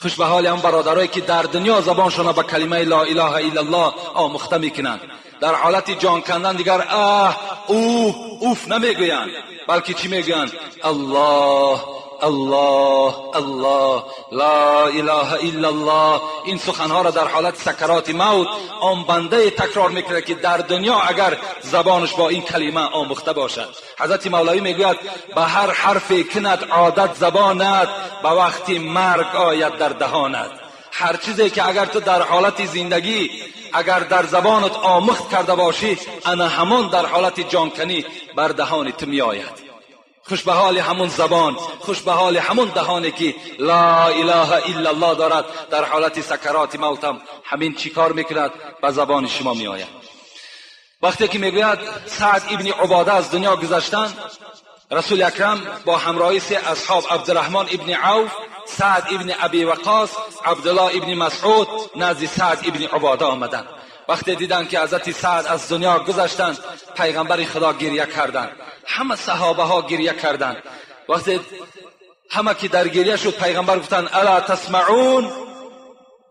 S2: خوش به حال هم برادرایی که در دنیا زبانشان به کلمه لا اله الا الله آموخته میکنند، در حالت جان کندن دیگر اه اوه اوف نمیگویند، بلکه چی میگویند؟ الله الله الله لا اله الا الله. این سخنها را در حالت سکرات موت آن بنده تکرار میکنه که در دنیا اگر زبانش با این کلمه آموخته باشد. حضرت مولوی میگوید به هر حرف کند عادت زبانت، به وقتی مرگ آید در دهانت. هر چیزی که اگر تو در حالت زندگی اگر در زبانت آموخت کرده باشی، انا همان در حالت جانکنی بر دهان تو میآید. خوش به حال همون زبان، خوش به حال همون دهانی که لا اله الا الله دارد، در حالت سکرات موتم همین چیکار میکند؟ به زبان شما میآید. وقتی که میگوید سعد ابن عباده از دنیا گذشتن، رسول اکرم با همراهی سه اصحاب عبدالرحمن ابن عوف، سعد ابن ابی وقاص، عبدالله ابن مسعود نزد سعد ابن عباده آمدند. وقتی دیدن که حضرت سعد از دنیا گذشتند، پیغمبر خدا گریه کردند، همه صحابه ها گریه کردند. وقتی همه که در گریه شد، پیغمبر گفتند الا تسمعون،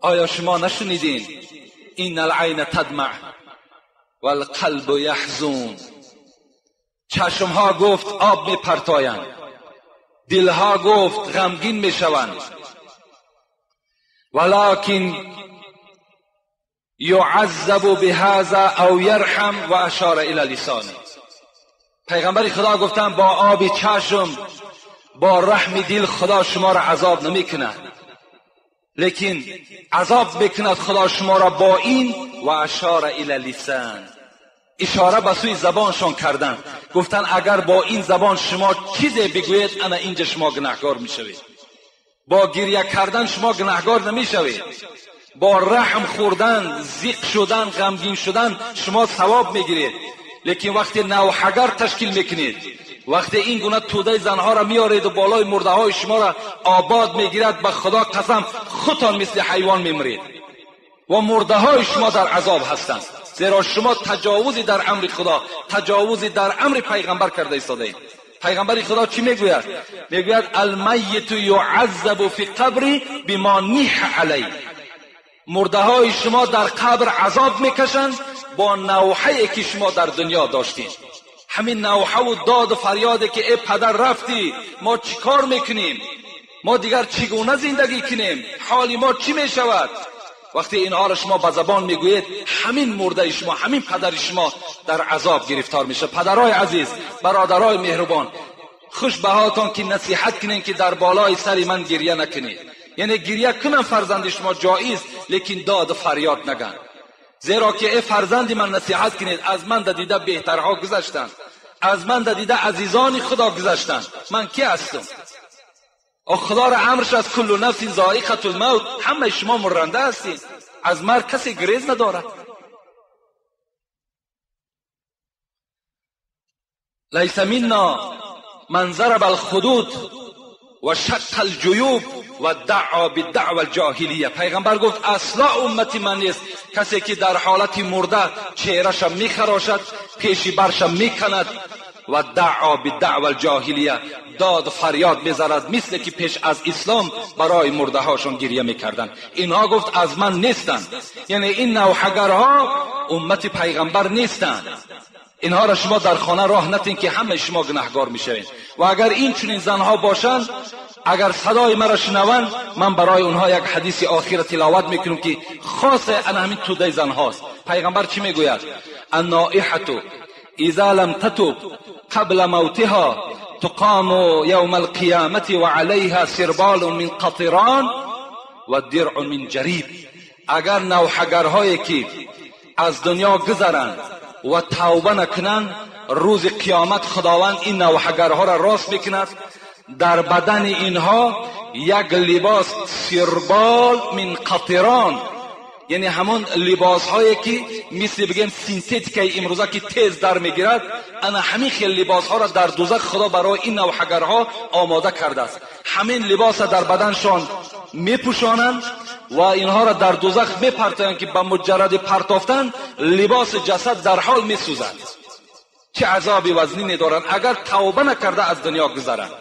S2: آیا شما نشنیدین؟ ان العین تدمع والقلب یحزون. چشم ها گفت آب می پرتایند، دلها گفت غمگین می شوند، ولکن یعذب بهذا او یرحم و اشار الی لسانه. پیغمبر خدا گفتن با آب چشم، با رحم دل خدا شما را عذاب نمیکند، لیکن عذاب میکند خدا شما را با این و اشاره الی لسان، اشاره به سوی زبانشان کردن، گفتن اگر با این زبان شما چیزی بگویید انا اینجا شما گناهکار میشوید. با گریه کردن شما گناهکار نمیشوید، با رحم خوردن، زیق شدن، غمگین شدن شما ثواب میگیرید. لیکن وقتی نوحگر تشکیل میکنید، وقتی این گونه توده زنها را میارید و بالای مرده های شما را آباد میگیرد، به خدا قسم خودتان مثل حیوان میمرید و مرده های شما در عذاب هستند، زیرا شما تجاوزی در امر خدا، تجاوزی در امر پیغمبر کرده ایستاده اید. پیغمبر خدا چی میگوید؟ میگوید المیت یعذب فی قبری بما نیح علی. مرده های شما در قبر عذاب میکشند با نوحه که شما در دنیا داشتید. همین نوحه و داد و فریاده که ای پدر رفتی، ما چیکار میکنیم، ما دیگر چگونه زندگی کنیم، حال ما چی میشود؟ وقتی اینها را شما به زبان میگویید، همین مرده شما، همین پدر شما در عذاب گرفتار میشه. پدرای عزیز، برادرای مهربان، خوش بهاتان که نصیحت کنین که در بالای سر من گریه نکنید. یعنی گریه کنن فرزند شما جایز، لیکن داد و فریاد نگن، زیرا که ای فرزند من نصیحت کنید، از من دیده بهترها گذشتند، از من دیده عزیزان خدا گذشتند، من کی هستم؟ خدا را امرش از کل نفس ذائقه الموت، همه شما مرنده هستید، از مرگ کسی گریز ندارد. لیس منا من ضرب الخدود و شق الجیوب و دعا بالدعوى الجاهلیه. پیغمبر گفت اصلا امت من نیست کسی که در حالت مرده چهره‌ش میخراشد، پیشی برش میکند و دعا بالدعوى الجاهلیه، داد فریاد میزند مثل که پیش از اسلام برای مرده هاشون گریه میکردن. اینها گفت از من نیستند، یعنی این نوحگرها امت پیغمبر نیستند. اینها را شما در خانه راه نتین که همه شما گناهگار میشوین. و اگر این چنین زنها باشند، اگر صدای مرا شنوند، من برای اونها یک حدیث آخر تلاوت میکنم که خاص انا همین توده زنهاست. پیغمبر چی میگوید؟ النائحة اذا لم تتب قبل موتها تقام یوم القیامة وعليها سربال من قطران و درع من جریب. اگر نوحگرهایی که از دنیا گذرند و توبه نکنند، روز قیامت خداوند این نوحگرها را راست میکند، در بدن اینها یک لباس سربال من قطران، یعنی همون لباس هایی که مثل بگیم سینتتیک امروزه که تیز در میگیرد، انا همین خیلی لباس ها را در دوزخ خدا برای این نوحگرها آماده کرده است. همین لباس را در بدنشان میپوشانند و اینها را در دوزخ میپرتایند که به مجرد پرتافتن لباس جسد در حال میسوزد. چه عذابی وزنینی دارند اگر توبه نکرده از دنیا گذرند.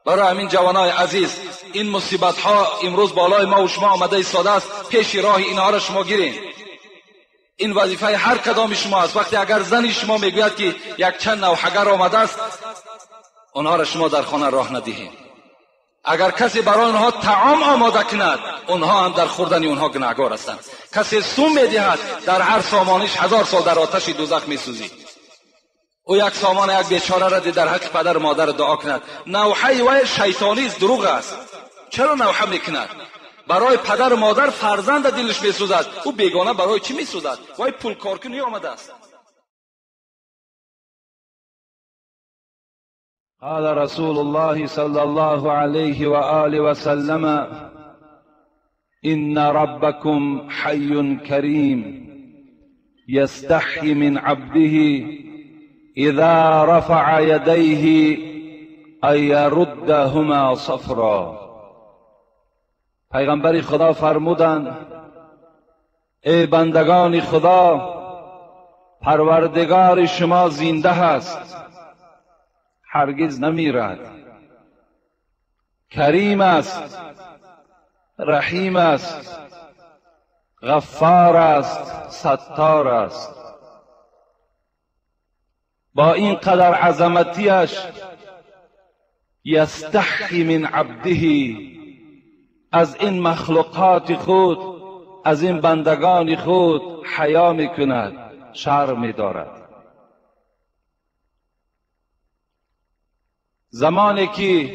S2: برای همین جوانای عزیز، این مصیبت ها امروز بالای ما و شما آمده ایستاده است، پیش راه اینها را شما گیرین. این وظیفه هر کدام شما است. وقتی اگر زنی شما میگوید که یک چند نوحگر آمده است، آنها را شما در خانه راه ندهید. اگر کسی برای آنها طعام آماده کند، آنها هم در خوردن آنها گناهگار هستند. کسی سوم میدهد، در هر سامانش 1000 سال در آتش دوزخ میسوزید. او یک سامان یک بیچاره را در حق پدر و مادر دعا کند. نوحه وی شیطانی است، دروغ است. چرا نوحه میکند؟ برای پدر و مادر فرزند دلش میسوزد، او بیگانه برای چی میسوزد؟ وی پول کارکنی آمده است.
S1: قال رسول الله صلى الله عليه وآله وسلم إن ربكم حي كريم يستحي من عبده اذا رفع يديه ان يردهما صفرا. پیغمبر خدا فرمودند ای بندگان خدا، پروردگار شما زنده هست، هرگز نمیرد، کریم است، رحیم است، غفار است، ستار است. با این قدر عظمتیش یستحی من عبده، از این مخلوقات خود، از این بندگان خود حیا میکند، شرم میدارد. زمانی که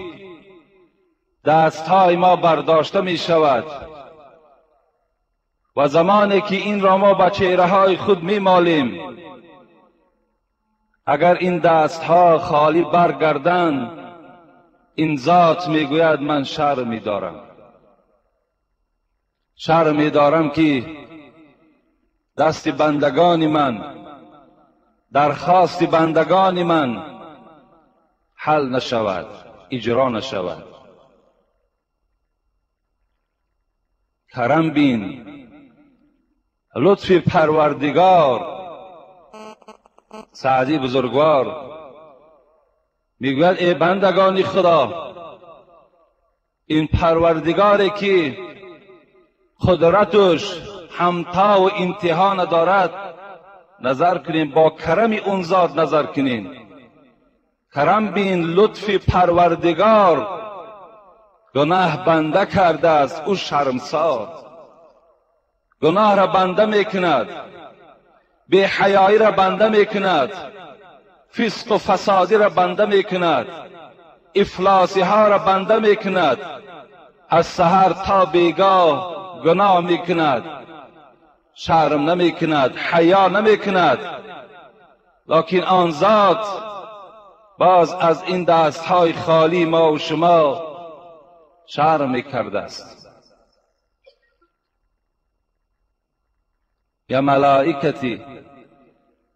S2: دستهای ما برداشته می شود و زمانی که این را ما به چهره های خود می مالیم، اگر این دستها خالی برگردند، این ذات میگوید من شرم میدارم، شرم میدارم که دست بندگان من، درخواست بندگان من حل نشود، اجرا نشود. کرم بین لطف پروردگار. سعدی بزرگوار میگوید ای بندگان خدا، این پروردگاری که قدرتش همتا و انتها ندارد، نظر کنیم، با کرم اون ذات نظر کنیم. کرم بین لطف پروردگار، گناه بنده کرده است او شرمسار. گناه را بنده میکند، بی حیایی را بنده میکند، فسق و فسادی را بنده میکند، افلاسی ها را بنده میکند، از سحر تا بیگاه گناه میکند، شرم نمیکند، حیا نمیکند. لکن آن ذات باز از این دستهای خالی ما و شما شرم میکرده است. یا ملائکتی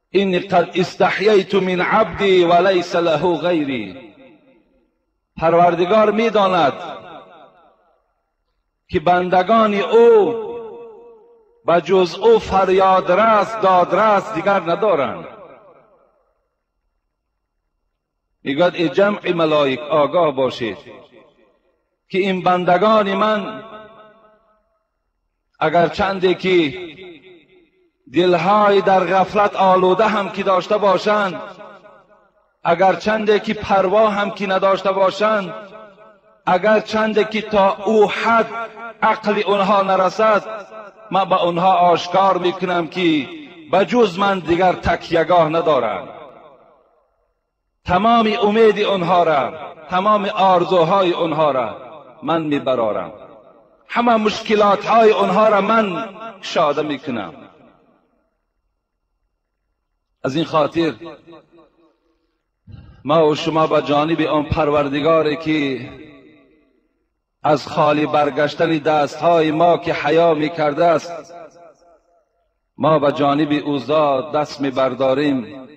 S2: اینی قد استحییت من عبدی ولیس له غیری. پروردگار میداند که بندگان او به جز او فریاد رس، دادرس دیگر ندارند. میگوید ای جمع ملائک آگاه باشید که این بندگان من اگر چندی که دلهای در غفلت آلوده هم که داشته باشند، اگر چندی که پروا هم که نداشته باشند، اگر چندی که تا او حد عقل اونها نرسد، من به اونها آشکار میکنم که بجز من دیگر تکیهگاه ندارم. تمام امید اونها را، تمام آرزوهای اونها را من میبرارم، همه مشکلات های اونها را من شاده میکنم. از این خاطر ما و شما به جانب آن پروردگاری که از خالی برگشتن دستهای ما که حیا میکرده است، ما به جانب او ذات دست میبرداریم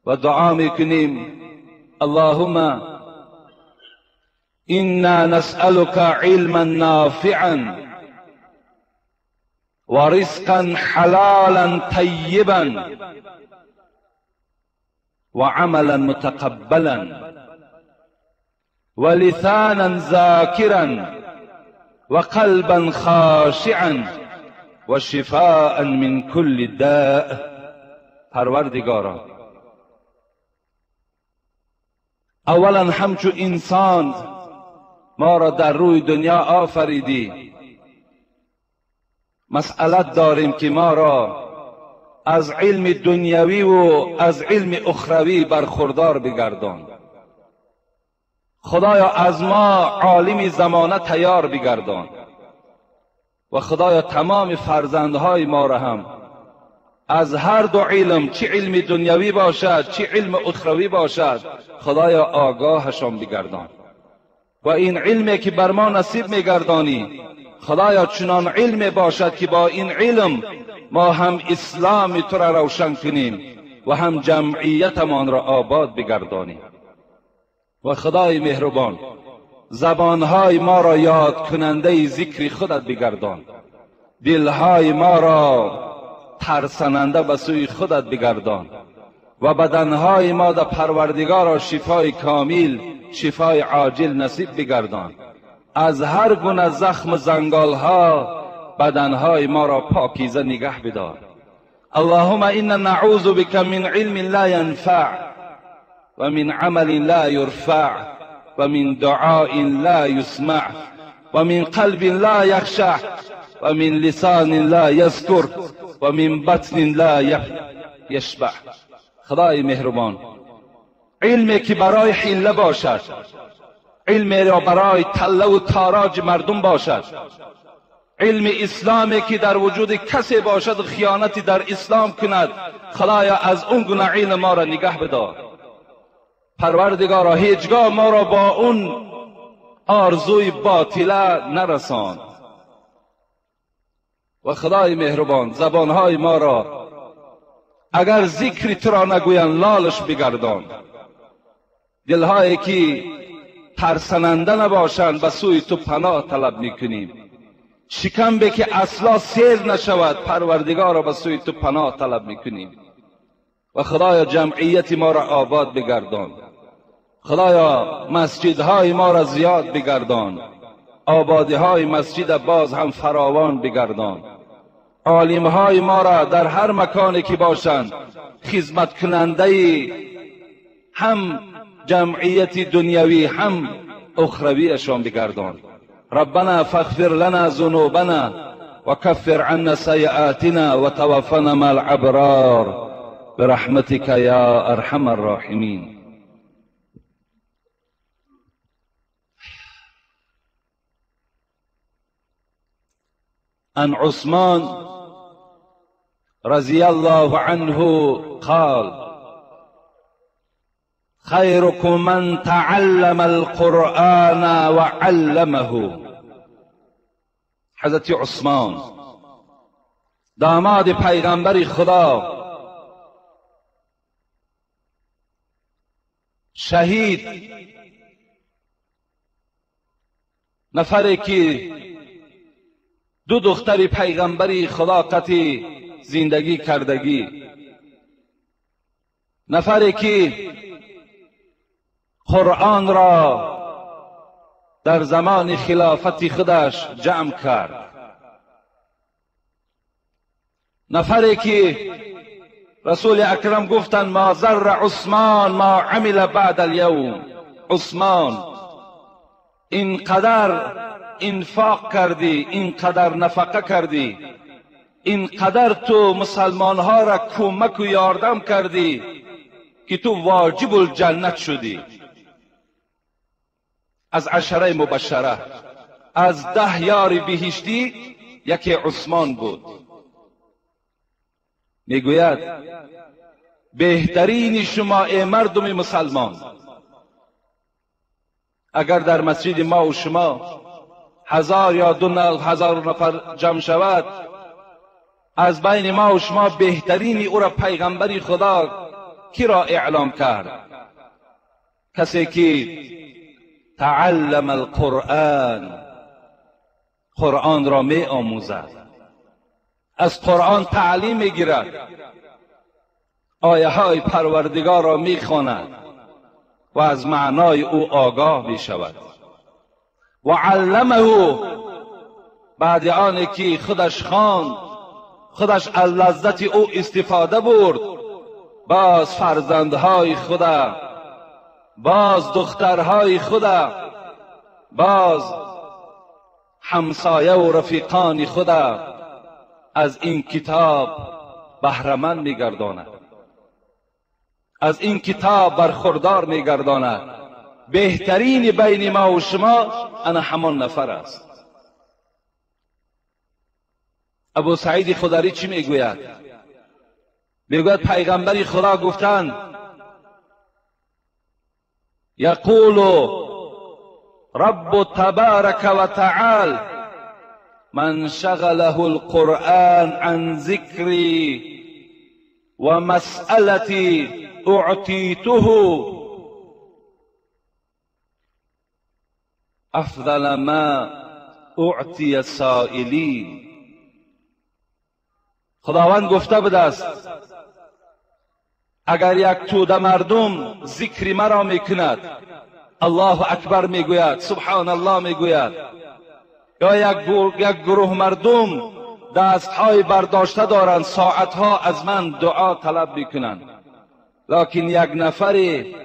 S2: و دعا میکنیم: اللهم انا نسألك علما نافعا ورزقا حلالا طیبا وعملا متقبلا ولسانا ذاكرا وقلبا خاشعا وشفاء من كل داء. پروردگارا، اولا همچو انسان ما را در روی دنیا آفریدی، مسئلت داریم که ما را از علم دنیوی و از علم اخروی برخوردار بگردان. خدایا از ما عالم زمانه تیار بگردان و خدایا تمام فرزندهای ما را هم از هر دو علم، چه علم دنیوی باشد چه علم اخروی باشد، خدایا آگاهشان بگردان. و این علمی که بر ما نصیب میگردانی، خدایا چنان علم باشد که با این علم ما هم اسلام تو را روشن کنیم و هم جمعیتمان را آباد بگردانیم. و خدای مهربان زبانهای ما را یاد کننده ذکر خودت بگردان، دلهای ما را ترسننده به سوی خودت بگردان و بدنهای ما در پروردگار را شفای کامل، شفای عاجل نصیب بگردان. از هر گونه زخم زنگالها بدنهای ما را پاکیزه نگه بدار. اللهم انا نعوذ بك من علم لا ينفع ومن عمل لا يرفع ومن دعاء لا يسمع ومن قلب لا يخشع ومن لسان لا يذكر ومن بطن لا يشبع. خدای مهربان، علمی که برای حیله باشد، علمی را برای تله و تاراج مردم باشد، علم اسلامی که در وجود کسی باشد خیانتی در اسلام کند، خدایا از اون گونه علم ما را نگه بدار. پروردگارا هیچگاه ما را با اون آرزوی باطله نرسان. و خدای مهربان زبانهای ما را اگر ذکر تو را نگویند لالش بگردان. دلهایی که ترسننده نباشند به سوی تو پناه طلب میکنیم. شکم به که اصلا سیر نشود پروردگار را به سوی تو پناه طلب میکنیم. و خدایا جمعیت ما را آباد بگردان. خدایا مسجدهای ما را زیاد بگردان، آبادی های مسجد باز هم فراوان بگردان. عالم های ما را در هر مکانی که باشند خدمت کننده هم جمعیت دنیوی هم اخرویشان بگردان. ربنا فاغفر لنا ذنوبنا وكفر عنا سيئاتنا وتوفنا مع الابرار برحمتك يا ارحم الراحمين. عن عثمان رضي الله عنه قال: خيركم من تعلم القرآن وعلمه. حضرت عثمان داماد پیغمبر خدا، شهید، نفری که دو دختر پیغمبری خدا قطعی زندگی کردگی، نفری که قرآن را در زمان خلافت خودش جمع کرد، نفری که رسول اکرم گفتند ما ضر عثمان ما عمل بعد الیوم. عثمان اینقدر انفاق کردی، اینقدر نفقه کردی، اینقدر تو مسلمان ها را کمک و یاردم کردی که تو واجب الجنت شدی. از عشره مبشره، از 10 یار بهشتی یکی عثمان بود. میگوید بهترین شما ای مردم مسلمان، اگر در مسجد ما و شما 1000 یا 2000 نفر جمع شود، از بین ما و شما بهترین او را پیغمبر خدا کی را اعلام کرد؟ کسی که تعلم القرآن، قرآن را می آموزد، از قرآن تعلیم می گیرد، آیه های پروردگار را می خواند و از معنای او آگاه می شود. و علمه، بعد آن که خودش خواند، خودش از لذت او استفاده برد، باز فرزندهای خدا، باز دخترهای خدا، باز همسایه و رفیقان خدا از این کتاب بهره‌مند می‌گرداند، از این کتاب برخوردار می‌گرداند. بهترین بین ما و شما انا همان نفر است. ابو سعید خدری چی میگوید؟ میگوید پیغمبر خدا گفتند یقول رب تبارک و تعال من شغله القرآن عن ذکری و مسئلتی اعطیته افضل ما اعطی السائلین. خداوند گفته بوده است اگر یک توده مردم ذکر مرا میکند، الله اکبر میگوید، سبحان الله میگوید، یا یک گروه مردم دستهای برداشته دارند، ساعتها از من دعا طلب میکنند، لکن یک نفری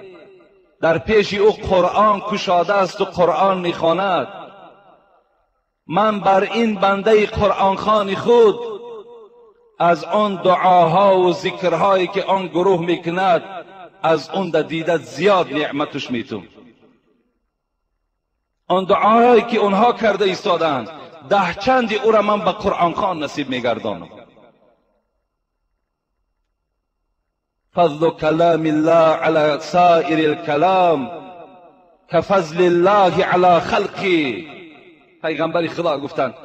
S2: در پیش او قرآن کشاده است و قرآن میخواند، من بر این بنده قرآن خوان خود از آن دعاها و ذکرهایی که آن گروه میکند، از اون دیده زیاد نعمتش میتون. Он дуоҳое ки онҳо карда истодаанд, даҳ чанди ӯра ман ба Қуръонхон насиб мегардонам. Фазлу калами ллоҳ ала саири лкалам кафазли ллоҳи ала халқи. Пайғамбари Худо гуфтанд,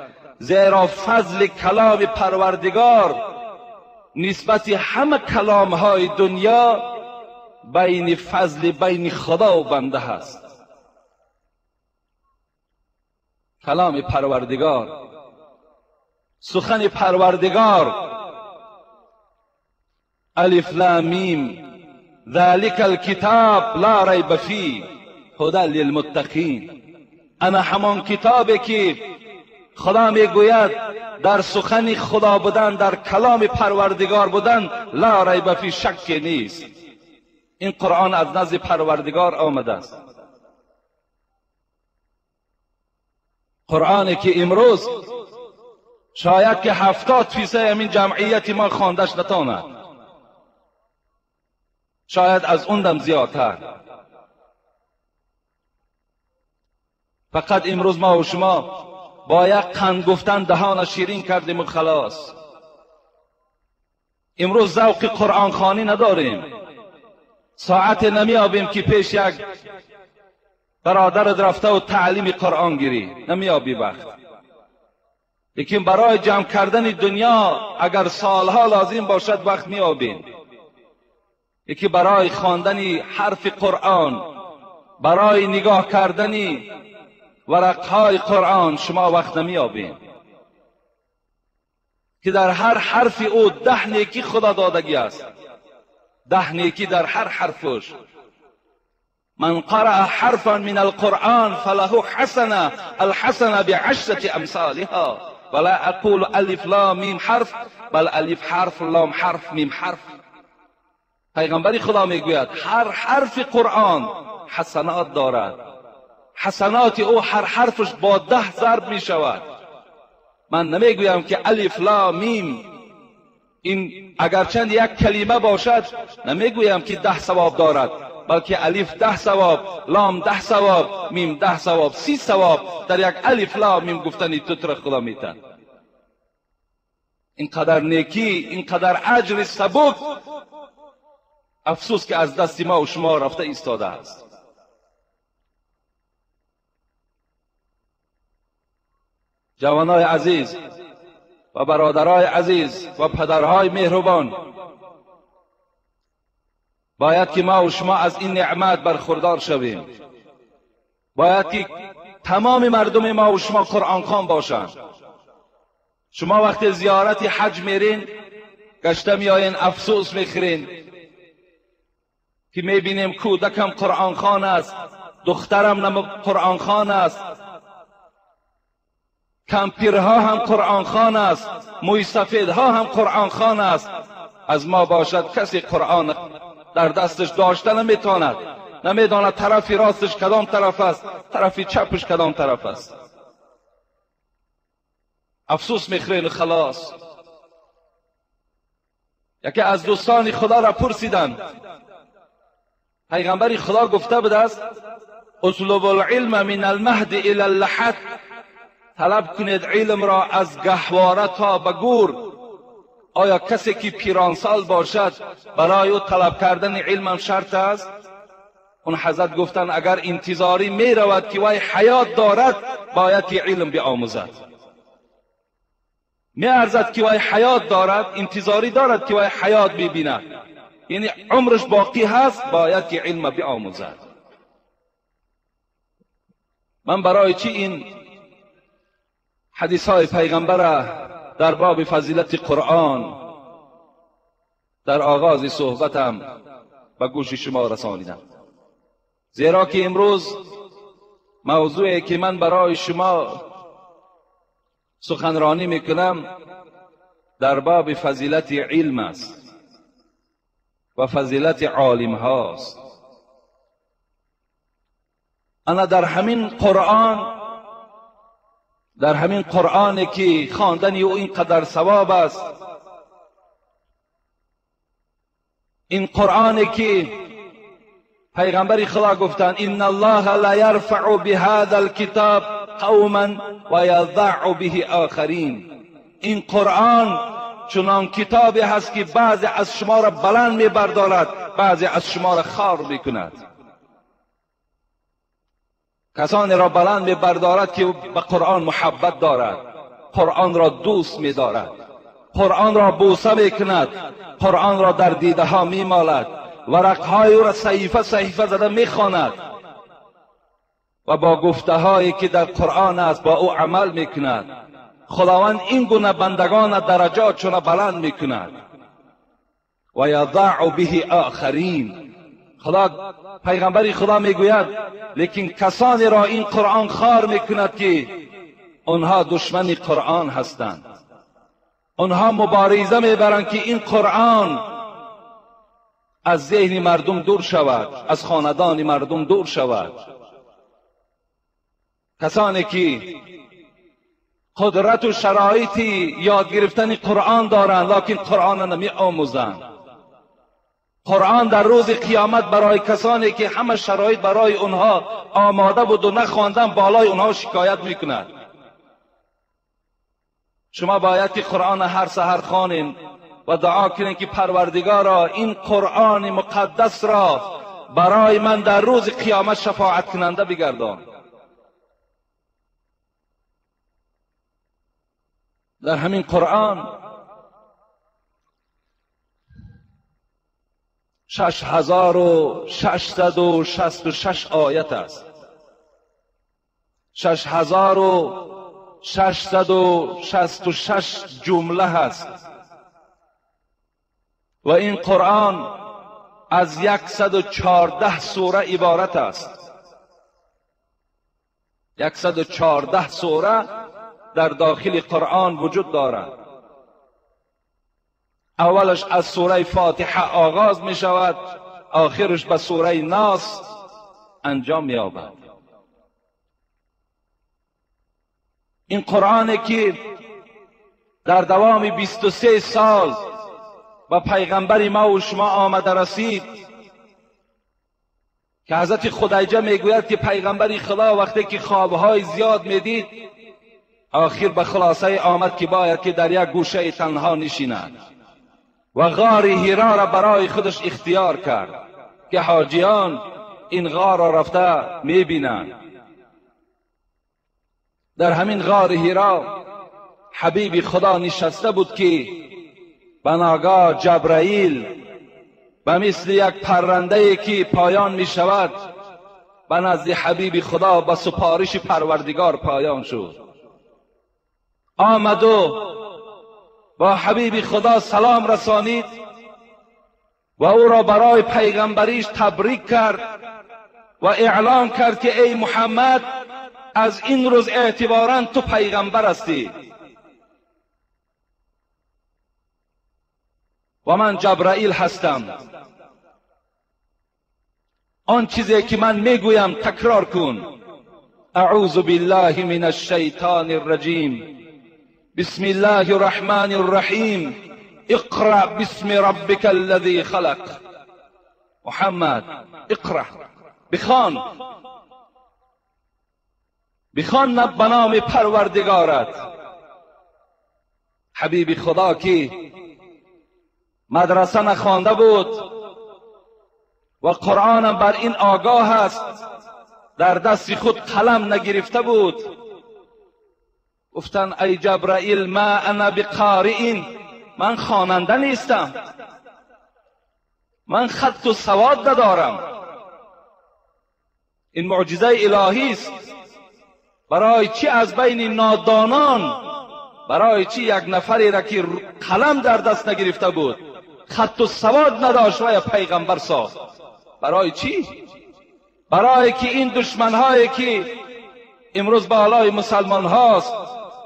S2: зеро фазли каломи Парвардигор нисбати ҳама каломҳои дунё байни фазли байни Худо ва банда ҳаст. Каломи Парвардигор, сухани Парвардигор, алиф лам мим ذلك الكتاب لا ريب فيه هدى للمتقین. انا همان کتابی که خدا میگوید در سخن خدا بودن، در کلام پروردگار بودن، لا ریب فی، شک نیست. این قرآن از نزد پروردگار آمده است. قرآنی که امروز شاید که 70% همین جمعیت ما خواندش نتاند، شاید از اون دم زیادتر. فقط امروز ما و شما با یک قند گفتن دهان شیرین کردیم و خلاص. امروز ذوق قرآن خوانی نداریم. ساعت نمیابیم که پیش یک برادر رفته و تعلیم قرآن گیری، نمیابی وقت. لیکن برای جمع کردن دنیا اگر سالها لازم باشد وقت میابیم. یکی برای خواندن حرف قرآن، برای نگاه کردن ورقهای قرآن شما وقت نمیابین که در هر حرف او 10 نیکی خدا دادگی است. 10 نیکی در هر حرفش. من قرأ حرفا من القرآن فله حسنة الحسنة بعشرة امثالها. ولا اقول الف لام میم حرف، بل الف حرف لام حرف میم حرف. پیغمبر خدا میگوید هر حرف قرآن حسنات دارد. حسنات او هر حرفش با 10 ضرب می شود. من نمیگویم که الف لام میم این اگرچند یک کلمه باشد، نمیگویم که 10 ثواب دارد، بلکه الف 10 ثواب، لام 10 ثواب، میم 10 ثواب، 30 ثواب در یک الف لام میم گفتن تو خدا میتن. اینقدر نیکی، اینقدر اجر سبک، افسوس که از دست ما و شما رفته ایستاده است. جوانای عزیز و برادرای عزیز و پدرهای مهربان، باید که ما و شما از این نعمت برخوردار شویم. باید که تمام مردم ما و شما قرآن خوان باشند. شما وقتی زیارت حج میرین، گشته میآیین، افسوس میخورین که میبینیم کودکم قرآن خوان است، دخترم قرآن خوان است، کمپیرها هم قرآن خوان است، موی سفیدها هم قرآن خوان است. از ما باشد کسی قرآن در دستش داشته نمیتواند، نمیداند طرفی راستش کدام طرف است، طرفی چپش کدام طرف است. افسوس میخورین خلاص. یکی از دوستان خدا را پرسیدند، پیغمبر خدا گفته بوده است اطلب العلم من المهد الى اللحد، طلب کنید علم را از گهواره تا به گور. آیا کسی که پیرانسال باشد برای او طلب کردن علم هم شرط است؟ اون حضرت گفتند اگر انتظاری می رود که وی حیات دارد باید که علم بیاموزد. می ارزد که وی حیات دارد، انتظاری دارد که وی حیات ببیند، یعنی عمرش باقی هست، باید که علم بیاموزد. من برای چی این حدیث های پیغمبر در باب فضیلت قرآن در آغاز صحبتم به گوش شما رسانیدم؟ زیرا که امروز موضوعی که من برای شما سخنرانی میکنم در باب فضیلت علم است و فضیلت عالم هاست. انا در همین قرآن، در همین قرآن که خواندن او اینقدر ثواب است، این قرآن که پیغمبر خدا گفتند ان الله لا یرفع بهذا الکتاب قوما و یضع به آخرین. این قرآن چنان کتابی هست که بعضی از شما را بلند میبردارد، بعضی از شما را خوار میکند. کسانی را بلند میبردارد که به قرآن محبت دارد، قرآن را دوست میدارد، قرآن را بوسه میکند، قرآن را در دیده ها میمالد، ورقهای او را صحیفه صحیفه زده میخواند و با گفته هایی که در قرآن است با او عمل میکند. خداوند این گونه بندگان درجاتشون بلند میکند. و یضع به آخرین. خدا پیغمبر خدا میگوید لیکن کسانی را این قرآن خوار میکند که آنها دشمن قرآن هستند. آنها مبارزه میبرند که این قرآن از ذهن مردم دور شود، از خاندان مردم دور شود. کسانی که قدرت و شرایطی یاد گرفتن قرآن دارند لکن قرآن را نمی آموزند. قرآن در روز قیامت برای کسانی که همه شرایط برای آنها آماده بود و نخواندن بالای آنها شکایت میکند. شما باید که قرآن هر سحر خوانین و دعا کنین که پروردگارا این قرآن مقدس را برای من در روز قیامت شفاعت کننده بگردان. در همین قرآن 6666 آیت است. 6666 جمله هست و این قرآن از 114 سوره عبارت است. 114 سوره در داخل قرآن وجود دارد. اولش از سوره فاتحه آغاز می شود، آخرش به سوره ناس انجام می یابد. این قرآنی که در دوام 23 سال با پیغمبر ما و شما آمده رسید که حضرت خدیجه میگوید که پیغمبر خدا وقتی که خوابهای زیاد میدید آخر به خلاصه آمد که باید که در یک گوشه تنها نشیند و غار حرا را برای خودش اختیار کرد که حاجیان این غار را رفته میبینند. در همین غار حرا حبیب خدا نشسته بود که بناگاه جبرائیل به مثل یک پرنده که پایان می شود به نزد حبیب خدا به سپارش پروردگار پایان شد. آمد و با حبیب خدا سلام رسانید و او را برای پیغمبریش تبریک کرد و اعلان کرد که ای محمد، از این روز اعتبارا تو پیغمبر هستی و من جبرائیل هستم. آن چیزی که من میگویم تکرار کن. اعوذ بالله من الشیطان الرجیم، بسم الله الرحمن الرحیم، اقرأ باسم ربک الذی خلق. محمد اقرأ، بخوان، بخوان به نام پروردگارت. حبیب خدا که مدرسه نخوانده بود و قرآنم بر این آگاه است، در دست خود قلم نگرفته بود، گفتن ای جبرائیل ما انا بقارئ، من خواننده نیستم، من خط و سواد ندارم. این معجزه الهی است. برای چی از بین نادانان، برای چی یک نفری را که قلم در دست نگرفته بود، خط و سواد نداشت و یا پیغمبر ساخت؟ برای چی؟ برای که این دشمنهایی که امروز بالای مسلمان هاست،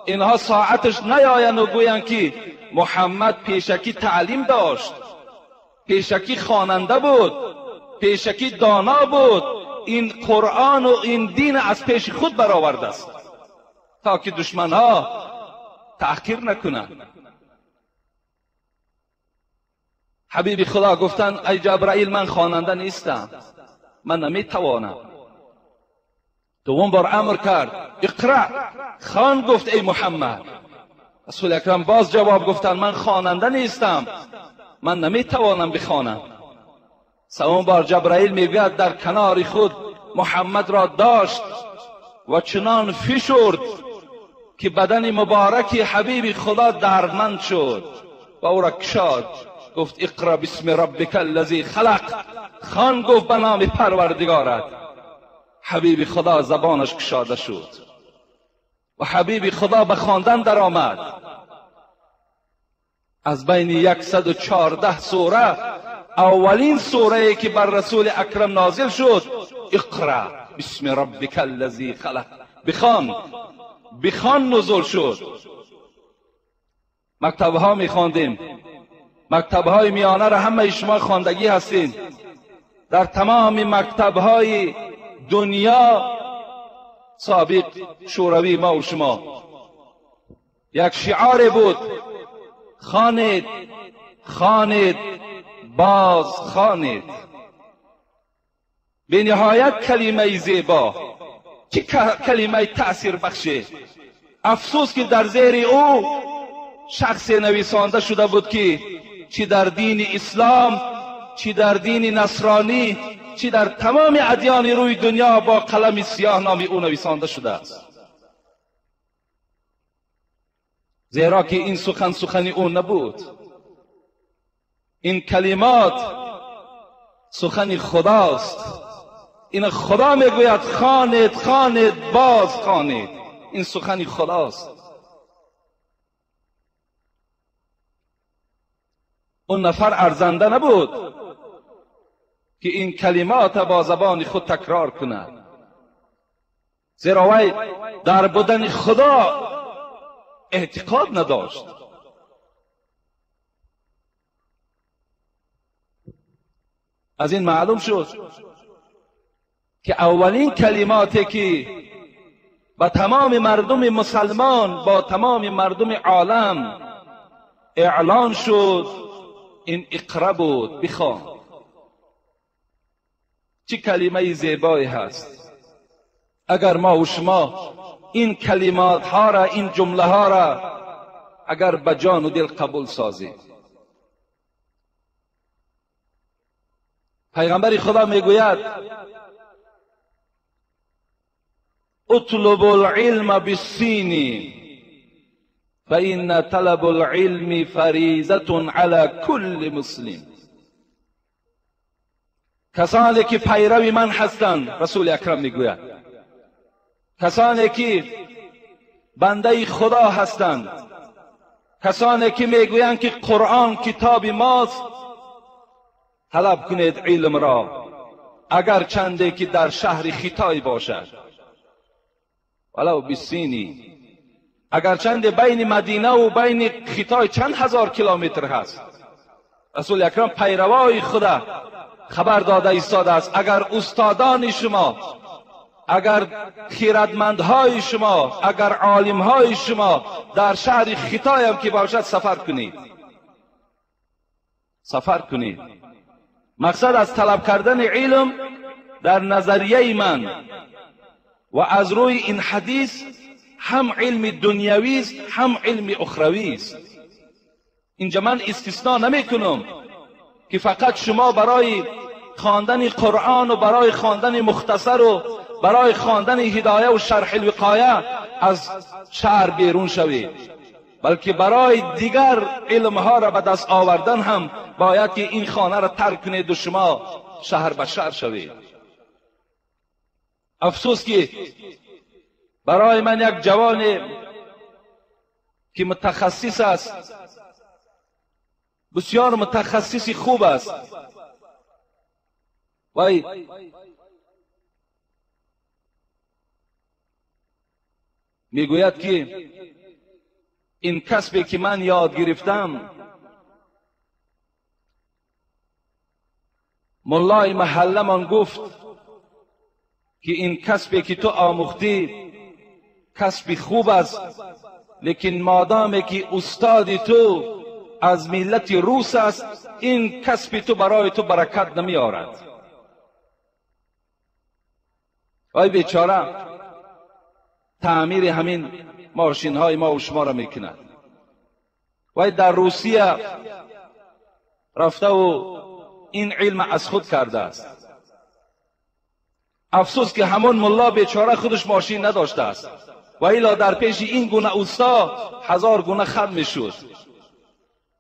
S2: اینها ساعتش نیایند و گویند که محمد پیشکی تعلیم داشت، پیشکی خواننده بود، پیشکی دانا بود، این قرآن و این دین از پیش خود برآورده است تا که دشمنها تحقیر نکنند. حبیب خدا گفتن ای جبرائیل من خواننده نیستم، من نمیتوانم. دوم بار امر کرد اقرأ، خوان گفت ای محمد. رسول اکرم باز جواب گفتند من خواننده نیستم، من نمیتوانم بخوانم. سوم بار جبرائیل میگوید در کنار خود محمد را داشت و چنان فشرد که بدن مبارک حبیب خدا دردمند شد و او را کشاد. گفت اقرأ باسم ربک الذی خلق، خوان گفت به نام پروردگارت. حبیب خدا زبانش کشاده شد و حبیب خدا به خواندن در آمد. از بین 114 سوره اولین سوره که بر رسول اکرم نازل شد اقرأ باسم ربک الذی خلق، بخوان، بخوان نزول شد. مکتبها میخواندیم، مکتبهای میانه را همه شما خواندگی هستین. در تمام مکتبهای دنیا سابق شوروی ما و شما یک شعار بود: خوانید، خوانید، باز خوانید. به نهایت کلمه زیبا، چه کلمه تأثیر بخشه. افسوس که در زیر او شخص نویسانده شده بود که چی در دین اسلام، چی در دین نصرانی، چی در تمام ادیان روی دنیا با قلم سیاه نام او نویسانده شده است. زیرا که این سخن سخن او نبود، این کلمات سخن خداست. این خدا میگوید خوانید، خوانید، باز خوانید. این سخن خداست. اون نفر ارزنده نبود که این کلمات با زبان خود تکرار کند، زیرا وی در بودن خدا اعتقاد نداشت. از این معلوم شد که اولین کلماتی که با تمام مردم مسلمان، با تمام مردم عالم اعلان شد، این اقرأ بود، بخوان. چه کلمه زیبایی هست. اگر ما و شما این کلمات ها را، این جمله ها را اگر به جان و دل قبول سازیم. پیغمبر خدا میگوید اطلب العلم بالسین فإن طلب العلم فریضة على كل مسلم. کسانی که پیرو من هستند، رسول اکرم میگوید، کسانی که بنده خدا هستند، کسانی که میگویند که قرآن کتاب ماست، طلب کنید علم را، اگر چنده که در شهر خطای باشد، ولو بالسینی، اگر چند بین مدینه و بین خطای چند هزار کیلومتر هست. رسول اکرم پیروای خدا خبر داده ایستاده است اگر استادان شما، اگر خیرتمندهای شما، اگر عالمهای شما در شهر خطای هم که باشد سفر کنید، سفر کنید. مقصد از طلب کردن علم در نظریه من و از روی این حدیث هم علم دنیوی است، هم علم اخروی است. اینجا من استثناء نمی کنم که فقط شما برای خواندن قرآن و برای خواندن مختصر و برای خواندن هدایه و شرح الوقایه از شهر بیرون شوید، بلکه برای دیگر علمها را به دست آوردن هم باید که این خانه را ترک کنید و شما شهر به شهر شوید. افسوس که برای من یک جوان که متخصص است، بسیار متخصص خوب است، وی میگوید که این کسبی که من یاد گرفتم، ملای محله من گفت که این کسبی که تو آموختی کسب خوب است، لیکن مادامی که استاد تو از ملت روس است، این کسب تو برای تو برکت نمی آورد. وای بیچاره تعمیر همین ماشین های ما و شما را میکند. وای در روسیه رفته و این علم از خود کرده است. افسوس که همون ملا بیچاره خودش ماشین نداشته است و الا در پیش این گونه اوستا هزار گونه خم میشد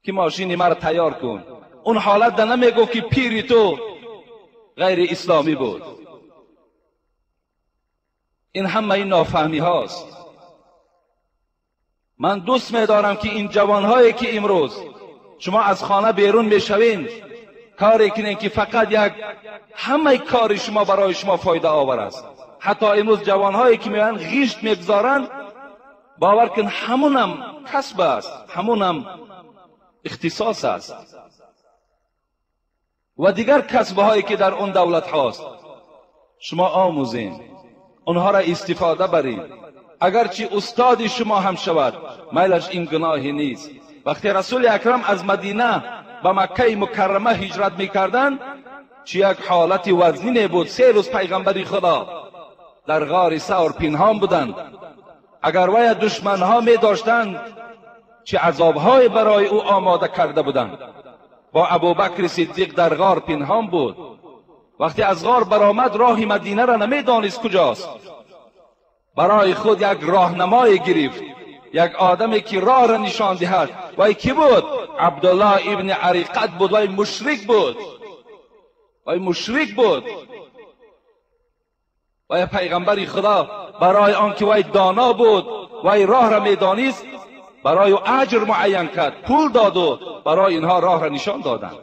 S2: که ماشین مرا تیار کن. اون حالت ده نمیگفت که پیری تو غیر اسلامی بود. این همه این نافهمی هاست. من دوست میدارم که این جوانهایی که امروز شما از خانه بیرون میشوین کاری کنین که فقط یک همه کار شما برای شما فایده آور است. حتی امروز جوانهایی که میان غیشت میگذارن، باور کن همونم کسب است، همونم اختصاص است و دیگر کسبهایی که در اون دولت هاست. شما آموزین، اونها را استفاده برید. اگرچه استاد شما هم شود میلش این گناهی نیست. وقتی رسول اکرم از مدینه به مکه مکرمه هجرت میکردند چه یک حالت وزنی بود. 3 روز پیغمبر خدا در غار ثور پنهان بودند. اگر وی دشمنها می داشتند چه عذابهای برای او آماده کرده بودند. با ابوبکر صدیق در غار پنهان بود. وقتی از غار برآمد راه مدینه را نمیدانست کجاست. برای خود یک راهنمای گرفت، یک آدمی که راه را نشان دهد. وی کی بود؟ عبدالله ابن عریقت بود. وی مشرک بود، وی مشرک بود. وی پیغمبر خدا برای آنکه وی دانا بود، وی راه را میدانست، برای او اجر معین کرد، پول داد و برای اینها راه را نشان دادند.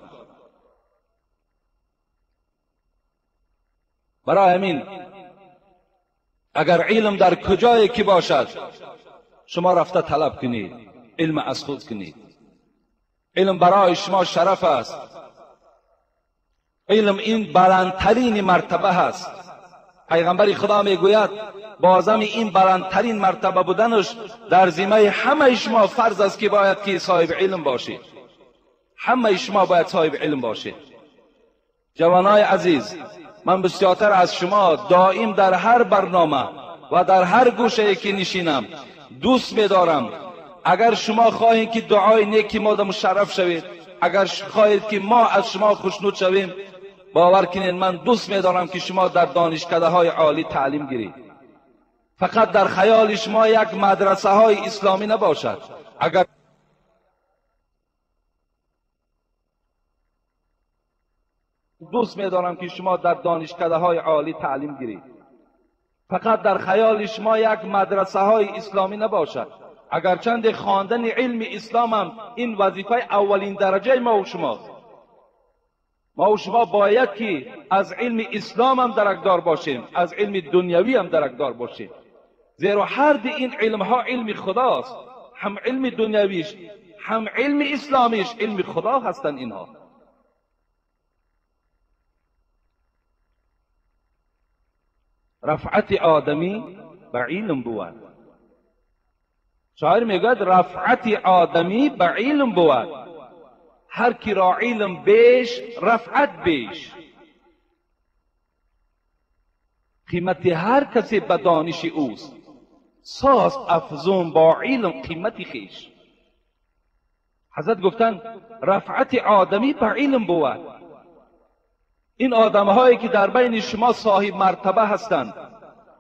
S2: برای همین اگر علم در کجایی که باشد شما رفته طلب کنید، علم از خود کنید. علم برای شما شرف است. علم این بلندترین مرتبه است. پیغمبر خدا میگوید بازم این بلندترین مرتبه بودنش در ذمه همه شما فرض است که باید که صاحب علم باشید. همه شما باید صاحب علم باشید. جوانای عزیز، من بسیارتر از شما دائم در هر برنامه و در هر گوشه که نشینم دوست می‌دارم. اگر شما خواهید که دعای نیکی ما مشرف شوید، اگر خواهید که ما از شما خوشنود شویم، باور کنید من دوست می‌دارم که شما در دانشکده های عالی تعلیم گیرید. فقط در خیال شما یک مدرسه های اسلامی نباشد. اگر دوست می‌دارم که شما در دانشکده های عالی تعلیم گیرید، فقط در خیال شما یک مدرسه های اسلامی نباشد. اگرچند خواندن علم اسلام هم این وظیفه اولین درجه ما و شماست. ما و شما باید که از علم اسلام هم درکدار باشیم، از علم دنیوی هم درکدار باشیم، زیرا هر دو این علم ها علم خداست. هم علم دنیویش هم علم اسلامیش علم خدا هستند اینها. رفعت آدمی به علم بود. شاعر میگوید رفعت آدمی به علم بود، هر کی را علم بیش رفعت بیش. قیمت هر کسی به دانش اوست، ساز افزون با علم قیمت خویش. حضرت گفتند رفعت آدمی به علم بود. این آدمهایی که در بین شما صاحب مرتبه هستند،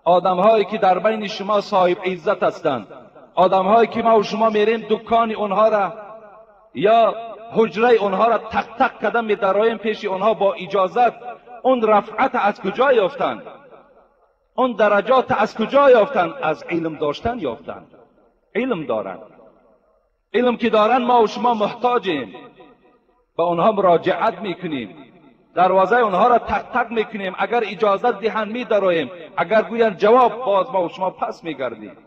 S2: آدمهایی که در بین شما صاحب عزت هستند، آدمهایی که ما و شما میریم دکان اونها را یا حجره اونها را تق تق کردن میدرایم پیش اونها با اجازت، اون رفعت از کجا یافتند؟ اون درجات از کجا یافتند؟ از علم داشتن یافتند. علم دارند. علم که دارند ما و شما محتاجیم، به اونها مراجعت میکنیم، دروازه اونها را تق تق میکنیم، اگر اجازت دهند میدرایم، اگر گویند جواب باز ما و شما پس میگردیم.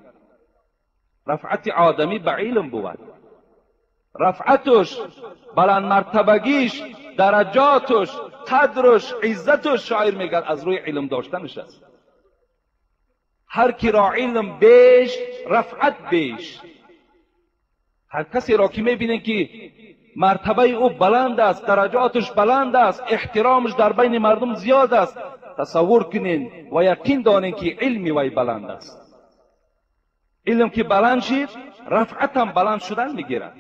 S2: رفعت آدمی به علم بود. رفعتش، بلند مرتبگیش، درجاتش، قدرش، عزتش، شاعر میگه از روی علم داشتنش است. هر کی را علم بیش رفعت بیش. هر کسی را که میبینه که مرتبه او بلند است، درجاتش بلند است، احترامش در بین مردم زیاد است، تصور کنین و یقین دانین که علمی وی بلند است. علم که بلند شد، رفعت هم بلند شدن میگیرد.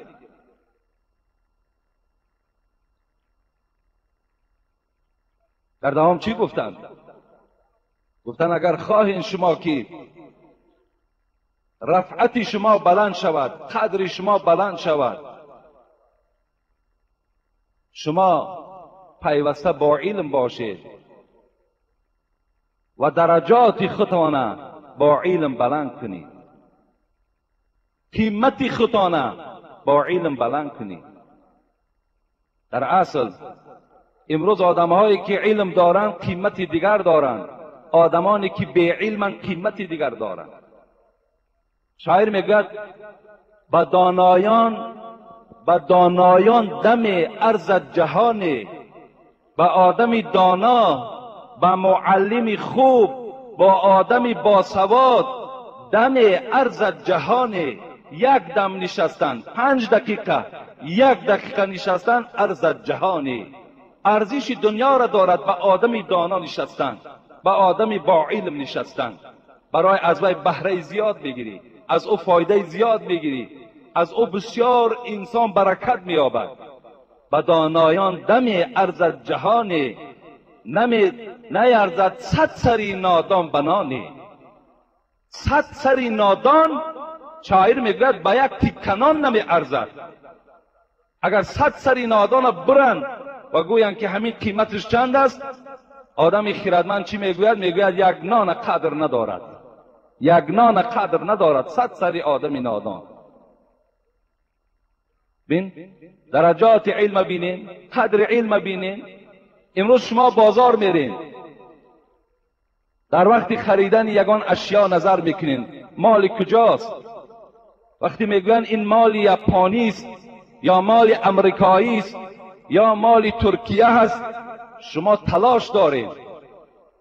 S2: در دوام چی گفتند؟ گفتند اگر خواهین شما که رفعت شما بلند شود، قدر شما بلند شود، شما پیوسته با علم باشید و درجات خودتان با علم بلند کنید، قیمت خودتان با علم بلند کنید. در اصل امروز آدمهایی که علم دارند قیمت دیگر دارند، آدمانی که بی علمند قیمت دیگر دارند. شاعر میگوید به دانایان دم ارزد جهان، به آدم دانا، به معلم خوب، با آدم باسواد دم ارزد جهان. یک دم نشستن، 5 دقیقه، 1 دقیقه نشستن ارزد جهان، ارزش دنیا را دارد. به آدم دانا نشستن، به آدم با علم نشستن، برای از وی بهره زیاد میگیری، از او فایده زیاد میگیری، از او بسیار انسان برکت مییابد. به دانایان دم ارزد جهان، نیرزد 100 سری نادان بنانی. 100 سری نادان، شاعر میگوید به یک تیکنان نمی ارزد. اگر 100 سری نادان برند و گویند که همین قیمتش چند است، آدم خردمند چی میگوید؟ میگوید یک نان قدر ندارد، یک نان قدر ندارد 100 سری آدم نادان. بین درجات علم بینین، قدر علم بینین. امروز شما بازار میرین، در وقت خریدن یگان اشیا نظر میکنین مال کجاست. وقتی میگوین این مال یاپانی است یا مال امریکایی است یا مال ترکیه هست، شما تلاش دارین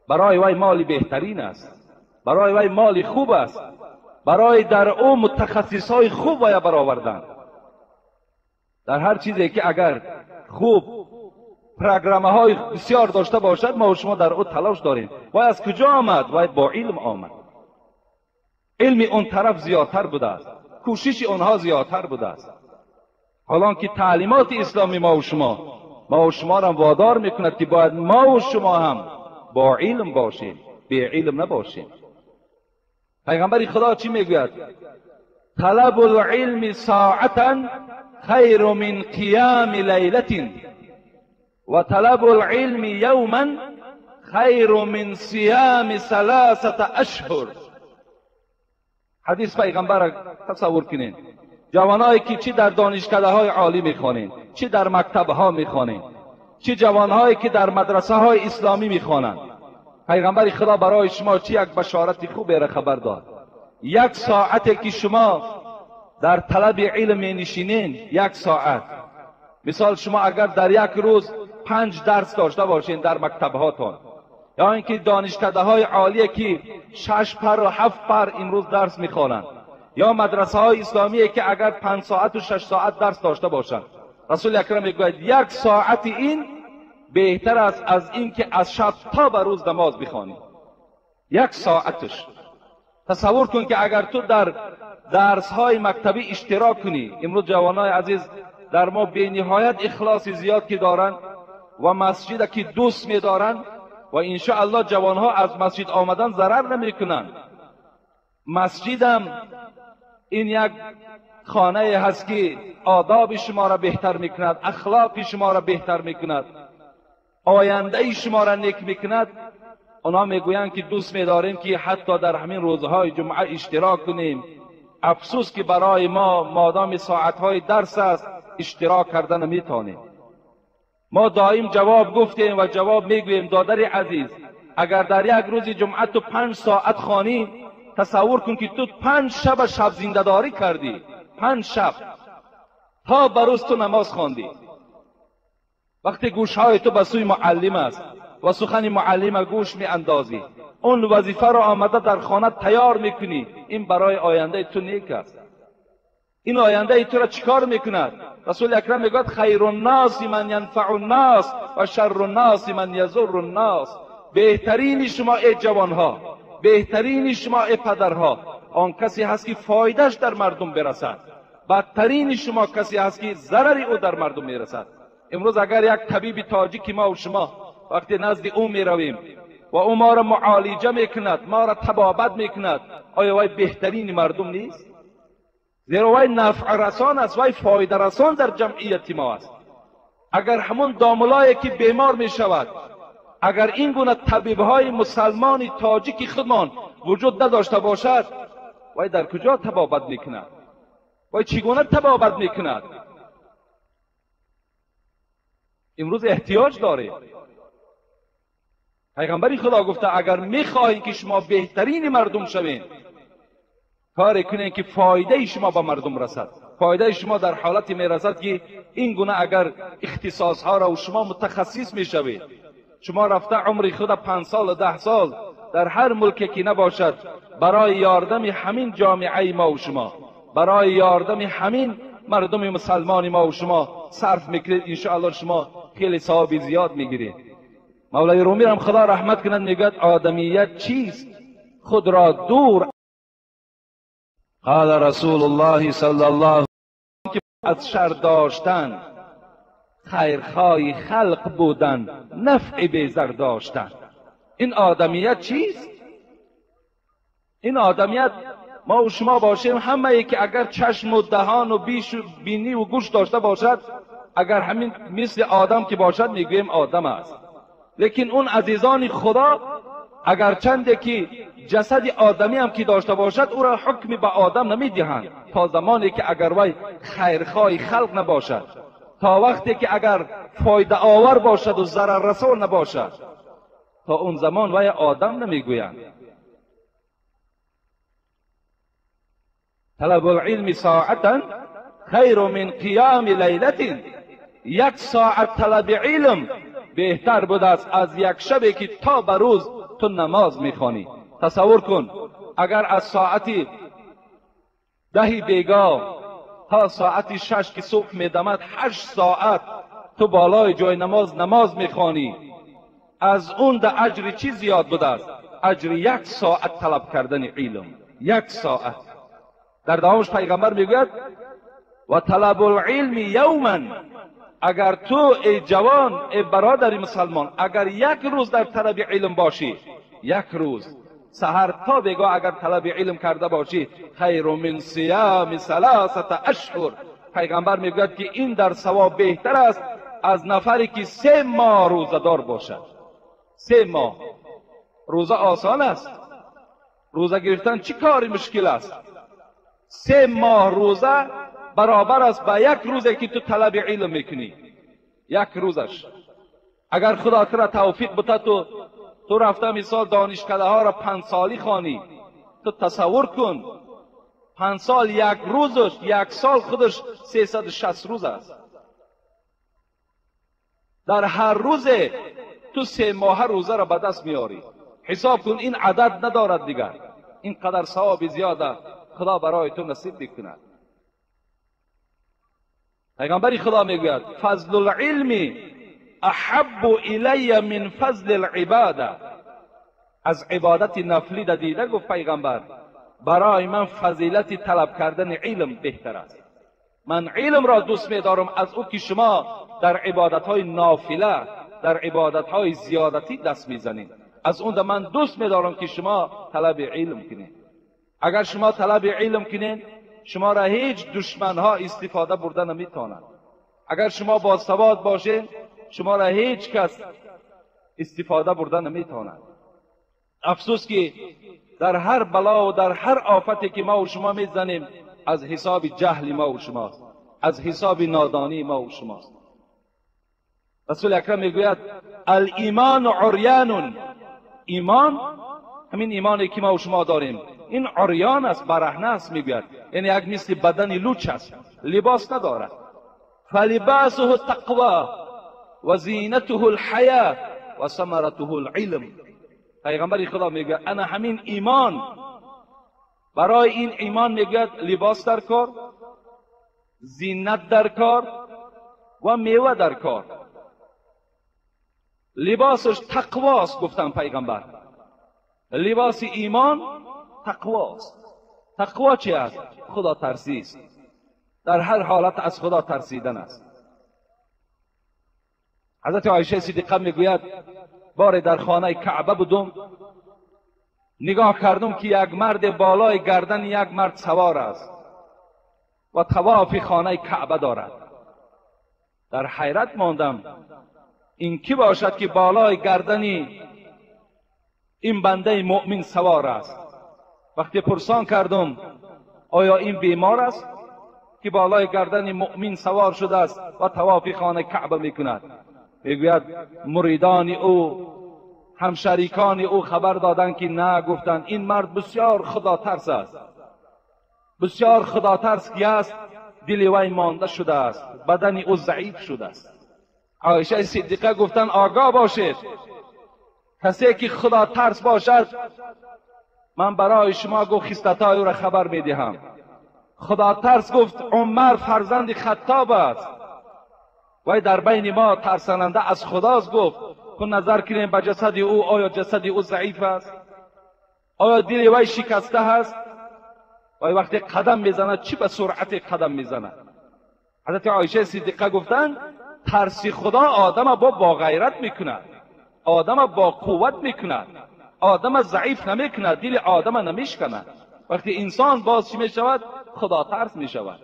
S2: برای وی مال بهترین است، برای وی مال خوب است، برای در او متخصص های خوب باید برآوردن. در هر چیزی که اگر خوب پروگرام های بسیار داشته باشد، ما و شما در او تلاش داریم. وای از کجا آمد؟ وای با علم آمد. علم اون طرف زیادتر بوده است، کوشش آنها زیادتر بوده است. حالا که تعلیمات اسلامی ما و شما را وادار میکند که باید ما و شما هم با علم باشیم، بی علم نباشیم. پیغمبر خدا چی میگوید؟ طلب العلم ساعتا خیر من قیام لیلة و طلب العلم یوما خیر من صیام 3 اشهر. حدیث پیغمبر تصور کنین، جوانایی که چی در دانشکده های عالی میخوانند، چی در مکتب ها میخوانند، چی جوانهایی که در مدرسه های اسلامی میخوانند، پیغمبر خدا برای شما چی یک بشارت خوبی را خبر داد. 1 ساعت که شما در طلب علم نشینین، 1 ساعت، مثال شما اگر در یک روز 5 درس داشته باشین در مکتب هاتون، یا اینکه دانشکده های عالیه که 6 پر و 7 پر امروز درس میخوانند، یا مدرسه های اسلامیه که اگر 5 ساعت و 6 ساعت درس داشته باشند، رسول اکرم میگوید 1 ساعت این بهتر است از اینکه از شب تا به روز نماز بخوانی. 1 ساعتش. تصور کن که اگر تو در درس های مکتبی اشتراک کنی، امروز جوانای عزیز در ما بی نهایت اخلاص زیاد که دارند و مسجد که دوست می‌دارند و انشاءالله جوانها از مسجد آمدن ضرر نمی‌کنند. مسجدم این یک خانه هست که آداب شما را بهتر میکند، اخلاق شما را بهتر میکند، آینده شما را نیک میکند. آنها میگویند که دوست میداریم که حتی در همین روزهای جمعه اشتراک کنیم. افسوس که برای ما مادام ساعتهای درس است اشتراک کردن نمیتونیم. ما دائم جواب گفتیم و جواب میگوییم دادر عزیز، اگر در یک روز جمعه تو 5 ساعت خوانی، تصور کن که تو 5 شب شب زنده‌داری کردی، 5 شب تا به روز تو نماز خواندی. وقتی گوشهای تو به سوی معلم است و سخن معلم گوش می اندازی، اون وظیفه را آمده در خانه تیار میکنی، این برای آینده تو نیک است. این آینده تو را چیکار میکند؟ رسول اکرم میگوید خیر الناس من ینفع الناس و شر الناس من یضر الناس. بهترین شما ای جوانها، بهترین شما ای پدرها، آن کسی هست که فایدهش در مردم برسد. بدترین شما کسی هست که ضرر او در مردم میرسد. امروز اگر یک طبیب تاجیک ما و شما وقتی نزد او میرویم و او ما را معالجه میکند، ما را طبابت میکند، آیا وی بهترین مردم نیست؟ زیرا وی نفع رسان است، وی فایده رسان در جمعیت ما است. اگر همون داملایی که بیمار میشود، اگر این گونه طبیبهای مسلمان تاجیک خودمان وجود نداشته باشد، وی در کجا طبابت میکند؟ وی چگونه طبابت میکند؟ امروز احتیاج داره. پیغمبر خدا گفته اگر میخواهید که شما بهترین مردم شوین، کاری کنین که فایده شما به مردم رسد. فایده شما در حالت میرسد که این گونه اگر اختصاص ها را و شما متخصص میشوید، شما رفته عمر خود 5 سال و 10 سال در هر ملکی که نباشد، برای یاردم همین جامعه ما و شما، برای یاردم همین مردم مسلمان ما و شما صرف میکنید، انشاءالله شما خیلی ثواب زیاد میگیرید. مولای رومی هم خدا رحمت کند میگوید آدمیت چیست؟ خود را دور. قال رسول الله صلی الله که از شر داشتن، خیرخواه خلق بودن، نفع بیزر داشتن. این آدمیت چیست؟ این آدمیت ما و شما باشیم، همه که اگر چشم و دهان و بیش و بینی و گوش داشته باشد، اگر همین مثل آدم که باشد میگوییم آدم است. لیکن اون عزیزان خدا اگر چنده که جسد آدمی هم که داشته باشد، او را حکم به آدم نمیدهند تا زمانی که اگر وی خیرخواه خلق نباشد، تا وقتی که اگر فایده آور باشد و ضرر رسان نباشد، تا اون زمان وی آدم نمیگویند. طلب العلم ساعتا خیر من قیام لیلت. یک ساعت طلب علم بهتر بوده است از یک شبی که تا به روز تو نماز میخوانی. تصور کن اگر از ساعت 10 بیگاه تا ساعت 6 که صبح میدمد، 8 ساعت تو بالای جای نماز میخوانی، از اون ده اجر چی زیاد بوده است؟ اجر 1 ساعت طلب کردن علم، 1 ساعت. در دوامش پیغمبر میگوید و طلب العلم یوما. اگر تو ای جوان، ای برادر مسلمان، اگر یک روز در طلب علم باشی، یک روز سحر تا بگاه اگر طلب علم کرده باشی، خیر من صیام 3 اشهر. پیغمبر میگوید که این در ثواب بهتر است از نفری که 3 ماه روزه دار باشد. 3 ماه روزه آسان است، روزه گرفتن چی کاری مشکل است؟ 3 ماه روزه برابر است با یک روزی که تو طلب علم میکنی، یک روزش. اگر خدا تو را توفیق بده، تو رفته مثال دانشکده ها را 5 سالی خوانی، تو تصور کن 5 سال یک روزش، 1 سال خودش 360 روز است. در هر روز تو 3 ماه روزه را به دست میاری. حساب کن این عدد ندارد دیگر، این قدر ثواب زیاده خدا برای تو نصیب میکند. پیغمبر خدا میگوید فضل العلم احب الی من فضل العباده. از عبادت نفلی دیده گفت پیغمبر برای من فضیلت طلب کردن علم بهتر است. من علم را دوست میدارم از او که شما در عبادتهای نافله، در عبادتهای زیادتی دست میزنید. از اون من دوست میدارم که شما طلب علم کنید. اگر شما طلب علم کنید، شما را هیچ دشمنها استفاده برده نمیتونند. اگر شما با سواد باشین، شما را هیچ کس استفاده برده نمیتونند. افسوس که در هر بلا و در هر آفتی که ما و شما میزنیم، از حساب جهل ما و شماست، از حساب نادانی ما و شماست. رسول اکرم میگوید الایمان عریان. ایمان، همین ایمانی که ما و شما داریم، این عریان است، برهنه است. میگوید یعنی یک مثل بدن لوچ است، لباس ندارد. فلباسه التقوی و زینته الحیا و ثمرته العلم. پیغمبر خدا میگه انا همین ایمان، برای این ایمان میگوید لباس در کار، زینت در کار و میوه در کار. لباسش تقواست گفتن پیغمبر. لباس ایمان تقواست. تقوا چی است؟ خدا ترسی است. در هر حالت از خدا ترسیدن است. حضرت عایشه صدیقه میگوید بار در خانه کعبه بودم، نگاه کردم که یک مرد بالای گردن یک مرد سوار است و طواف خانه کعبه دارد. در حیرت ماندم این کی باشد که بالای گردن این بنده مؤمن سوار است. وقتی پرسان کردم آیا این بیمار است که بالای گردن مؤمن سوار شده است و طواف خانه کعبه میکند؟ میگوید مریدان او، همشریکان او خبر دادند که نه، گفتند این مرد بسیار خدا ترس است، بسیار خدا ترس که است، دل وی مانده شده است، بدن او ضعیف شده است. عایشه صدیقه گفتند آگاه باشید، کسی که خدا ترس باشد من برای شما گفت خصلت‌های او را خبر میدهم. خدا ترس گفت عمر فرزند خطاب است، وی در بین ما ترساننده از خداست. گفت کن نظر کنیم به جسد او، آیا جسد او ضعیف است؟ آیا دل وی شکسته است؟ وی وقتی قدم میزند چی به سرعت قدم میزند؟ حضرت عایشه صدیقه گفتند ترس خدا آدم با غیرت میکند، آدم با قوت میکند، آدم ضعیف نمیکند، دل آدم نمیشکند. وقتی انسان باز چی میشود؟ خدا ترس میشود.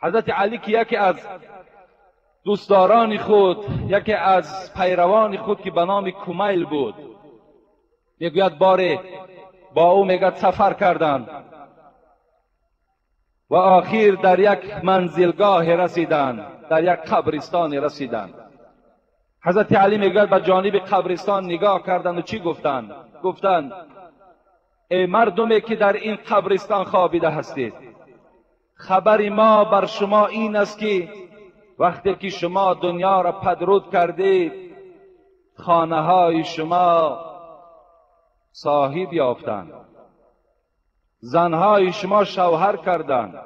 S2: حضرت علی که یکی از دوستداران خود، یکی از پیروان خود که به نام کمیل بود، میگوید باره با او میگد سفر کردند و آخر در یک منزلگاه رسیدند، در یک قبرستان رسیدند. حضرت علی میگوید به جانب قبرستان نگاه کردند و چی گفتند؟ گفتند ای مردمی که در این قبرستان خوابیده هستید، خبر ما بر شما این است که وقتی که شما دنیا را پدرود کردید، خانه های شما صاحب یافتند، زنهای شما شوهر کردند،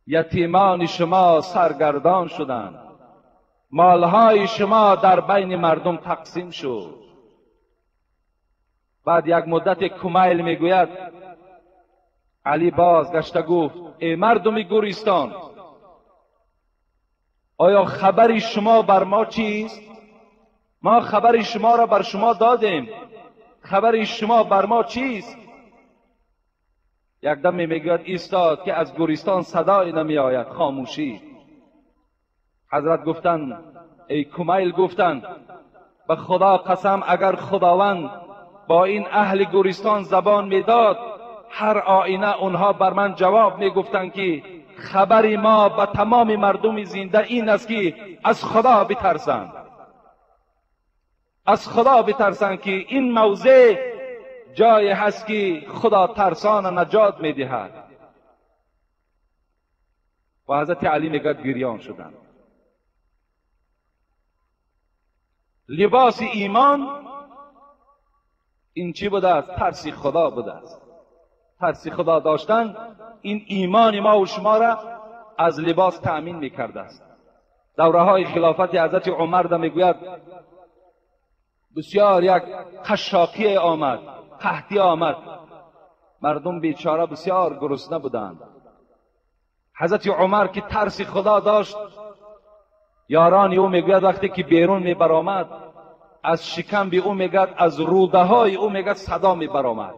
S2: یتیمان شما سرگردان شدند، مالهای شما در بین مردم تقسیم شد. بعد یک مدت کمیل میگوید علی بازگشته گفت ای مردم گورستان، آیا خبر شما بر ما چیست؟ ما خبر شما را بر شما دادیم، خبر شما بر ما چیست؟ یک دم میگوید ایستاد که از گورستان صدایی نمی آید، خاموشی. حضرت گفتند ای کمیل، گفتند به خدا قسم اگر خداوند با این اهل گورستان زبان میداد، هر آینه اونها بر من جواب میگفتند که خبر ما به تمام مردم زنده این است که از خدا بترسند، از خدا بترسند که این موضع جای هست که خدا ترسان نجات میدهد. و حضرت علی میگه گریان شدند. لباس ایمان این چی بوده است؟ ترس خدا بوده است. ترس خدا داشتن این ایمان ما و شما را از لباس تأمین میکرده است. دوره های خلافت حضرت عمر ده میگوید بسیار یک قشاقی آمد، قحطی آمد، مردم بیچاره بسیار گرسنه بودند. حضرت عمر که ترس خدا داشت، یاران او میگوید وقتی که بیرون میبرآمد از شکم به او میگد، از روده های او میگد صدا میبرآمد،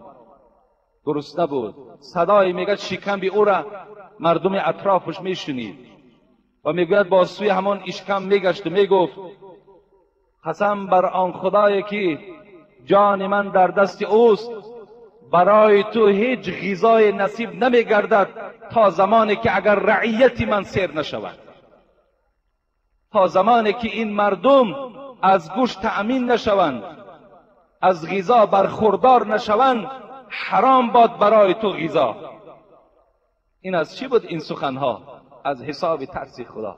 S2: گرسنه بود، صدای میگد شکم به او را مردم اطرافش میشنید و میگوید با سوی همان اشکم میگشت و میگفت قسم بر آن خدایی که جان من در دست اوست، برای تو هیچ غذای نصیب نمیگردد تا زمانی که اگر رعیت من سیر نشود، تا زمانی که این مردم از گوشت تأمین نشوند، از غذا برخوردار نشوند، حرام باد برای تو غذا. این از چی بود این سخنها؟ از حساب ترس خدا.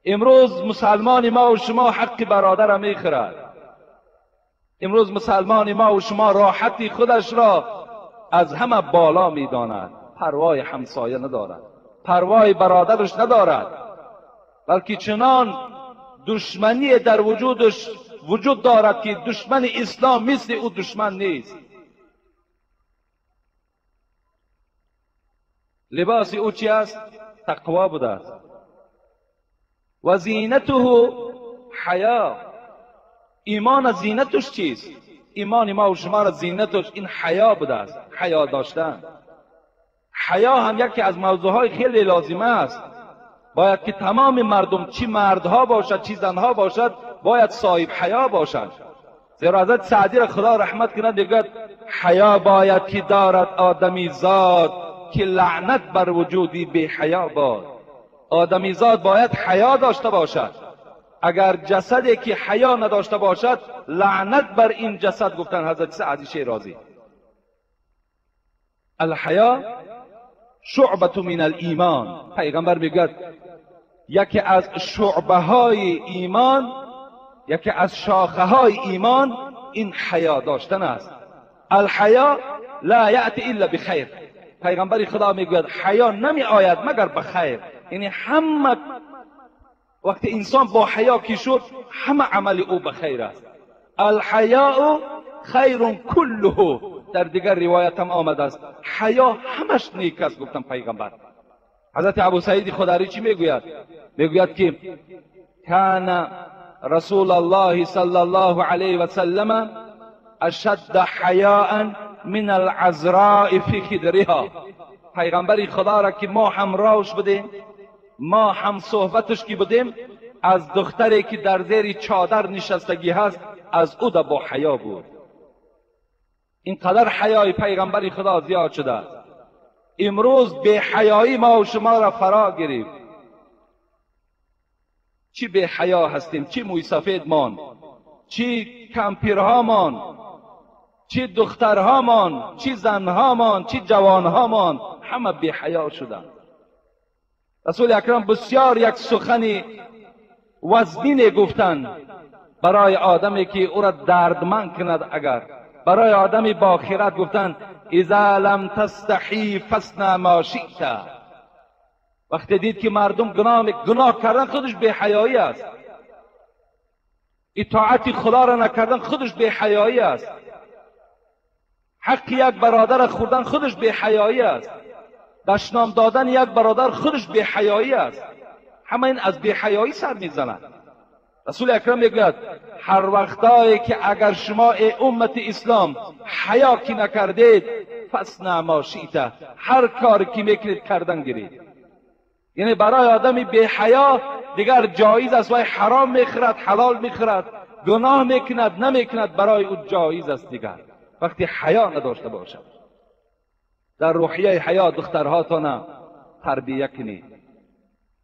S2: امروز مسلمان ما و شما حق برادر میخورد. امروز مسلمان ما و شما راحتی خودش را از همه بالا میداند، پروای همسایه ندارد. پروای برادرش ندارد، بلکه چنان دشمنی در وجودش وجود دارد که دشمن اسلام مثل او دشمن نیست. لباس او چی است؟ تقوا بوده است. و زینته حیا. ایمان زینتش چیست؟ ایمان ما و شما را زینتش این حیا بوده است، حیا داشتن. حیا هم یکی از موضوعهای خیلی لازمه است. باید که تمام مردم، چی مردها باشد چی زنها باشد، باید صاحب حیا باشند. زیرا حضرت سعدی را خدا رحمت کند میگوید حیا باید که دارد آدمی زاد، که لعنت بر وجودی بی حیا باد. آدمی زاد باید حیا داشته باشد. اگر جسدی که حیا نداشته باشد، لعنت بر این جسد، گفتن حضرت سعدی شیرازی. الحیا شعبة من الایمان. پیغمبر میگوید یکی از شعبه های ایمان، یکی از شاخه های ایمان این حیا داشتن است. الحیا لا یأتی الا بخیر. پیغمبر خدا میگوید حیا نمی آید مگر به خیر. یعنی همه وقتی انسان با حیا که شد، همه عمل او به خیر است. الحیاء خیر کله. در دیگر روایت هم آمده است حیا همش نیک است، گفتن پیغمبر. حضرت ابو سعید خدری چی میگوید؟ میگوید که کان رسول الله صلی الله علیه و سلم اشد حیاء من العذراء فی خدرها. پیغمبر خدا را که ما همراهش بودیم، ما هم صحبتش که بودیم، از دختری که در زیر چادر نشستگی هست، از او با حیا بود. اینقدر حیای پیغمبر خدا زیاد شده است. امروز بی حیایی ما و شما را فرا گرفت. چی بی حیا هستیم، چی موی سفید مان، چی کمپیرهامان، چی دخترهامان، چی زنهامان، چی جوانهامان، همه بی حیا شدند. رسول اکرم بسیار یک سخن وزنین گفتند برای آدمی که او را دردمند کند. اگر برای آدمی با خیرت گفتند اذا لم تستحی فاصنع ما شئت. وقتی دید که مردم گناه کردن خودش بی حیایی است، اطاعت خدا را نکردن خودش بی حیایی است، حق یک برادر خوردن خودش بی حیایی است، دشنام دادن یک برادر خودش بی حیایی است. همه این از بی حیایی سر میزنند. رسول اکرم میگوید هر وقتایی که اگر شما ای امت اسلام حیا که نکردید، فاصنع ما شئت، هر کار که میکنید کردن گیرید. یعنی برای آدم بی حیا دیگر جایز است، وای حرام میخورد، حلال میخورد، گناه میکند نمیکند، برای او جایز است دیگر وقتی حیا نداشته باشد. در روحیه حیا دخترهاتان تربیه کنید.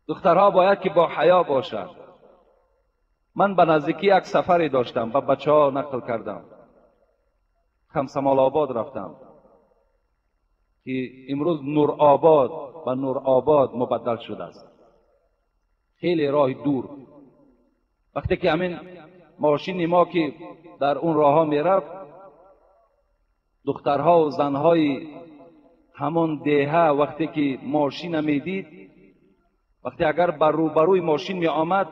S2: دخترها باید که با حیا باشند. من به نزدیکی یک سفری داشتم، به بچه ها نقل کردم، خمسمال آباد رفتم که امروز نور آباد و نور آباد مبدل شده است، خیلی راه دور. وقتی که همین ماشین ما که در اون راه ها میرفت، دخترها و زنهای همون دهه وقتی که ماشین میدید، وقتی اگر بر روبروی ماشین می آمد،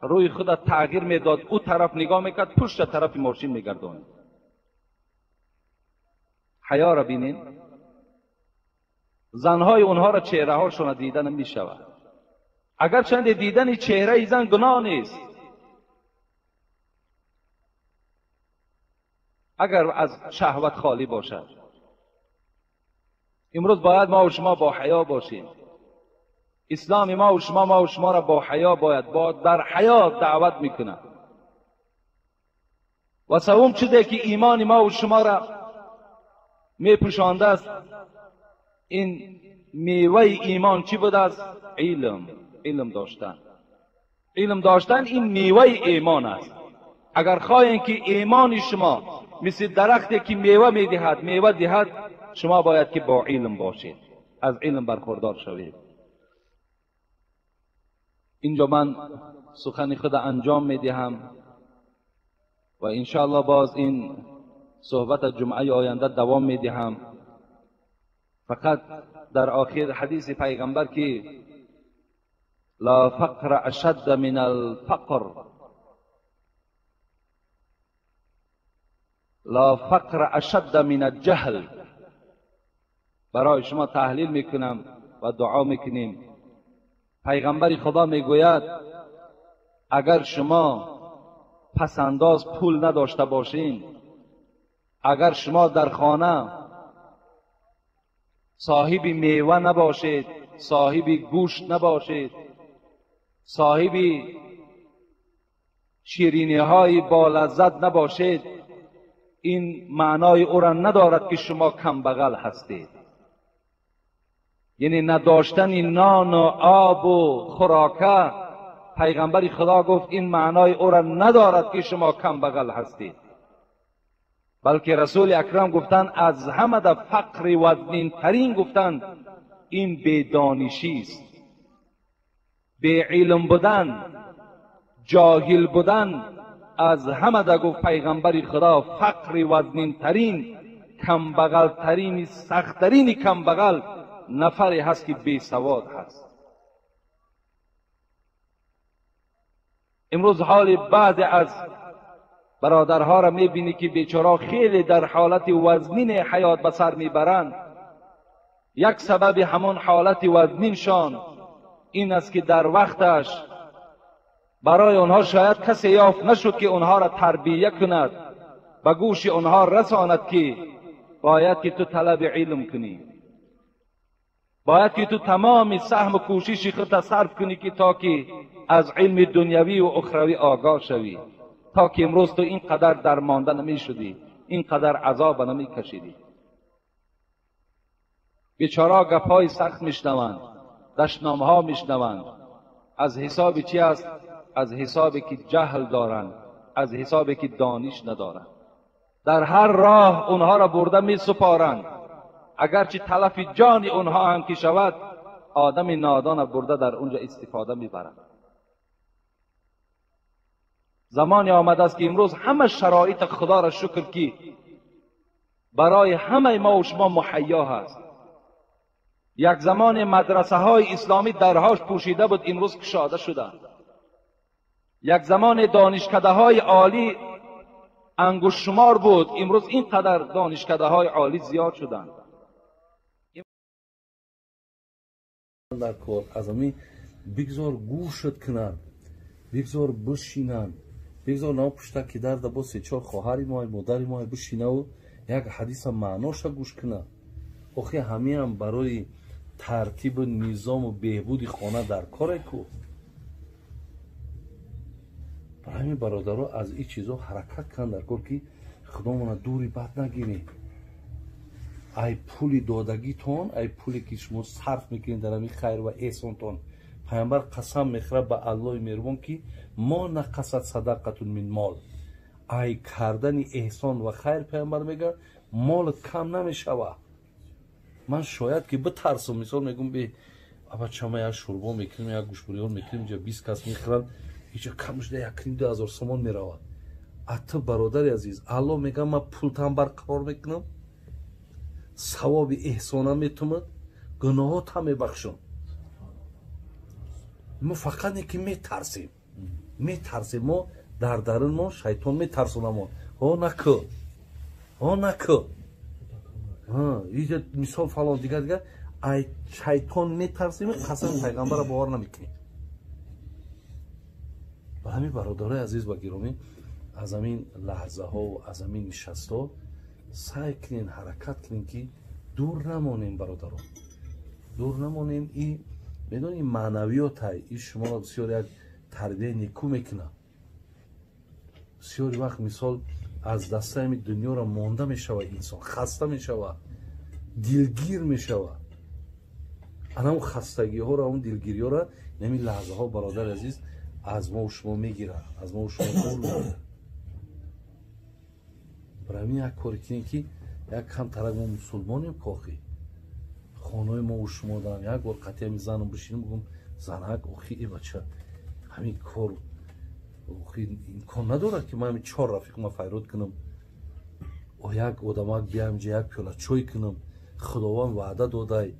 S2: روی خود تغییر میداد، او طرف نگاه میکرد، پشت طرف ماشین میگرداند. حیا را بینین، زنهای اونها را چهره هاشون را دیدن میشود. اگر چند دیدن چهره زن گناه نیست، اگر از شهوت خالی باشد. امروز باید ما و شما با حیا باشیم. اسلام ما و شما را با حیا باید با در حیا دعوت میکنه. و سوم چیزی که ایمان ما و شما را میپوشانده است، این میوه ایمان چی بوده است؟ علم. علم داشتن، علم داشتن این میوه ایمان است. اگر خواهید که ایمان شما مثل درختی که میوه میدهد میوه دهد، شما باید که با علم باشید، از علم برخوردار شوید. اینجا من سخن خود انجام میدهم و انشاءالله باز این صحبت جمعه آینده دوام میدهم. فقط در آخر حدیث پیغمبر که لا فقر اشد من الفقر، لا فقر اشد من الجهل، برای شما تحلیل میکنم و دعا میکنیم. پیغمبر خدا میگوید اگر شما پسنداز پول نداشته باشین، اگر شما در خانه صاحب میوه نباشید، صاحب گوشت نباشید، صاحب شیرینی های با لذت نباشید، این معنای او را ندارد که شما کم بغل هستید. یعنی نداشتن نان و آب و خوراکه، پیغمبر خدا گفت این معنای او را ندارد که شما کم بغل هستید، بلکه رسول اکرم گفتند از همه در فقر وزنین ترین گفتند این بیدانشی است، بی علم بودن، جاهل بودن. از همه در گفت پیغمبر خدا فقر وزنین ترین، کم بغل ترین، سخت ترین کم بغل نفری هست که بی سواد هست. امروز حال بعضی از برادرها را میبینی که بیچاره خیلی در حالت وزنین حیات به سر میبرند. یک سبب همون حالت وزنینشان این است که در وقتش برای آنها شاید کسی یافت نشد که آنها را تربیه کند، به گوش آنها رساند که باید که تو طلب علم کنی، باید که تو تمام سهم و کوشش خود صرف کنی که تا که از علم دنیوی و اخروی آگاه شوی، تا که امروز تو اینقدر درمانده نمی شدی، اینقدر عذاب نمی کشیدی. بیچارا گپای سخت میشنوند، دشنامها میشنوند. از حساب چی است؟ از حسابی که جهل دارند، از حسابی که دانش ندارند. در هر راه اونها را برده می سپارند، اگرچه تلف جان اونها هم که شود، آدم نادان برده در اونجا استفاده میبرند. زمانی آمده است که امروز همه شرایط خدا را شکر که برای همه ما و شما مهیا هست. یک زمان مدرسه های اسلامی درهاش پوشیده بود، امروز کشاده شده. یک زمان دانشکده های عالی انگشت شمار بود، امروز اینقدر دانشکده های عالی زیاد شدند.
S3: در کار از همین بگذار گوشت کنند، بگذار بشینند، بگذار نام پشتا که در با سه چهار خواهری ما مادری ما بشینه و یک حدیث معناش گوش کنه. آخه همه هم برای ترتیب و نظام و بهبود خانه در کار کو. برای همین برادرها از این چیزا حرکت کن در کار که خدامون دوری بد نگیریم. ای پولی دادگیتون، ای پولی که شما صرف میکنید در همین خیر و احسانتون، پیامبر قسم میخوره به الله مهربان که ما نقصد صدقتون من مال. ای کردن احسان و خیر پیامبر میگه مالت کم نمیشوه. من شاید که بترسم، مثال میگم به بچه ما یک شوربا میکنیم، یک گوشت بریان میکنیم، اینجا 20 کس میخورن، اینجا کمش ده 1.5 هزار سومان میرود. اتو برادر عزیز، الله میگه من پولتم برقرار میکنم، ثواب احسانم میتومد، گناهات هم میبخشم. ما فقط که میترسیم، میترسیم. ما در درون ما شیطان میترسونمون. ها نکو، ها نکو، اینجا مثال فلان دیگر دیگر. ای شیطان میترسیم، قسم پیغمبر را باور نمیکنیم. و همین برادرای عزیز و گرامی، از همین لحظه ها و از همین نشست ها سعی کنین، حرکت کنین که دور نمانیم برادران، دور نمانیم. این میدونی معنویات های این شما را بسیار یک تربیه نیکو میکنه. بسیار وقت مثال از دسته همین دنیا را مانده میشود، انسان خسته میشود، دلگیر میشود. اون خستگی ها را، اون دلگیری ها را نمی لحظه ها برادر عزیز از ما و شما میگیره، از ما و شما دور میکنه. برای همین یک کاری کنیم که یک کم طرف ما مسلمانیم، کاخی خانه ما و شما دارم. یک بار قطعه می زنم بشینم بگم زنک آخی ای بچه همین کار آخی امکان نداره که من همین 4 رفیق ما فیراد کنم و یک آدمک بیام اینجا یک پیاله چای کنم، Худованд ваъда додай,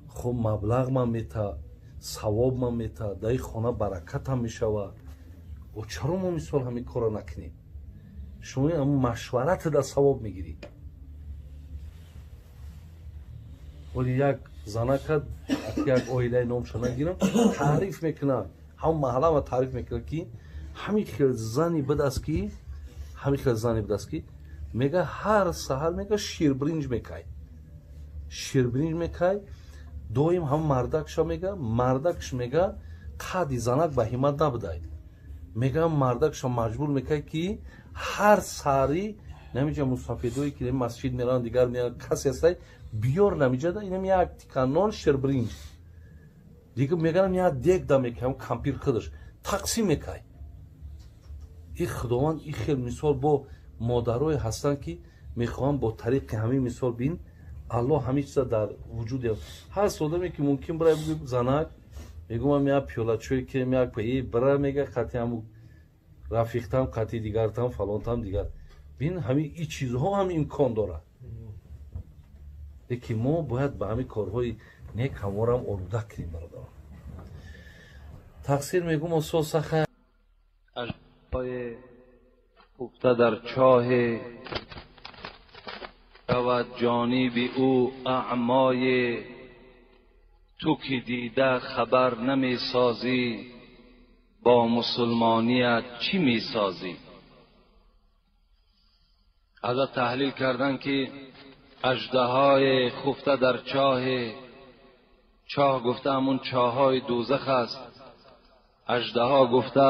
S3: хуб маблағ ман мета, савоб ман мета, дар ин хона баракатам мешавад. О чаро мо мисол ҳамин корро накунем? Шумо ҳамун машварат дар савоб мегирӣ. Вале як занака як оилаи номша нагирам, таъриф мекунад, ҳамун маҳаллама таъриф мекунад, ки ҳамин хел зани будаст ки, ҳамин хел зани будаст ки мега ҳар саҳар мега ширбиринҷ мекай, ширбиринҷ мекай, доим ҳам мардакша мега, мардакш мега қади занак ба ҳиммат набудай, мега мардакша маҷбур мекай ки ҳар саҳари намиҷа мусафедое ки масҷид мераванд, дигар мераванд, касе ҳастай биёр намиҷада инам як тика нон ширбиринҷ, дига меганам як дег да мекай, кампир худаш тақсим мекай. И Худованд и хел мисол бо модарое ҳастанд ки мехоҳанд бо тариқи ҳамин мисол бин Аллоҳ ҳамин чиза дар вуҷуд ҳаст. Одаме ки мумкин бирай бигӯ занак мегӯм як пиёла чой кирем, як бира мега қати ҳаму рафиқтам, қати дигартам, фалонтам дигар. Бин ҳамин и чизҳо ҳам имкон дорад, лекин мо бояд ба ҳамин корҳои нек ҳамворам олуда кунем. Бародарон, тақсир мегӯм ососа хайр.
S2: Хуфта дар чоҳе رود جانب او اعمای تو که دیده خبر نمی سازی، با مسلمانیت چی می سازی؟ حضرت تحلیل کردن که اژدهای خفته در چاه، چاه گفته همون چاهای دوزخ است، اژدها گفته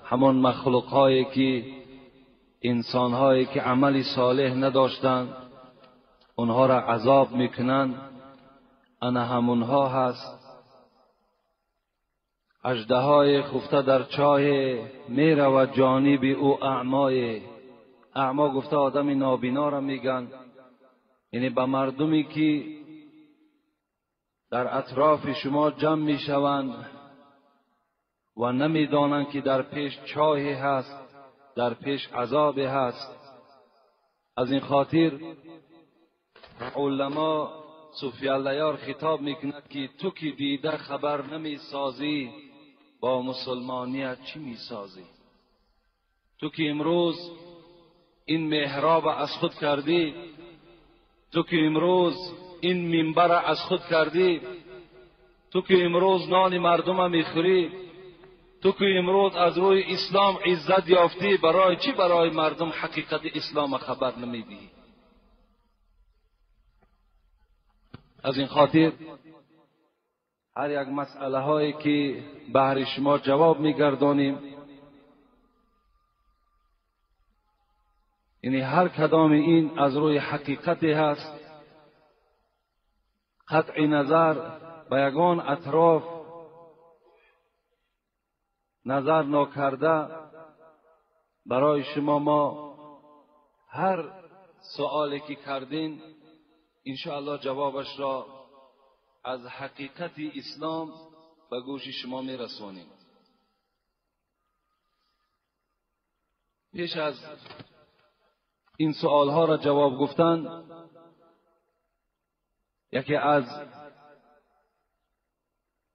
S2: همان مخلوقهایی که انسانهایی که عمل صالح نداشتند اونها را عذاب میکنند، انا همونها هست. اژدهای خفته در چاه میرود جانب او اعمای، اعما گفته آدم نابینا را میگن، یعنی به مردمی که در اطراف شما جمع میشوند و نمیدانند که در پیش چاهی هست، در پیش عذابی هست. از این خاطر علما صوفی اللهیار خطاب میکند که تو که دیده خبر نمیسازی، با مسلمانیت چی میسازی؟ تو که امروز این محراب از خود کردی، تو که امروز این منبر از خود کردی، تو که امروز نان مردم میخوری، تو که امروز از روی اسلام عزت یافتی، برای چی برای مردم حقیقت اسلام خبر نمیدی؟ از این خاطر هر یک مسئله هایی که بهر شما جواب میگردانیم، یعنی هر کدام این از روی حقیقتی هست، قطع نظر به یگان اطراف نظر ناکرده برای شما ما هر سوالی که کردین انشاءالله جوابش را از حقیقت اسلام به گوش شما میرسانیم. پیش از این سوالها را جواب گفتن، یکی از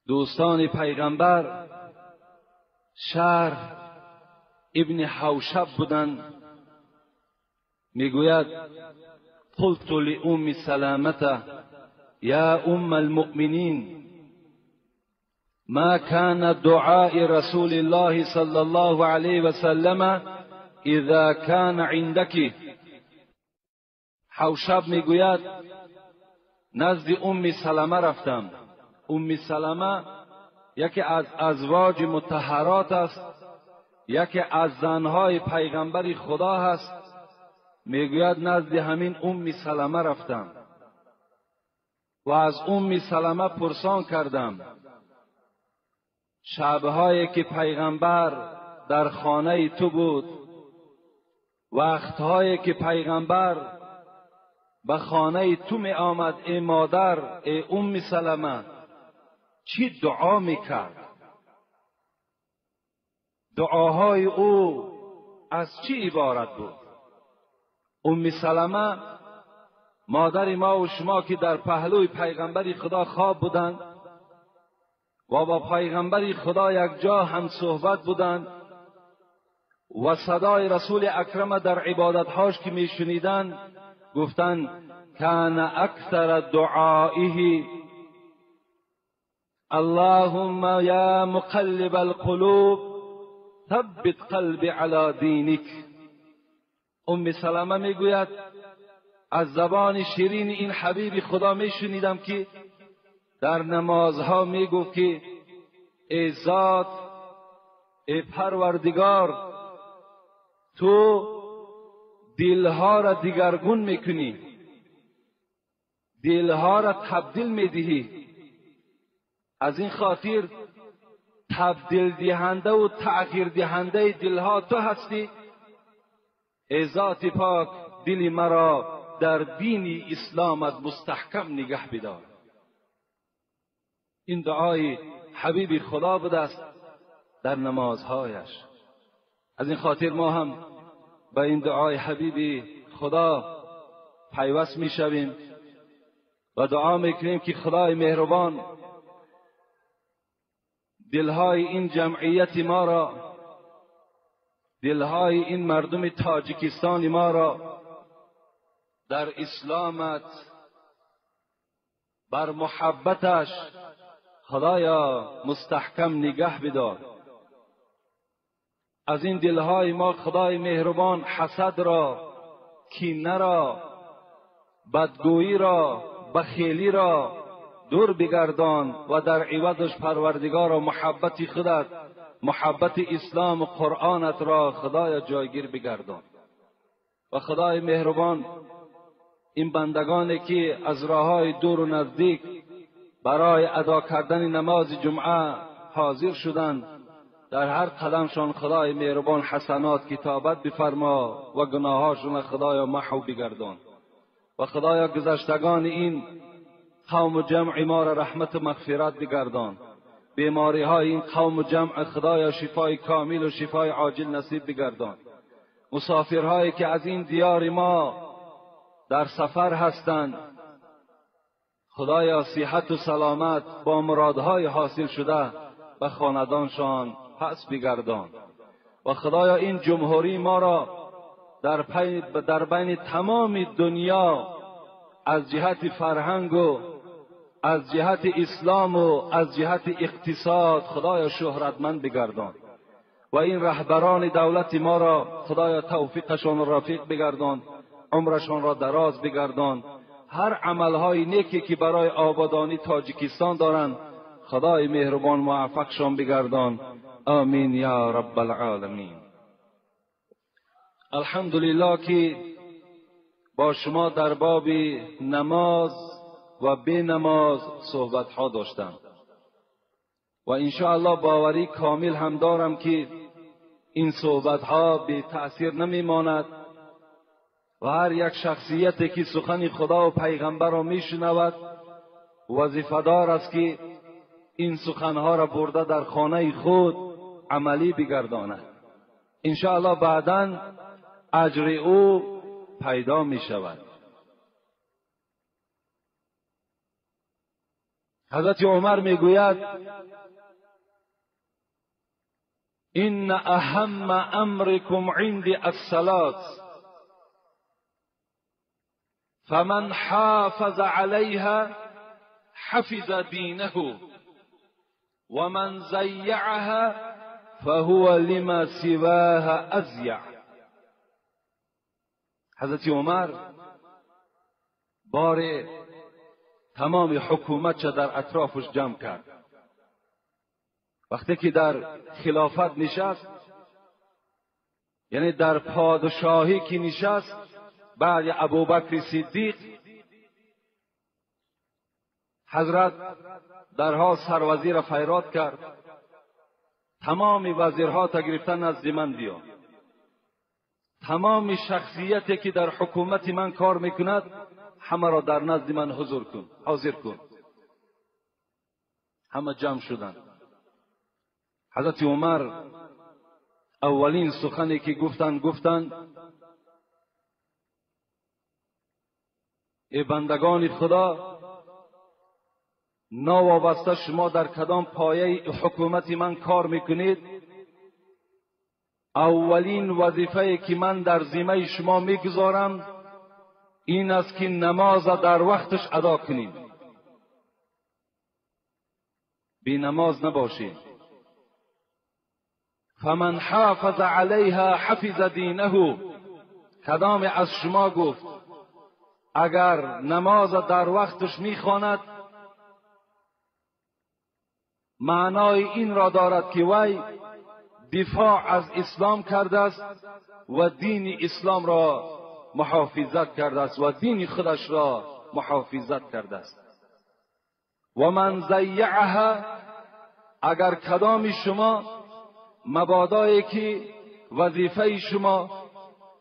S2: دوستان پیغمبر شهر ابن حوشب بودند، میگوید قلت لأم سلامة يا أم المؤمنين ما كان دعاء رسول الله صلى الله عليه وسلم إذا كان عندك. حوشب میگوید نزد ام سلمه رفتم. ام سلمه یکی از ازواج مطهرات است، یکی از زنهای پیغمبر خدا هست. میگوید نزد همین ام سلمه رفتم و از ام سلمه پرسان کردم شبهایی که پیغمبر در خانه تو بود، وقتهایی که پیغمبر به خانه تو می آمد، ای مادر، ای ام سلمه، چی دعا میکرد؟ دعاهای او از چی عبارت بود؟ ام سلمه مادر ما و شما که در پهلوی پیغمبر خدا خواب بودند و با پیغمبر خدا یک جا هم صحبت بودند و صدای رسول اکرم در عبادتهاش که میشنیدند، گفتند کان اکثر دعائه اللهم یا مقلب القلوب ثبت قلبی علی دینک. ام سلمه میگوید از زبان شیرین این حبیب خدا میشنیدم که در نمازها میگفت که ای ذات، ای پروردگار، تو دلها را دیگرگون میکنی، دلها را تبدیل میدهی، از این خاطر تبدیل دهنده و تغییر دهنده دلها تو هستی. ای ذات پاک، دل مرا در دین اسلامت مستحکم نگه بدار. این دعای حبیب خدا بوده است در نمازهایش. از این خاطر ما هم به این دعای حبیب خدا پیوست میشویم و دعا میکنیم که خدای مهربان دلهای این جمعیت ما را، دلهای این مردم تاجیکستان ما را در اسلامت، بر محبتش خدایا مستحکم نگه بدار. از این دلهای ما خدای مهربان حسد را، کینه را، بدگویی را، بخیلی را دور بگردان و در عوضش پروردگار محبت خودت، محبت اسلام و قرآنت را خدایا جایگیر بگردان. و خدای مهربان این بندگانی که از راههای دور و نزدیک برای ادا کردن نماز جمعه حاضر شدند، در هر قدمشان خدای مهربان حسنات کتابت بفرما و گناهاشون خدایا محو بگردان. و خدایا گذشتگان این قوم و جمع ما را رحمت و مغفرت بگردان. بیماری های این قوم و جمع خدایا شفای کامل و شفای عاجل نصیب بگردان. مسافرهایی که از این دیار ما در سفر هستند، خدایا صحت و سلامت با مرادهای حاصل شده به خاندانشان پس بگردان. و خدایا این جمهوری ما را در بین تمام دنیا از جهت فرهنگ و از جهت اسلام و از جهت اقتصاد خدایا شهرتمند بگردان. و این رهبران دولت ما را خدایا توفیقشان رفیق بگردان، عمرشان را دراز بگردان. هر عملهای نیکی که برای آبادانی تاجیکستان دارند خدای مهربان موفقشان بگردان. آمین یا رب العالمین. الحمدلله که با شما در باب نماز و بی نماز صحبت ها داشتم و انشاءالله باوری کامل هم دارم که این صحبت ها بی تأثیر نمی ماند و هر یک شخصیتی که سخن خدا و پیغمبر را می شنود وظیفه دار است که این سخنها را برده در خانه خود عملی بگرداند. انشاءالله بعداً اجر او پیدا می شود. حضرت عمر می گوید ان اهم امرکم عندی الصلاة فمن حافظ علیها حفظ دینه ومن ضیعها فهو لما سواها اضیع. حضرت عمر بار تمام حکومت چه در اطرافش جمع کرد. وقتی که در خلافت نشست، یعنی در پادشاهی که نشست بعد ابوبکر صدیق، حضرت درها سروزیر فیراد کرد، تمام وزیرها تا گرفتن نزد من بیا، تمام شخصیتی که در حکومت من کار میکند همه را در نزد من حضور کن، حاضر کن. همه جمع شدند. حضرت عمر اولین سخنی که گفتند، گفتند ای بندگان خدا، ناوابسته شما در کدام پایه حکومت من کار میکنید، اولین وظیفه که من در ذمه شما میگذارم این است که نماز در وقتش ادا کنید. بی نماز نباشید. فمن حافظ علیها حفظ دینه. کدام از شما گفت اگر نماز در وقتش میخواند، معنای این را دارد که وی دفاع از اسلام کرده است و دین اسلام را محافظت کرده است و دین خودش را محافظت کرده است. و من ضیعها، اگر کدام شما مبادایی که وظیفه شما،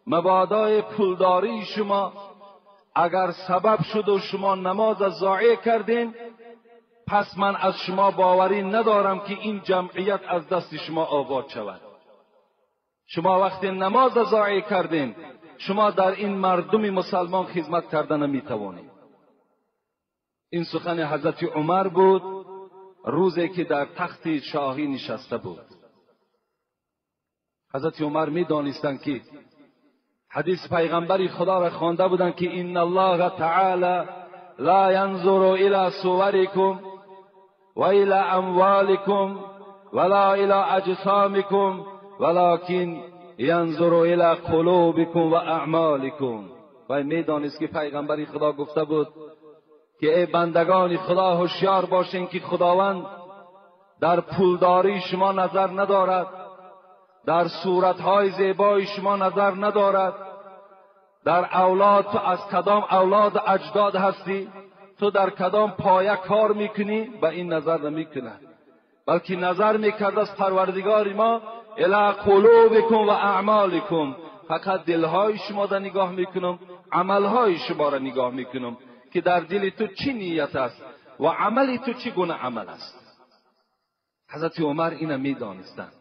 S2: مبادای پولداری شما اگر سبب شد و شما نماز ضایع کردین، پس من از شما باوری ندارم که این جمعیت از دست شما آباد شود. شما وقتی نماز ضایع کردین، شما در این مردم مسلمان خدمت کردن نمیتوانید. این سخن حضرت عمر بود روزی که در تخت شاهی نشسته بود. حضرت عمر میدانستند که حدیث پیغمبر خدا را خوانده بودند که ان الله تعالی لا ینظر الى صورکم و الى اموالکم ولا الى اجسامکم ولکن ینظر الى قلوبکم و اعمالکم. و میدانست که پیغمبر خدا گفته بود که ای بندگان خدا هوشیار باشین که خداوند در پولداری شما نظر ندارد، در صورتهای زیبای شما نظر ندارد، در اولاد تو از کدام اولاد اجداد هستی، تو در کدام پایه کار میکنی، به این نظر نمیکند، بلکه نظر میکرد از پروردگار ما الی قلوبکم و اعمالکم، فقط دلهای شما را نگاه میکنم، عملهای شما را نگاه میکنم که در دل تو چی نیت است و عمل تو چی گونه عمل است. حضرت عمر اینو میدانستند،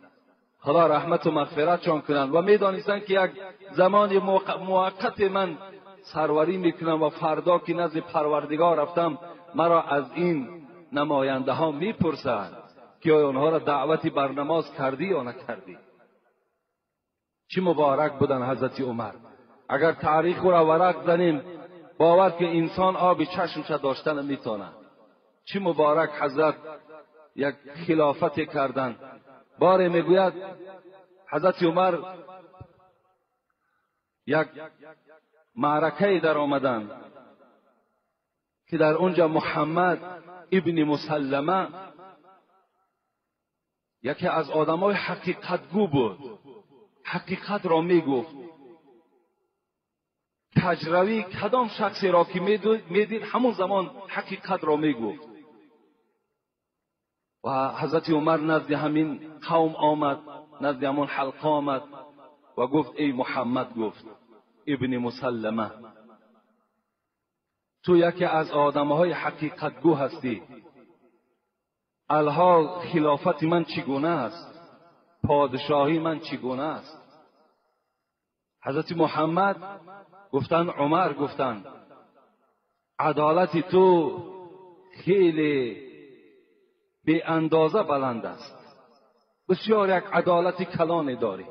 S2: خدا رحمت و مغفرتشان کنند، و میدانستند که یک زمان موقت من سروری میکنم و فردا که نزد پروردگار رفتم مرا از این نماینده ها میپرسند که آیا آنها را دعوتی بر نماز کردی یا نکردی. چه مبارک بودن حضرت عمر. اگر تاریخ را ورق زنیم باور که انسان آب چشمش داشتن میتونه. چه مبارک حضرت یک خلافت کردن. باره میگوید حضرت عمر یک معرکه در آمدن که در اونجا محمد ابن مسلمه یکی از آدمای حقیقتگو بود، حقیقت را میگفت. تجربی کدام شخصی را که میدید همون زمان حقیقت را میگفت. و حضرت عمر نزد همین قوم آمد، نزد همون حلقه آمد و گفت ای محمد، گفت ابن مسلمه، تو یکی از آدمهای حقیقتگو هستی، الحال خلافت من چگونه است، پادشاهی من چگونه است؟ حضرت محمد گفتن، عمر گفتن عدالت تو خیلی به اندازه بلند است، بسیار یک عدالت کلان داری،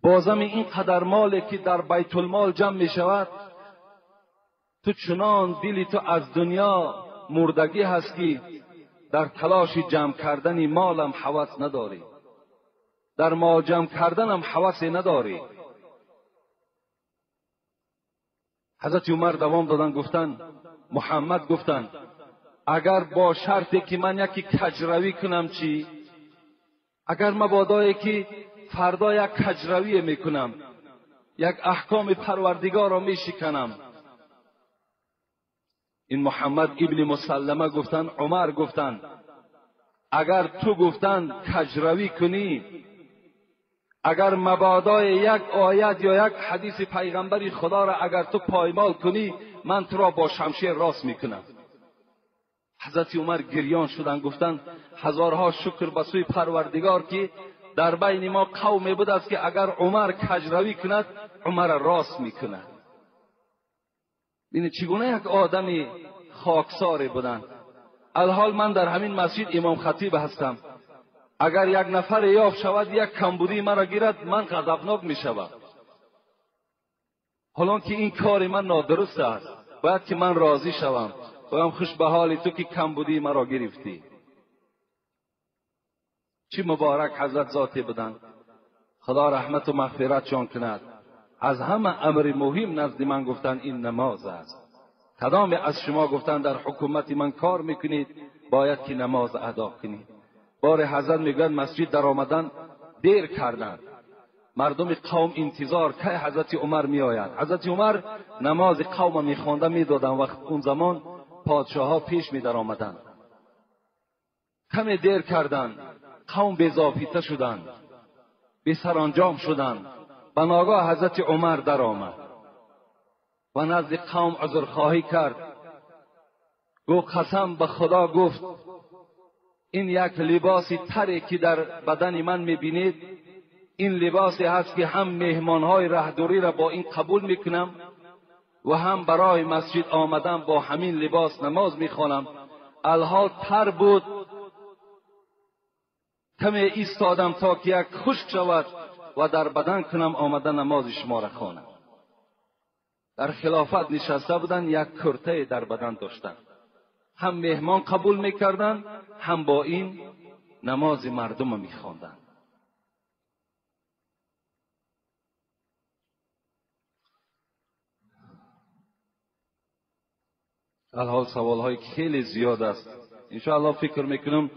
S2: بازم این قدر مالی که در بیت المال جمع می شود، تو چنان دلی تو از دنیا مردگی هست که در تلاش جمع کردن مالم هوس نداری، در مال جمع کردنم هوس نداری. حضرت عمر دوام دادن، گفتن محمد گفتن اگر با شرطی که من یکی کجروی کنم چی؟ اگر مبادایی که فردا یک کجروی میکنم، یک احکام پروردگار را میشکنم. این محمد ابن مسلمه گفتن، عمر گفتن اگر تو گفتن کجروی کنی، اگر مبادای یک آیت یا یک حدیث پیغمبری خدا را اگر تو پایمال کنی، من تو را با شمشیر راست میکنم. حضرت عمر گریان شدن، گفتن هزارها شکر به سوی پروردگار که در بین ما قومی بود است که اگر عمر کجروی کند عمر راست میکند. ببینید چگونه یک آدمی خاکساری بودند. الحال من در همین مسجد امام خطیب هستم. اگر یک نفر یافت شود یک کمبودی مرا گیرد، من غضبناک می شوم. حالا که این کار من نادرست است، باید که من راضی شوم. بایم خوش به حال تو که کمبودی مرا گرفتی. چی مبارک حضرت ذاتی بودند. خدا رحمت و مغفرت شان کند. از همه امر مهم نزد من گفتن این نماز است. کدام از شما گفتن در حکومت من کار میکنید، باید که نماز ادا کنید. بار حضرت میگوید مسجد در آمدن دیر کردند. مردم قوم انتظار که حضرت عمر میآید. حضرت عمر نماز قوم میخوانده میدادند. وقت اون زمان پادشاه ها پیش می در آمدند. کمی دیر کردند، قوم بی‌ضابطه شدند، بی سرانجام شدند. به ناگاه حضرت عمر در آمد و نزد قوم عذرخواهی کرد. گفت قسم به خدا، گفت این یک لباس تری که در بدن من میبینید، این لباسی هست که هم مهمانهای رهدوری را با این قبول میکنم و هم برای مسجد آمدم با همین لباس نماز میخوانم. الحال تر بود، کمی ایستادم تا که یک خشک شود و در بدن کنم، آمده نماز شما را خوانم. در خلافت نشسته بودن، یک کرته در بدن داشتند. هم مهمان قبول میکردند، هم با این نماز مردم میخواندند. الحال سوال های خیلی زیاد است. انشاءالله فکر میکنم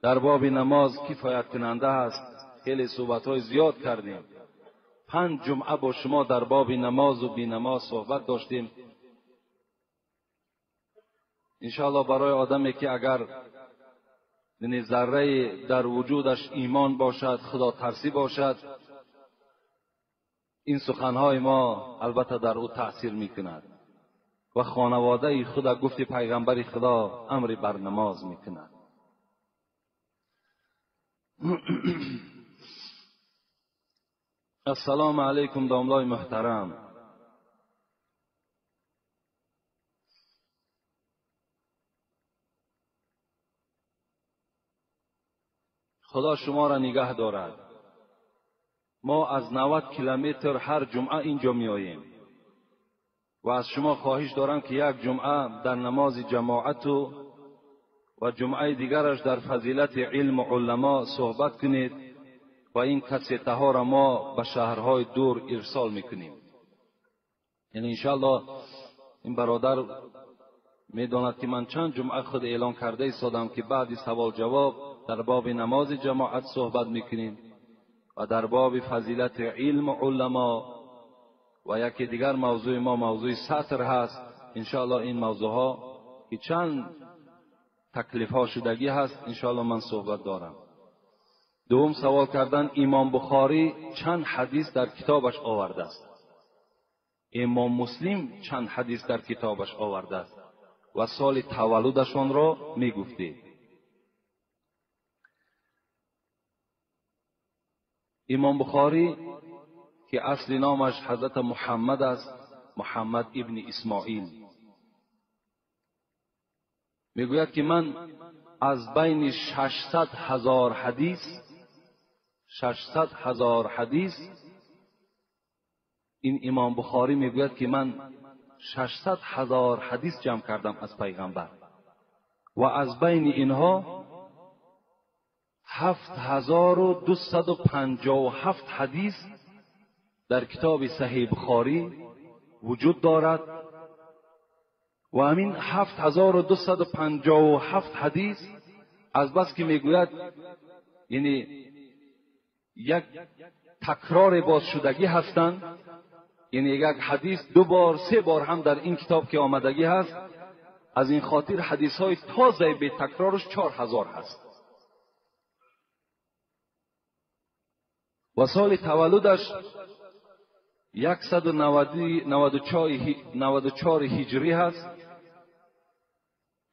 S2: در باب نماز کفایت کننده است. خیلی صحبت های زیاد کردیم. 5 جمعه با شما در باب نماز و بی نماز صحبت داشتیم. انشاءالله برای آدمی که اگر ذره در وجودش ایمان باشد، خدا ترسی باشد، این سخنهای ما البته در او تأثیر میکند و خانواده خدا گفت پیغمبر خدا امر بر نماز میکند. السلام علیکم داملای محترم. خدا شما را نگه دارد. ما از 90 کیلومتر هر جمعه اینجا میآییم و از شما خواهش دارم که یک جمعه در نماز جماعت و جمعه دیگرش در فضیلت علم و علما صحبت کنید و این کسیته ها را ما به شهرهای دور ارسال میکنیم. یعنی انشاءالله این برادر میداند که من چند جمعه خود اعلان کرده ایستادم که بعد سوال جواب در باب نماز جماعت صحبت میکنیم و در باب فضیلت علم و علما و یکی دیگر موضوع ما موضوع ستر هست. انشاءالله این موضوع ها که چند تکلیف ها شدگی هست انشاءالله من صحبت دارم. دوم سوال کردن امام بخاری چند حدیث در کتابش آورده است؟ امام مسلم چند حدیث در کتابش آورده است و سال تولدشان را میگفتید. امام بخاری که اصل نامش حضرت محمد است، محمد ابن اسماعیل، میگوید که من از بین 600,000 حدیث، 600,000 حدیث، این امام بخاری میگوید که من 600,000 حدیث جمع کردم از پیغمبر و از بین اینها 7257 حدیث در کتاب صحیح بخاری وجود دارد و همین 7257 حدیث از بس که میگوید یعنی یک تکرار باز شدگی هستند، یعنی یک حدیث 2 بار 3 بار هم در این کتاب که آمدگی هست، از این خاطر حدیث های تازه به تکرارش 4000 هست. و سال تولدش 194 هجری هست،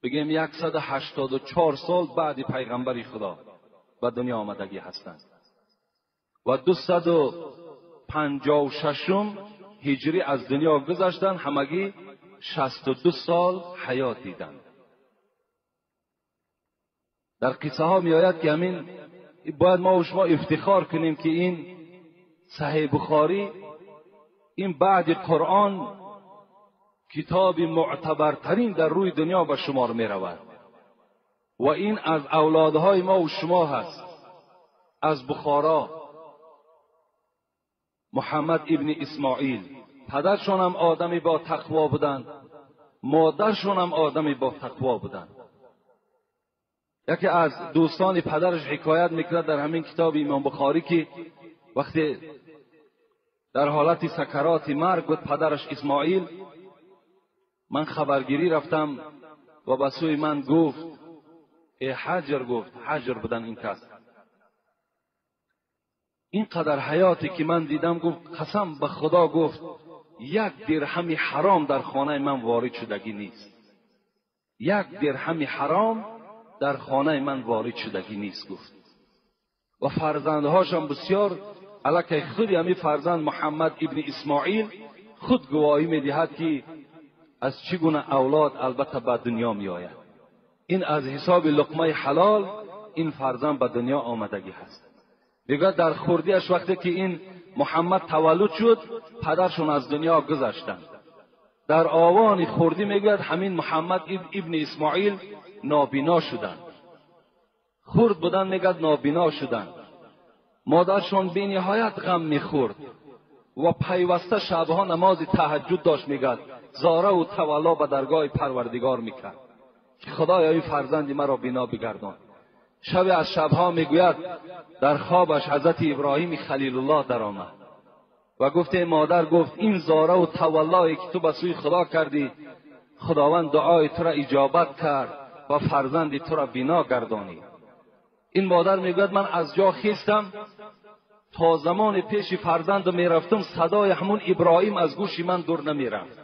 S2: بگیم 184 سال بعد پیغمبر خدا به دنیا آمدگی هستند و 256 هجری از دنیا گذشتند، همگی 62 سال حیات دیدند. در قصه ها می آید که همین باید ما و شما افتخار کنیم که این صحیح بخاری این بعد قرآن کتاب معتبرترین در روی دنیا به شمار می رود و این از اولادهای ما و شما هست. از بخارا محمد ابن اسماعیل، پدرشون هم آدمی با تقوا بودند، مادرشون هم آدمی با تقوا بودند. یکی از دوستان پدرش حکایت میکرد در همین کتاب امام بخاری که وقتی در حالت سکرات مرگ بود پدرش اسماعیل، من خبرگیری رفتم و به سوی من گفت ای حجر، گفت حجر بودن این کس، اینقدر حیاتی که من دیدم، گفت قسم به خدا، گفت یک درهم حرام در خانه من وارد شدگی نیست، یک درهم حرام در خانه من وارد شدگی نیست، گفت. و فرزندهاشم بسیار علاکه خودی همی فرزند محمد ابن اسماعیل خود گواهی میدهد که از چگونه اولاد البته به دنیا می آید. این از حساب لقمه حلال این فرزند به دنیا آمدگی هست. میگوید در خردیش وقتی که این محمد تولد شد پدرشون از دنیا گذشتند. در آوان خردی میگوید همین محمد ابن اسماعیل نابینا شدند. خرد بودن میگوید نابینا شدند. مادرشون بی نهایت غم میخورد و پیوسته شبها نماز تهجد داشت، میگوید زاره و تولا به درگاه پروردگار میکرد که خدایا این فرزند مرا بینا بگردان. شب از شبها میگوید در خوابش حضرت ابراهیم خلیل الله در آمد و گفت مادر، گفت این زاره و تولایی که تو به سوی خدا کردی خداوند دعای تو را اجابت کرد و فرزند تو را بینا گردانی. این مادر میگوید من از جا خیستم، تا زمان پیش فرزند میرفتم صدای همون ابراهیم از گوش من دور نمیرفت،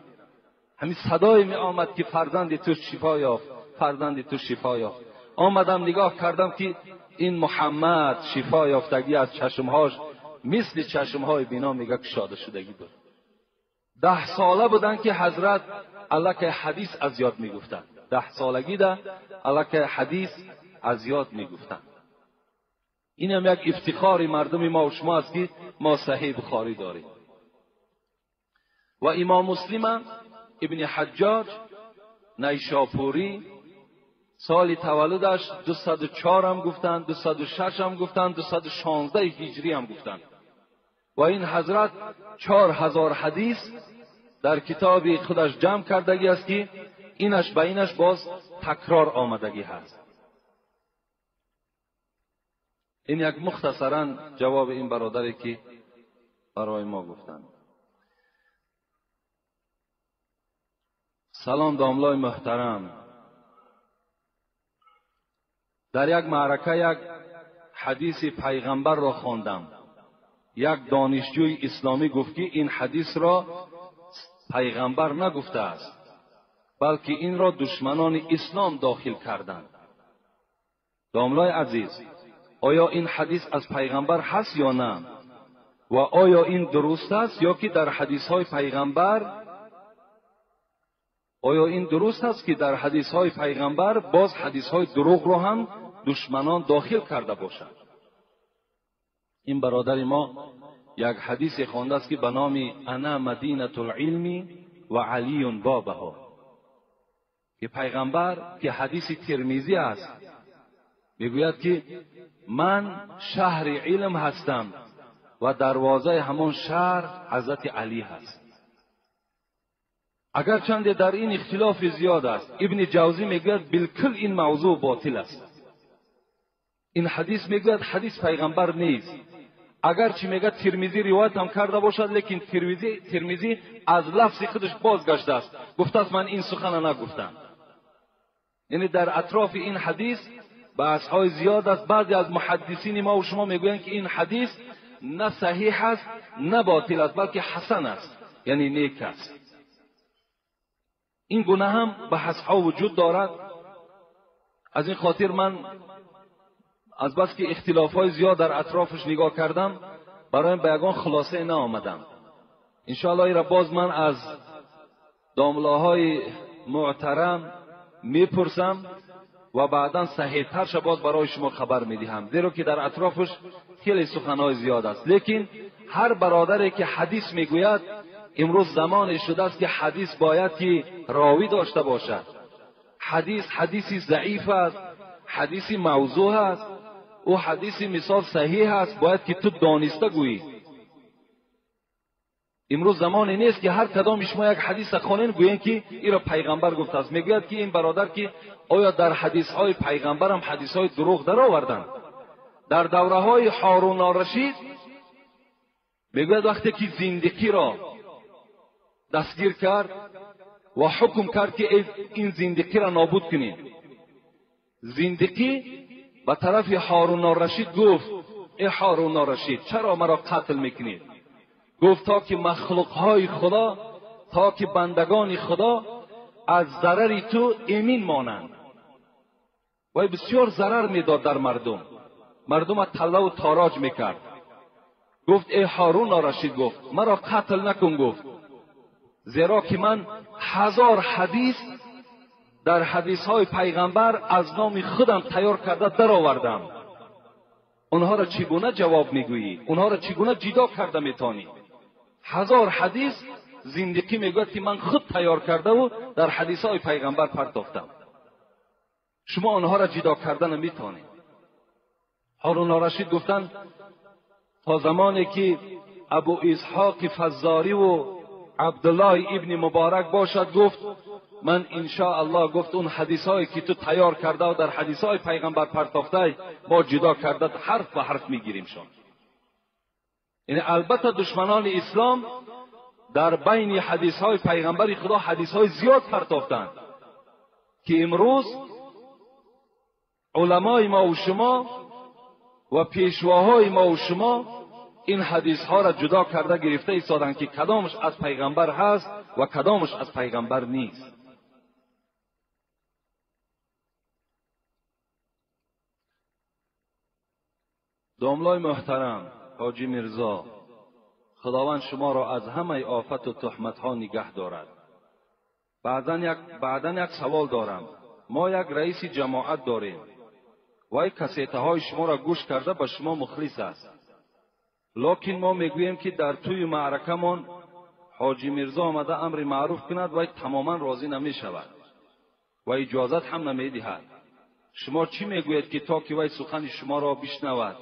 S2: همین صدای می آمد که فرزند تو شفا یافت، فرزند تو شفا یافت. آمدم نگاه کردم که این محمد شفا یافتگی از چشمهاش مثل چشمهای بینا میگه کشاده شدگی بود. 10 ساله بودن که حضرت علاکه حدیث از یاد میگفتن. 10 سالگی ده علاکه حدیث از یاد میگفتن. این هم یک افتخار مردم ما و شما است که ما صحیح بخاری داریم. و امام مسلم ابن حجاج نیشاپوری سال تولدش 204 هم گفتن، 206 هم گفتن، 216 هجری هم گفتن. و این حضرت 4000 حدیث در کتاب خودش جمع کردگی است که اینش به اینش باز تکرار آمدگی هست. این یک مختصرا جواب این برادری که برای ما گفتند. سلام داملای محترم، در یک معرکه یک حدیث پیغمبر را خواندم. یک دانشجوی اسلامی گفت که این حدیث را پیغمبر نگفته است، بلکه این را دشمنان اسلام داخل کردند. داملای عزیز، آیا این حدیث از پیغمبر هست یا نه؟ و آیا این درست است یا که در حدیث های پیغمبر، آیا این درست است که در حدیث های پیغمبر باز حدیث های دروغ رو هم دشمنان داخل کرده باشند؟ این برادر ما یک حدیث خوانده است که به نام انا مدینة العلم و علی بابها، که پیغمبر، که حدیث ترمیزی است، میگوید که من شهر علم هستم و دروازه همان شهر حضرت علی هست. اگرچند در این اختلاف زیاد است، ابن جوزی میگوید بالکل این موضوع باطل است. این حدیث میگوید حدیث پیغمبر نیست، اگرچه میگه ترمیزی روایت هم کرده باشد، لیکن ترمیزی از لفظ خودش بازگشته است، گفته است من این سخن نگفتم. یعنی در اطراف این حدیث بحث های زیاد است. بعضی از محدثین ما و شما میگویند که این حدیث نه صحیح است نه باطل است، بلکه حسن است، یعنی نیک است. این گونه هم بحث ها وجود دارد. از این خاطر من از بس که اختلاف های زیاد در اطرافش نگاه کردم، برایم به یگان خلاصه نآمدم. انشاءالله ای را باز من از Домлаҳои муҳтарам мепурсам ва баъдан саҳиҳтарша боз барои шумо хабар медиҳам, зеро ки дар атрофаш хеле суханҳои зиёд аст. Лекин ҳар бародаре ки ҳадис мегӯяд, имрӯз замоне шудааст ки ҳадис бояд ки ровӣ дошта бошад. Ҳадис ҳадиси заиф аст, ҳадиси мавзӯъ аст, ӯ ҳадиси мисол саҳиҳ аст, бояд ки ту дониста гӯӣ. Имрӯз замоне нест ки ҳар кадоми шумо як ҳадиса хонен гӯен ки иро пайғамбар гуфтааст. Мегӯяд ки ин бародар ки оё дар ҳадисҳои пайғамбарам ҳадисҳои дурӯғ дароварданд? Дар давраҳои Ҳорун Рашид мегӯяд вақте ки зиндиқиро дастгир кард ва ҳукм кард ки ин зиндиқиро нобуд кунед, зиндиқӣ ба тарафи Ҳорун Рашид гуфт: эй Ҳорун Рашид, чаро маро қатл мекунед? Гуфт то ки махлуқҳои Худо, то ки бандагони Худо аз зарари ту эмин монанд. Вай бисёр зарар медод дар мардум, мардумро таллаву тороҷ мекард. Гуфт эй Ҳорун Рашид, гуфт маро қатл накун, гуфт зеро ки ман 1000 ҳадис дар ҳадисҳои пайғамбар аз номи худам тайёр карда даровардам. Онҳоро чӣ гуна ҷавоб мегӯӣ? Онҳоро чӣ гуна ҷидо карда метавонӣ? 1000 ҳадис зиндиқӣ мегӯяд ки ман худ тайёр кардаву дар ҳадисҳои пайғамбар партофтам. Шумо онҳоро ҷидо карда наметавонед. Ҳорун Рашид гуфтанд то замоне ки Абу Исҳоқи Фаззориву Абдуллоҳ ибни Муборак бошад, гуфт ман иншоаллоҳ, гуфт он ҳадисҳое ки ту тайёр карда ва дар ҳадисҳои пайғамбар партофтай мо ҷудо карда ҳарф ба ҳарф мегиримшон. Яъне албатта душманони ислом дар байни ҳадисҳои пайғамбари Худо ҳадисҳои зиёд партофтанд ки имрӯз уламои мо ва шумо ва пешвоҳои мо ва шумо ин ҳадисҳоро ҷудо карда гирифта истоданд ки кадомаш аз пайғамбар ҳаст ва кадомаш аз пайғамбар нест. Домлои муҳтарам ҳоҷи Мирзо, Худованд шуморо аз ҳамаи офату туҳматҳо нигаҳ дорад. Баъдан як савол дорам. Мо як раиси ҷамоат дорем. Вай кассетаҳои шуморо гӯш карда ба шумо мухлис аст. Локин мо мегӯем ки дар тӯи маъракамон ҳоҷи Мирзо омада амри маъруф кунад, вай тамоман розӣ намешавад ва иҷозат ҳам намедиҳад. Шумо чӣ мегӯед ки то ки вай сухани шуморо бишнавад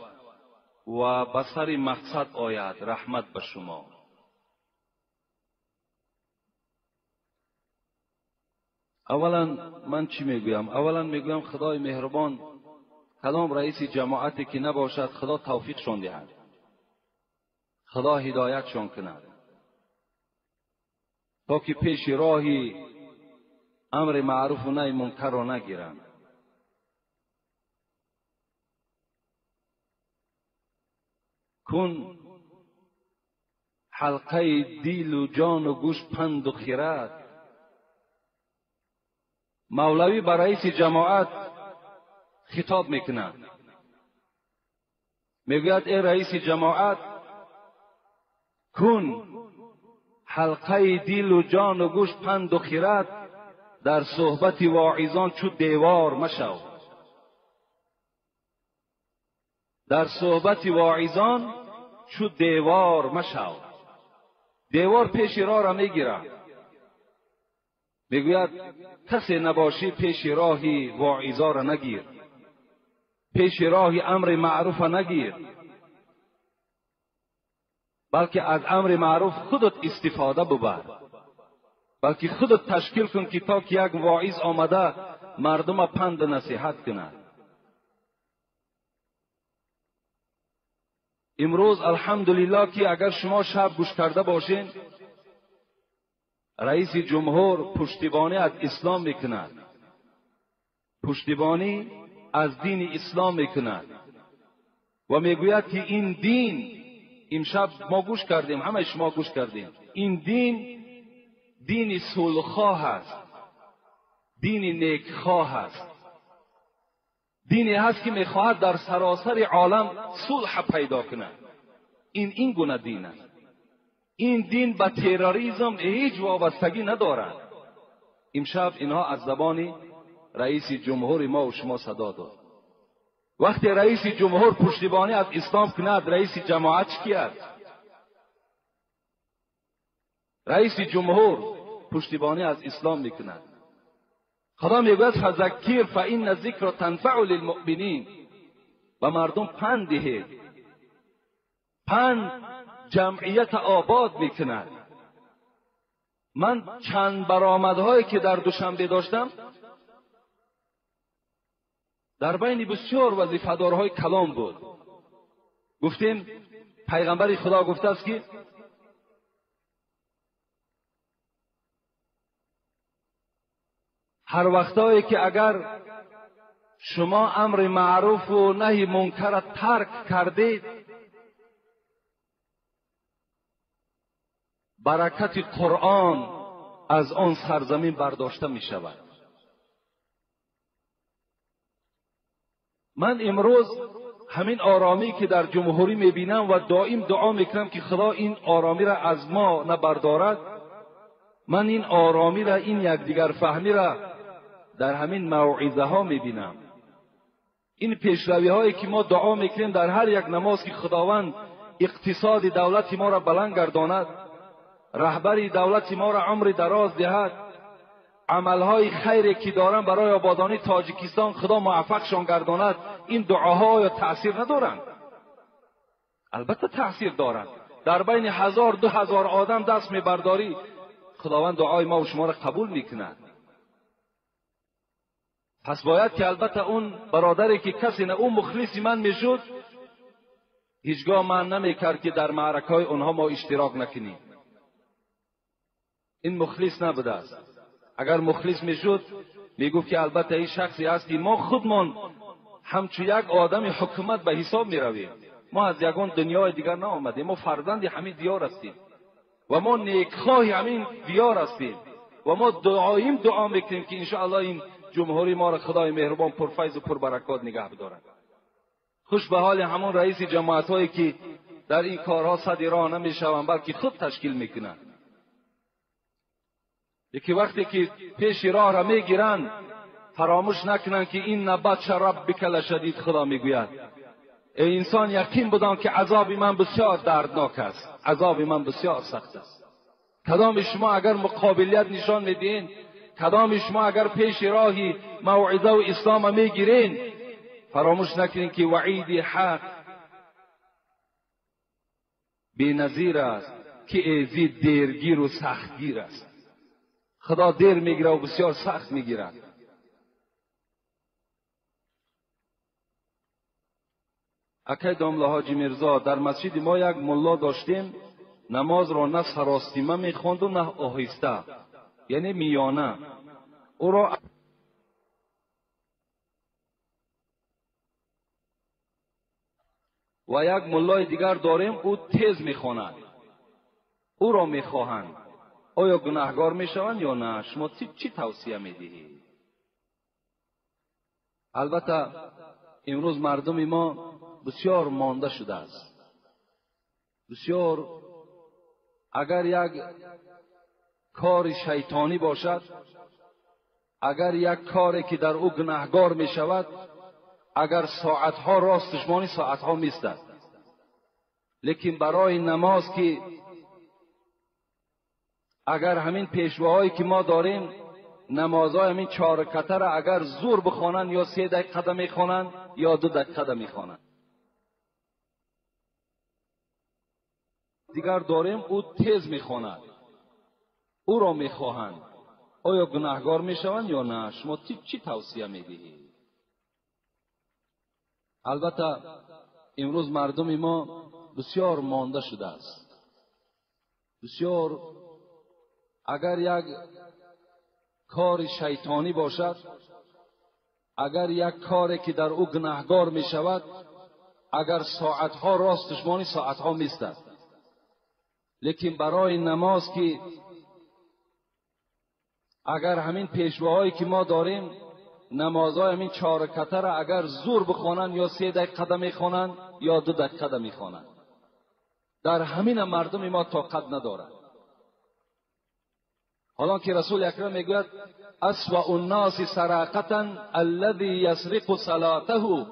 S2: ва ба сари мақсад ояд? Раҳмат ба шумо. Аввалан ман чӣ мегӯям? Аввалан мегӯям Худои меҳрубон кадом раиси ҷамоате ки набошад, Худо тавфиқшон диҳад, Худо ҳидоятшон кунад то ки пеши роҳи амри маъруфу наҳи мункарро нагиранд. Кун ҳалқаи дилу ҷону гӯш панду хирад. Мавлавӣ ба раиси ҷамоат хитоб мекунад, мегӯяд эй раиси ҷамоат, кун ҳалқаи дилу ҷону гӯш панду хирад, дар суҳбати воизон чу девор машав. Дар суҳбати воизон чу девор машав. Девор пеши роҳро мегирад. Мегӯяд касе набошӣ пеши роҳи воизоро нагир, пеши роҳи амри маъруфа нагир, балки аз амри маъруф худат истифода бубар, балки худат ташкил кун ки то ки як воиз омада мардума панду насиҳат кунад. Имрӯз алҳамдулиллоҳ ки агар шумо шаб гӯш карда бошед, раиси ҷумҳур пуштибонӣ аз ислом мекунад, пуштибонӣ аз дини ислом мекунад ва мегӯяд ки ин дин, имшаб мо гӯш кардем, ҳамаи шумо гӯш кардем, ин дин дини сулҳхоҳ аст, дини некхоҳ аст, дине ҳаст ки мехоҳад дар саросари олам сулҳ пайдо кунад. Ин гуна дин аст. این دین به تروریسم هیچ وابستگی ندارد. امشب اینها از زبان رئیس جمهور ما و شما صدا داد. وقتی رئیس جمهور پشتیبانی از اسلام کند، رئیس جماعت کی است؟ رئیس جمهور پشتیبانی از اسلام میکند. خدا میگوید فذکر فان الذکر تنفع للمؤمنین. و مردم پند دهید. پند جمعیت آباد میکند. من چند برآمدهایی که در دوشنبه داشتم، در بین بسیار وظیفه‌دارهای کلام بود. گفتیم پیغمبر خدا گفته است که هر وقتایی که اگر شما امر معروف و نهی منکر ترک کردید، برکت قرآن از آن سرزمین برداشته می شود. من امروز همین آرامی که در جمهوری می بینم و دائم دعا میکنم که خدا این آرامی را از ما نبردارد، من این آرامی را، این یکدیگر فهمی را در همین موعظه ها می بینم. این پیشروی هایی که ما دعا میکنیم در هر یک نماز که خداوند اقتصاد دولت ما را بلند گرداند، رهبری دولت ما را عمر دراز دهد، عملهای خیری که دارند برای آبادانی تاجیکستان خدا موفقشان گرداند، این دعاها یا تأثیر ندارند؟ البته تأثیر دارند. در بین 1000 2000 آدم دست میبرداری، خداوند دعای ما و شما را قبول میکند. پس باید که البته اون برادری که کسی نه اون مخلص من میشد، هیچگاه من نمیکرد که در معرکه های اونها ما اشتراک نکنیم. این مخلص نبوده است. اگر مخلص میشد میگفت که البته این شخصی است که ما خودمان همچون یک آدم حکومت به حساب میرویم. ما از یگان دنیای دیگر نآمدیم، ما فرزند همین دیار هستیم و ما نیکخواه همین دیار هستیم و ما دعاییم دعا میکنیم که انشاءالله این جمهوری ما را خدای مهربان پرفیض و پربرکات نگه بدارد. خوش به حال همون رئیس جماعت هایی که در این کارها صد راه نمیشوند، بلکه خود تشکیل میکنند. یکی وقتی که پیش راه را میگیرند فراموش نکنند که این بطش ربک لشدید. خدا میگوید ای انسان یقین بدان که عذاب من بسیار دردناک است، عذاب من بسیار سخت است. کدام شما اگر مقابلیت نشان میدین، کدام شما اگر پیش راهی موعظه و اسلام میگیرین، فراموش نکنین که وعید حق بی‌نظیر است که ایزی دیرگیر و سختگیر است. خدا دیر میگیره و بسیار سخت میگیرد. اکی داملا حاجی میرزا، در مسجد ما یک ملا داشتیم، نماز را نه سراستیمه میخواند و نه آهسته، یعنی میانه. او را و یک ملای دیگر داریم، او تیز میخواند، او را میخواهند. آیا گناهگار میشوند یا نه؟ شما چی توصیه میدهید؟ البته امروز مردم ما بسیار مانده شده است. بسیار اگر یک کار شیطانی باشد، اگر یک کاری که در او گناهگار می شود، اگر ساعتها راستش مانی ساعتها میستد. لیکن برای نماز که اگر همین پیشواهایی که ما داریم نمازهای همین 4 رکعته را اگر زور بخوانند، یا 3 دقیقه میخوانند یا 2 دقیقه میخوانند. دیگر داریم او تیز میخواند، او را میخواهند. آیا گناهگار میشوند یا نه؟ شما چی توصیه میدهید؟ البته امروز مردم ما بسیار مانده شده است. بسیار اگر یک کار شیطانی باشد، اگر یک کاری که در او گناهگار می شود، اگر ساعتها راستش مانی ساعتها میستد. لیکن برای نماز که اگر همین پیشواهایی که ما داریم نمازهای همین 4 رکعته را اگر زور بخوانند، یا 3 دقیقه میخوانند یا 2 دقیقه میخوانند. در همین مردم ما طاقت ندارد. حالا که رسول اکرم میگوید اسوأ الناس سراقة الذی یسرق صلاته،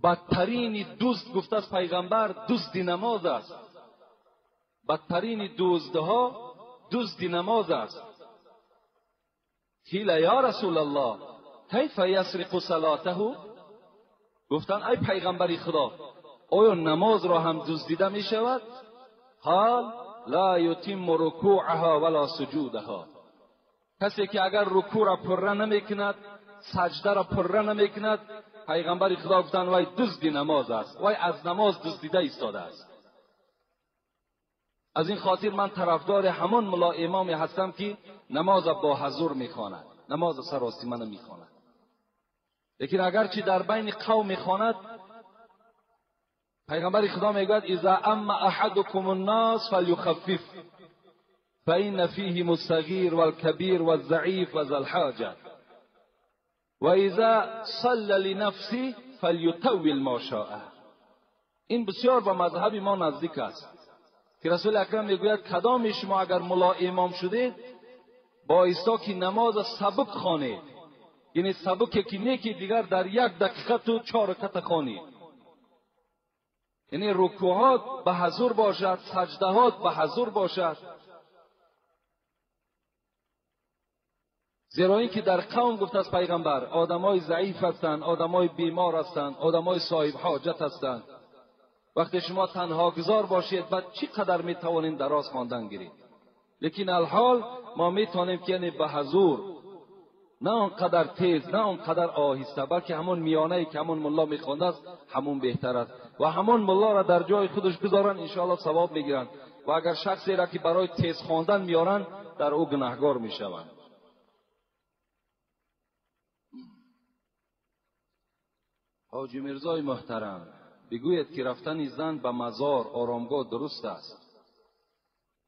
S2: بدترین دزد گفته است پیغمبر دزد نماز است. بدترین دزدها دزد نماز است. قیل یا رسول الله کیف یسرق صلاته، گفتن ای پیغمبر خدا آیا نماز را هم دزدیده می شود؟ قال لا یتم رکوعها ولا سجودها، کسی که اگر رکوع را پره نمی کند، سجده را پره نمی کند، پیغمبر خدا گفتن وای دزد نماز است، وای از نماز دزدیده ایستاده است. از این خاطر من طرفدار همان ملا امامی هستم که نماز با حضور میخواند، نماز سراسیمه نمیخواند، لیکن اگرچه در بین قوم میخواند، پیغمبر خدا میگوید اذا اما احدکم الناس فلیخفف فإن فیهم الصغیر والکبیر والضعیف وذا الحاجة و اذا صلى لنفسه فلیطول ما شاء. این بسیار با مذهب ما نزدیک است که رسول اکرم میگوید کدام شما اگر ملا امام شدید بایستا که نماز سبک خوانید، یعنی سبک که نه که دیگر در یک دقیقه تو 4 رکعت خوانید، یعنی رکوعات به حضور باشد، سجدهات به حضور باشد. زیرا اینکه در قوم گفت از پیغمبر آدمای ضعیف هستند، آدمای بیمار هستند، آدمای صاحب حاجت هستند. وقتی شما تنها گذار باشید بعد چی قدر میتوانید دراز خواندن گیرید؟ لیکن الحال ما میتوانیم که یعنی به حضور، نه آنقدر تیز نه آنقدر آهسته، بلکه همون میانه که همون ملا میخوانده است همون بهتر است و همون ملا را در جای خودش بگذارن انشاءالله ثواب میگیرن. و اگر شخصی را که برای تیز خواندن میارن در او گناهگار میشوند. حاجی میرزای محترم بگوید که رفتن زن به مزار آرامگاه درست است؟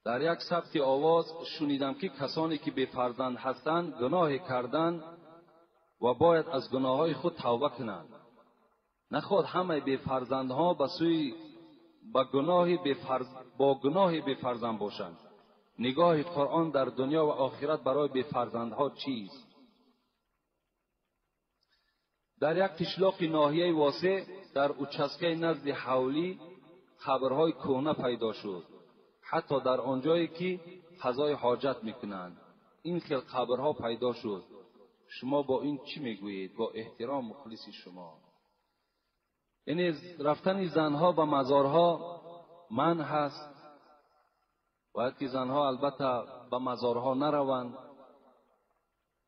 S2: در یک ثبت آواز شنیدم که کسانی که بی فرزند هستند گناه کردند و باید از گناههای خود توبه کنند. نخواد همه بی فرزندها به سوی با گناه بی فرزند باشند. نگاه قرآن در دنیا و آخرت برای بی فرزندها چیست؟ در یک قشلاق ناحیه واسع در اوچسکه نزد حولی قبرهای کهنه پیدا شد، حتی در آنجایی که قضای حاجت میکنند این خیل قبرها پیدا شد. شما با این چی میگویید؟ با احترام مخلص شما. یعنی رفتن زنها به مزارها من هست، باید که زنها البته به مزارها نروند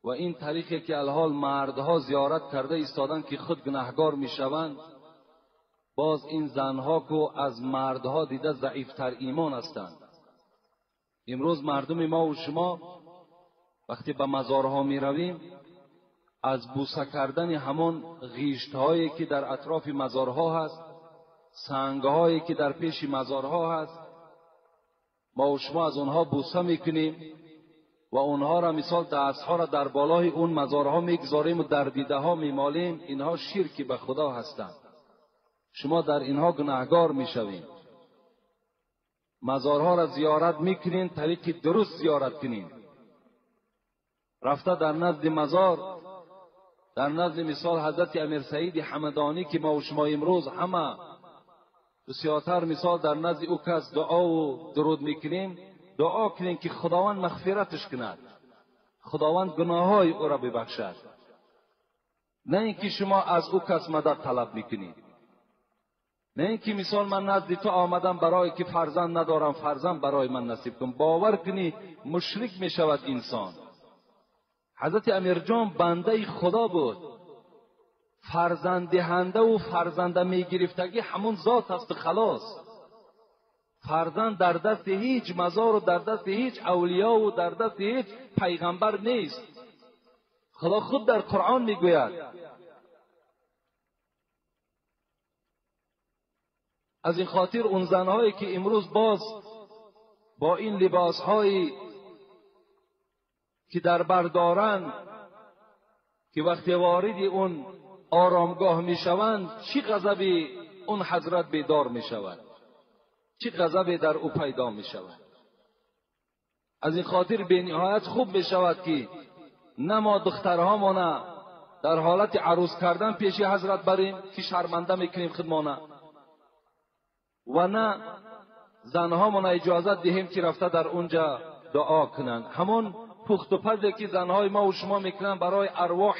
S2: و این طریقی که الحال مردها زیارت کرده ایستادن که خود گناهگار میشوند، باز این زنها که از مردها دیده ضعیفتر ایمان هستند. امروز مردم ما و شما وقتی به مزارها می رویم از بوسه کردن همان غیشتهایی که در اطراف مزارها هست، سنگهایی که در پیش مزارها هست، ما و شما از آنها بوسه میکنیم و اونها را مثال دستها را در بالای اون مزارها میگذاریم و در دیده ها میمالیم. اینها شرکی به خدا هستند، شما در اینها گناهگار میشوید. مزارها را زیارت میکنین، طریق درست زیارت کنین. رفته در نزد مزار، در نزد مثال حضرت امیر سعید حمدانی که ما و شما امروز همه بسیارتر مثال در نزد او کس دعا و درود میکنیم، دعا کنیم که خداوند مغفرتش کند، خداوند گناههای او را ببخشد، نه اینکه شما از او کس مدد طلب میکنید، نه اینکه مثال من نزد تو آمدم برای که فرزند ندارم، فرزند برای من نصیب کن. باور کنی مشرک میشود انسان. حضرت امیرجان بنده خدا بود، فرزند دهنده و فرزنده میگرفتگی همون ذات است خلاص. فرزند در دست هیچ مزار و در دست هیچ اولیا و در دست هیچ پیغمبر نیست. خدا خود در قرآن میگوید. از این خاطر اون زنهایی که امروز باز با این لباسهایی که در بر دارند که وقتی وارد اون آرامگاه میشوند چی غضبی اون حضرت بیدار میشود. چه غضبی در او پیدا می شود. از این خاطر به نهایت خوب می شود که نه ما دخترهامانه در حالت عروس کردن پیش حضرت بریم که شرمنده میکنیم خودمانه، و نه زنهامانه اجازت دهیم که رفته در اونجا دعا کنند. همون پخت و پزی که زنهای ما و شما میکنن برای ارواح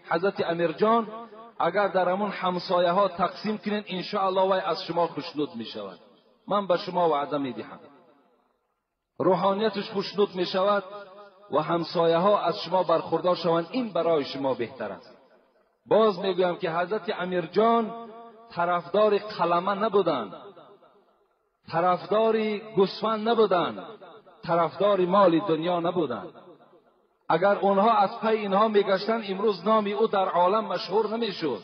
S2: حضرت امیرجان، اگر در همون همسایه ها تقسیم کنین انشاءالله وی از شما خوشنود میشود. من به شما وعده میدهم روحانیتش خوشنود میشود و همسایه ها از شما برخوردار شوند. این برای شما بهتر است. باز میگویم که حضرت امیرجان طرفدار قلمه نبودند، طرفدار گوسفند نبودند، طرفدار مال دنیا نبودند. اگر اونها از پی اینها میگشتند امروز نام او در عالم مشهور نمیشد.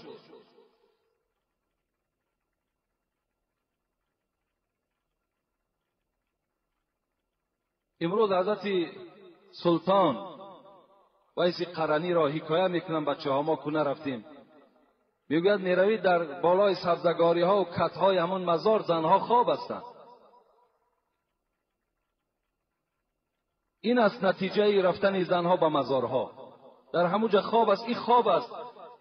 S2: امروز حضرت سلطان ویس قرنی را حکایه میکنم، بچه ها ما کنه رفتیم، میگوید میروی در بالای سبزگاری ها و کت های همون مزار زنها خواب هستند. این است نتیجه رفتن زنها به مزارها. در همونجا خواب است، این خواب است،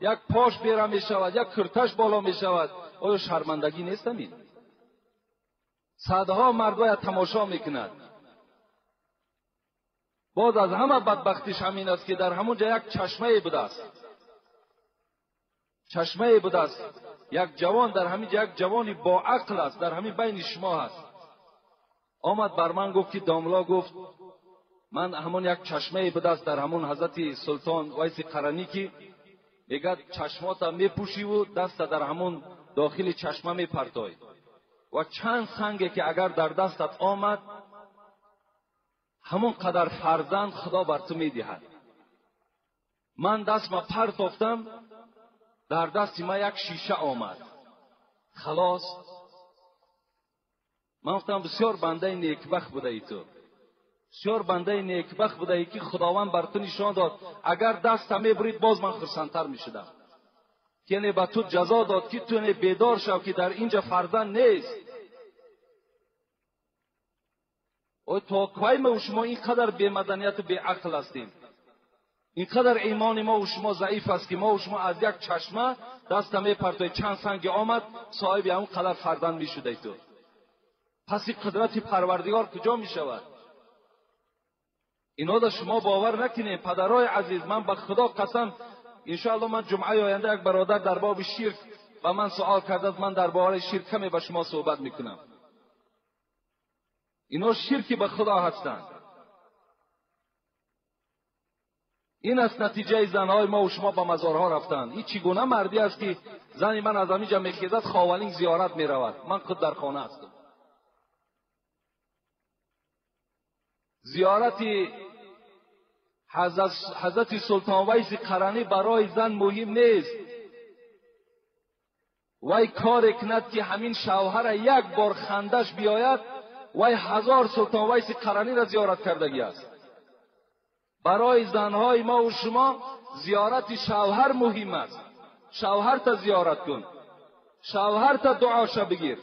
S2: یک پاش بیره می شود، یک کرتش بالا می شود. آیا شرمندگی نیست؟ این صدها مرد باید تماشا میکند. باز از همه بدبختیش همین است که در همونجا یک چشمه بوده است، چشمه بوده است. یک جوان در همینجا، یک جوانی با عقل است، در همین بین شما هست، آمد بر من گفت که داملا گفت من همون یک چشمه بوده است در همون حضرت سلطان ویس قرنی که میگه چشمات میپوشی و دست در همون داخل چشمه میپرتای و چند سنگه که اگر در دستت آمد همون قدر فرزند خدا بر تو میدهد. من دست ما پرتافتم، در دست ما یک شیشه آمد. خلاص من گفتم بسیار بنده نیکبخت بوده ای تو، بسیار بنده نیکبخت بوده ای که خداوند بر تو نشان داد. اگر دست میبرید باز من خرسندتر میشدم. یعنی به تو جزا داد که تو بیدار شو که در اینجا فرزند نیست. او تا کی ما و شما اینقدر بی مدنیت و بی عقل هستیم، اینقدر ایمان ما و شما ضعیف است که ما و شما از یک چشمه دست میپرتوی چند سنگ آمد صاحب اون قدر فرزند میشده تو. پس این قدرت پروردگار کجا میشود؟ اینا دا شما باور نکنید پدرای عزیز. من به خدا قسم انشاءالله من جمعه آینده یک برادر در باب شرک و من سوال کرده، من درباره شرک کمی با شما صحبت میکنم. اینا شرکی به خدا هستند. این است نتیجه زنهای ما و شما به مزارها رفتن. این چگونه مردی است که زنی من از همینجا میخیزد خاولینگ زیارت میرود، من خود در خانه هستم. زیارت حضرت سلطان ویس قرنی برای زن مهم نیست. وی کار کند که همین شوهر یک بار خندش بیاید، وی 1000 سلطان ویس قرنی را زیارت کردگی است. برای زنهای ما و شما زیارت شوهر مهم است. شوهر تا زیارت کن، شوهر تا دعاش بگیر،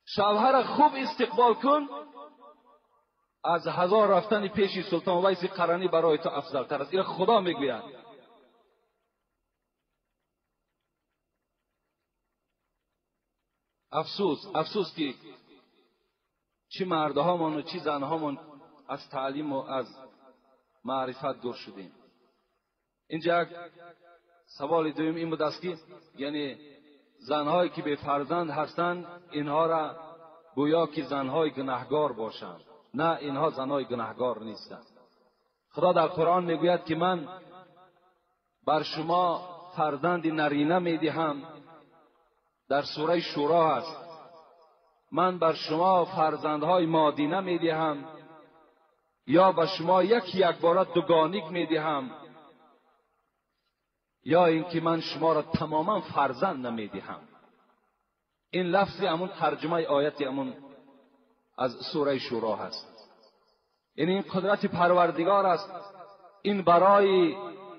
S2: شوهر خوب استقبال کن. از 1000 رفتن پیش سلطان ویس قرنی برای تو افضل تر است. این خدا میگوید. افسوس، افسوس که چی مردهامان و چی زنهامان از تعلیم و از معرفت دور شدیم. اینجا یک سوال دوم این بود است که یعنی زنهایی که به فرزند هستند اینها را گویا که زنهای گناهگار باشند. نه، اینها زنهای گناهگار نیستند. خدا در قرآن میگوید که من بر شما فرزند نرینه میدهم. در سوره شورا هست. من بر شما فرزندهای مادینه میدهم یا به شما یک یک باره دوگانیک میدهم یا اینکه من شما را تماما فرزند نمیدهم. این لفظ همون ترجمه آیت همون از سوره شورا هست. یعنی این قدرت پروردگار است. این برای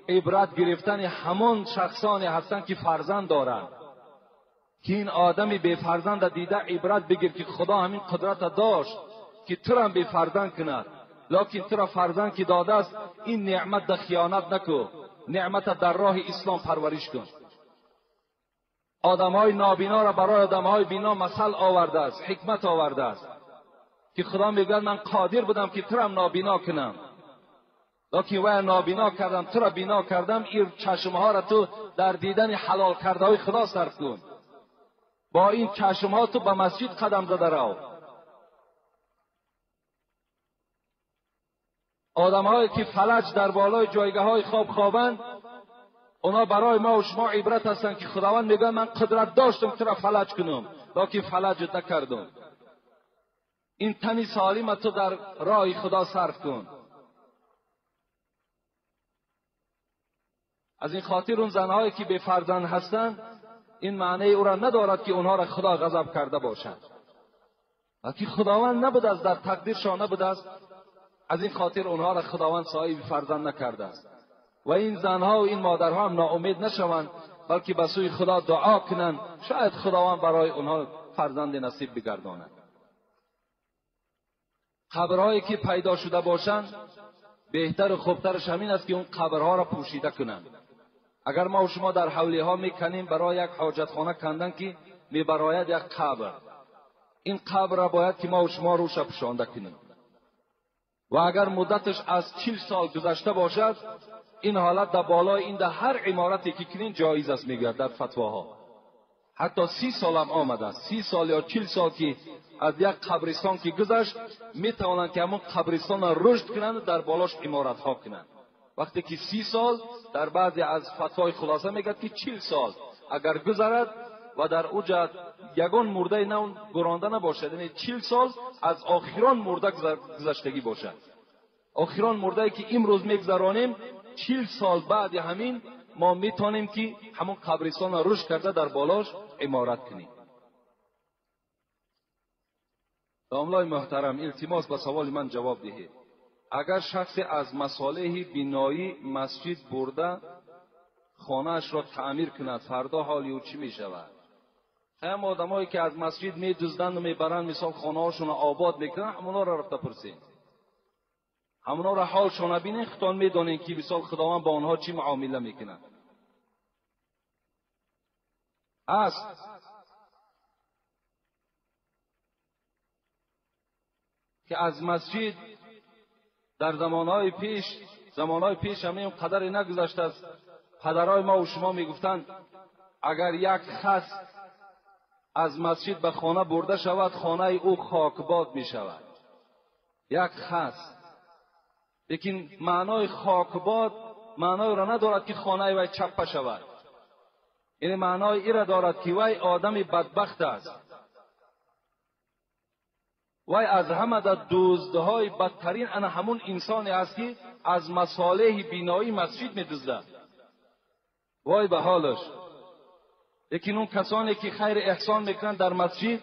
S2: عبرت گرفتن همون شخصانی هستند که فرزند دارند که این آدمی بی فرزند دیده عبرت بگیر که خدا همین قدرت داشت که تو را بی فرزند کند، لکن تو را فرزند که داده است این نعمت در خیانت نکو، نعمت در راه اسلام پرورش کن. آدمهای نابینا را برای آدمهای بینا مثل آورده است، حکمت آورده است که خدا میگوید من قادر بودم که تو را نابینا کنم، لکن وی نابینا کردم، تو را بینا کردم. این چشمها را تو در دیدن حلال کرده های خدا صرف کن. با این چشمها تو به مسجد قدم زده رو. آدمهایی که فلج در بالای جایگاه های خواب خوابند، اونا برای ما و شما عبرت هستند که خداوند میگه من قدرت داشتم تو را فلج کنم، لکن فلجت نکردم. این تنی سالم تو در راه خدا صرف کن. از این خاطر اون زنهایی که به فرزند هستند، این معنی او را ندارد که اونها را خدا غضب کرده باشد، بلکه خداوند نبود است، در تقدیرشان نبود است. از این خاطر اونها را خداوند صاحب فرزند نکرده است. و این زنها و این مادرها هم ناامید نشوند، بلکه به سوی خدا دعا کنند، شاید خداوند برای اونها فرزند نصیب بگرداند. قبرهایی که پیدا شده باشند، بهتر و خوبترش همین است که اون قبرها را پوشیده کنند. اگر ما و شما در حولی ها میکنیم برای یک حاجتخانه کندن که میبراید یک قبر، این قبر را باید که ما و شما روش پوشانده کنیم. و اگر مدتش از 40 سال گذشته باشد، این حالت در بالای این در هر عمارتی که کنین جایز است، میگوید در فتواها. حتی 30 سال هم آمده است، 30 سال یا 40 سال که از یک قبرستان که گذشت، میتوانند که همون قبرستان را رشد کنند و در بالاش عمارت ها کنند. وقتی که 30 سال، در بعضی از فتوای خلاصه میگه که 40 سال اگر گذرد و در اوجا یگان مرده نو گرانده نباشد، یعنی 40 سال از آخران مرده گذشتگی باشد. آخران مرده که امروز میگذرانیم، 40 سال بعد همین ما میتونیم که همون قبرستان را رشد کرده در بالاش عمارت کنیم. داملای محترم، التماس به سوال من جواب دهید. اگر شخصی از مصالح بینایی مسجد برده خانه‌اش را تعمیر کند، فردا حال او چی می شود؟ هم آدمایی که از مسجد می دزدند و میبرند، مثال خانه‌هاشون را آباد میکنن، همونا را رفته پرسین، همونا را حالشون بینین، خودتان میدانین که مثال خداوند با آنها چی معامله میکنند. است که از مسجد در زمانهای پیش همین قدری نگذشته است، پدرای ما و شما میگفتند اگر یک خس از مسجد به خانه برده شود، خانه او خاکباد می شود. یک خس. لیکن معنای خاکباد معنای را ندارد که خانه وی چپه شود، یعنی معنای ای را دارد که وی آدم بدبخت است، وی از همه در دزدهای بدترین انا همون انسانی است که از مصالح بینایی مسجد میدزدد. وای به حالش. لیکن اون کسانی که خیر احسان میکنند در مسجد،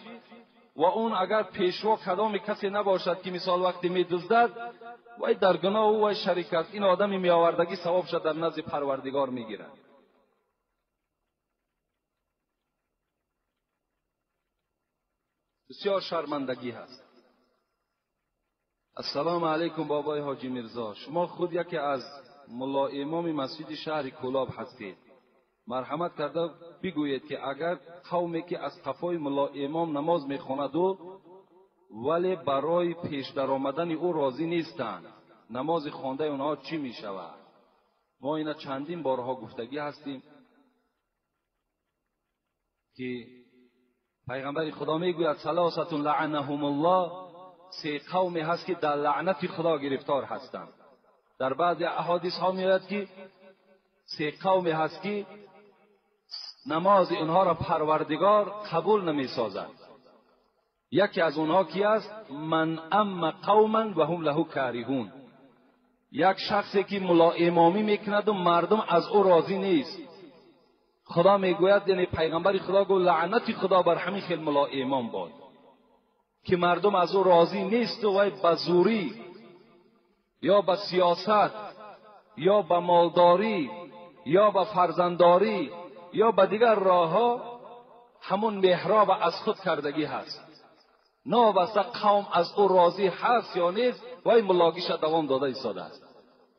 S2: و اون اگر پیشوا کدام کسی نباشد که مثال وقتی میدزدد، وی در گناه او وی شریک است، این آدمی میآوردگی ثواب شد در نزد پروردگار میگیرد. بسیار شرمندگی هست. السلام علیکم بابای حاجی میرزا، شما خود یکی از ملا امام مسجد شهر کولاب هستید. مرحمت کرده بگویید که اگر قومی که از قفای ملا امام نماز میخواند و ولی برای پیش در آمدن او راضی نیستند، نماز خوانده اونها چی میشود؟ ما اینا چندین بارها گفتگی هستیم که پیغمبر خدا میگوید ثلاثة لعنهم الله، سه قومی هست که در لعنت خدا گرفتار هستند. در بعضی احادیث ها میآید که سه قومی هست که نماز اینها را پروردگار قبول نمی سازد. یکی از اونها کی است؟ من ام قوما و هم له کارهون، یک شخصی که ملا امامی میکند و مردم از او راضی نیست. خدا میگوید، یعنی پیغمبر خدا گفت لعنت خدا بر همین خیل ملا امام باد که مردم از او راضی نیست و وی به زوری یا به سیاست یا به مالداری یا به فرزندداری یا به دیگر راهها ҳамон меҳроб аз худ кардагӣ ҳаст. Новобаста қавм аз ӯ розӣ ҳаст ё нест, вай муллогиша давом дода истодааст.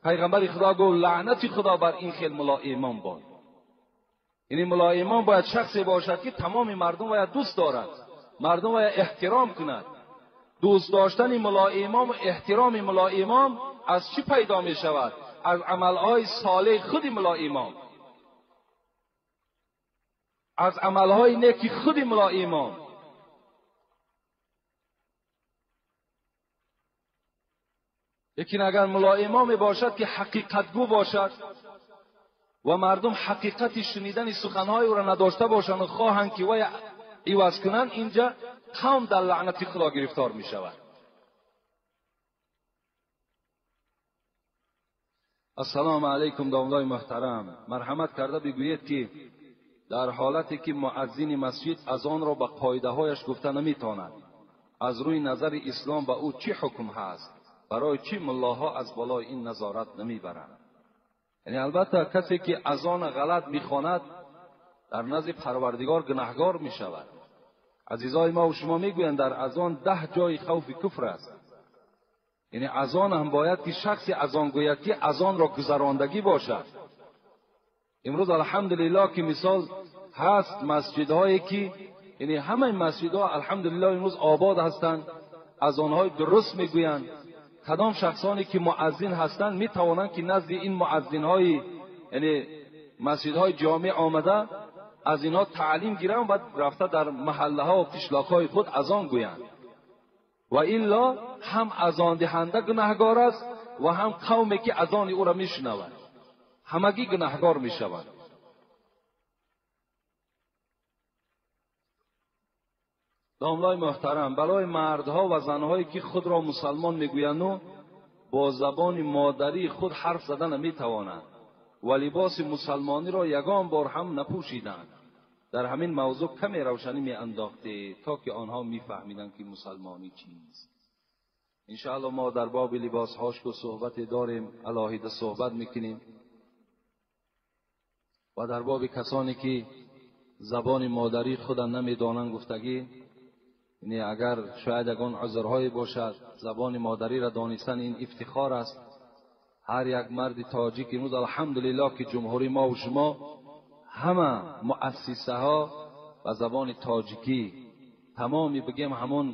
S2: Пайғамбари Худо гуфт: лаънати Худо бар ин хел мулло имом бод. Яъне мулло имом бояд шахсе бошад, ки тамоми мардум бояд дӯст дорад, мардум бояд эҳтиром кунад. Дӯст доштани мулло имом ва эҳтироми мулло имом аз чӣ пайдо мешавад? Аз амалҳои солеҳи худи мулло имом, аз амалҳои неки худи мулло имом. Лекин агар мулло имоме бошад, ки ҳақиқатгӯ бошад ва мардум ҳақиқати шунидани суханҳои ӯро надошта бошанд ва хоҳанд, ки вай иваз кунанд, инҷа қавм дар лаънати Худо гирифтор мешавад. Ассалому алайкум, домлои муҳтарам. Марҳамат карда бигӯед, ки дар ҳолате ки муаззини масҷид азонро ба қоидаҳояш гуфта наметавонад, аз рӯи назари ислом ба ӯ чӣ ҳукм ҳаст? Барои чӣ муллоҳо аз болои ин назорат намебаранд? Яъне албатта касе ки азон ғалат мехонад, дар назди Парвардигор гунаҳгор мешавад. Азизои мо ва шумо мегӯянд, дар азон 10 ҷои хавфи куфр аст. Яъне азон ҳам бояд ки шахси азон гӯяд, ки азонро гузарондагӣ бошад. Имрӯз алҳамдулиллоҳ, ки мисол ҳаст масҷидҳое ки, яъне ҳамаи масҷидҳо алҳамдулиллоҳ имрӯз обод ҳастанд, азонҳои дуруст мегӯянд. Кадом шахсоне ки муаззин ҳастанд, метавонанд ки назди ин муаззинҳои, яъне масҷидҳои ҷомеъ омада, аз инҳо таълим гиранд ва рафта дар маҳаллаҳо ва қишлоқҳои худ азон гӯянд. Ва илло ҳам азондиҳанда гунаҳгор аст ва ҳам қавме ки азони ӯро мешунавад, ҳамагӣ гунаҳгор мешаванд. Домлои муҳтарам, барои мардҳо ва занҳое ки худро мусалмон мегӯянду бо забони модарии худ ҳарф зада наметавонанд ва либоси мусалмониро ягон бор ҳам напӯшиданд, дар ҳамин мавзӯъ каме равшанӣ меандохтед, то ки онҳо мефаҳмиданд, ки мусалмонӣ чист. Иншааллоҳ мо дар боби либосҳош ку суҳбате дорем, алоҳида суҳбат мекунем ва дар боби касоне ки забони модарии худам намедонанд гуфтагӣ, яъне агар шояд ягон узрҳое бошад, забони модариро донистан ин ифтихор аст. Ҳар як марди тоҷик имрӯз алҳамдулиллоҳ, ки ҷумҳурии мо ва шумо ҳама муассисаҳо ба забони тоҷикӣ, тамоми бигем ҳамон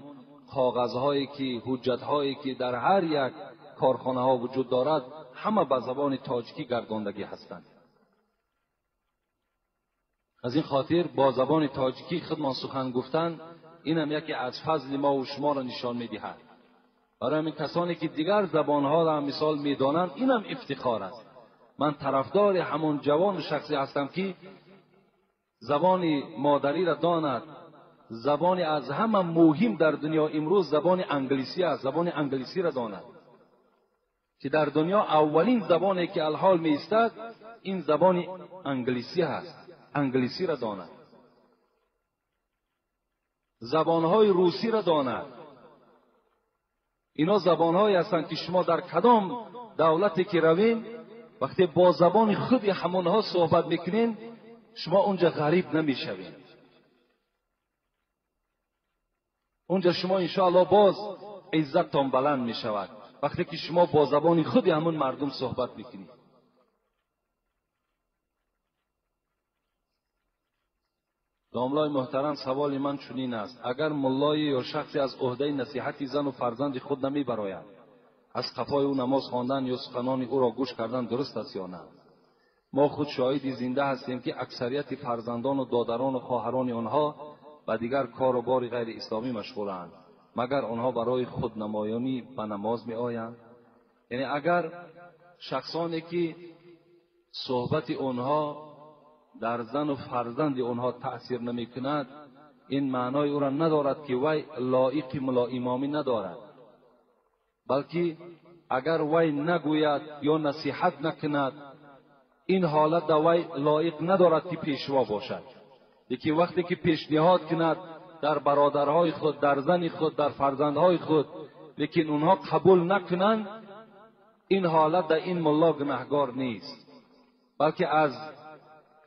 S2: коғазҳое ки, ҳуҷҷатҳое ки дар ҳар як корхонаҳо вуҷуд дорад, ҳама ба забони тоҷикӣ гардондагӣ ҳастанд. Аз ин хотир бо забони тоҷикӣ худмон сухан гуфтан инам яке аз фазли мо ва шуморо нишон медиҳад. Барои ҳамин касоне ки дигар забонҳоро ҳам мисол медонанд, инам ифтихор аст. Ман тарафдори ҳамон ҷавону шахсе ҳастам, ки забони модариро донад. Забони аз ҳама муҳим дар дунё имрӯз забони англисӣ аст, забони англисиро донад, ки дар дунё аввалин забоне ки алҳол меистад ин забони англисӣ ҳаст, англисиро донад. Забонҳои русиро донад. Ино забонҳое ҳастанд, ки шумо дар кадом давлате ки равем, вақте бо забони худи ҳамонҳо суҳбат мекунед, шумо унҷа ғариб намешавед. Унҷа шумо иншоаллоҳ боз иззаттон баланд мешавад, вақте ки шумо бо забони худи ҳамон мардум суҳбат мекунед. Домлои муҳтарам, саволи ман чунин аст: агар муллое ё шахсе аз ӯҳдаи насиҳати зану фарзанди худ намебарояд, аз қафои ӯ намоз хондан ё суханони ӯро гӯш кардан дуруст аст ё на? Мо худ шоҳиди зинда ҳастем, ки аксарияти фарзандону додарону хоҳарони онҳо ба дигар кору бори ғайриисломӣ машғуланд, магар онҳо барои худнамоёнӣ ба намоз меоянд? Яъне агар шахсоне ки суҳбати онҳо дар зану фарзанди онҳо таъсир намекунад, ин маънои ӯро надорад, ки вай лоиқи мулоимомӣ надорад, балки агар вай нагӯяд ё насиҳат накунад, ин ҳолат дар вай лоиқ надорад, ки пешво бошад. Лекин вақте ки пешниҳод кунад дар бародарҳои худ, дар зани худ, дар фарзандҳои худ, лекин онҳо қабул накунанд, ин ҳолат дар ин мулло гунаҳгор нест, балки аз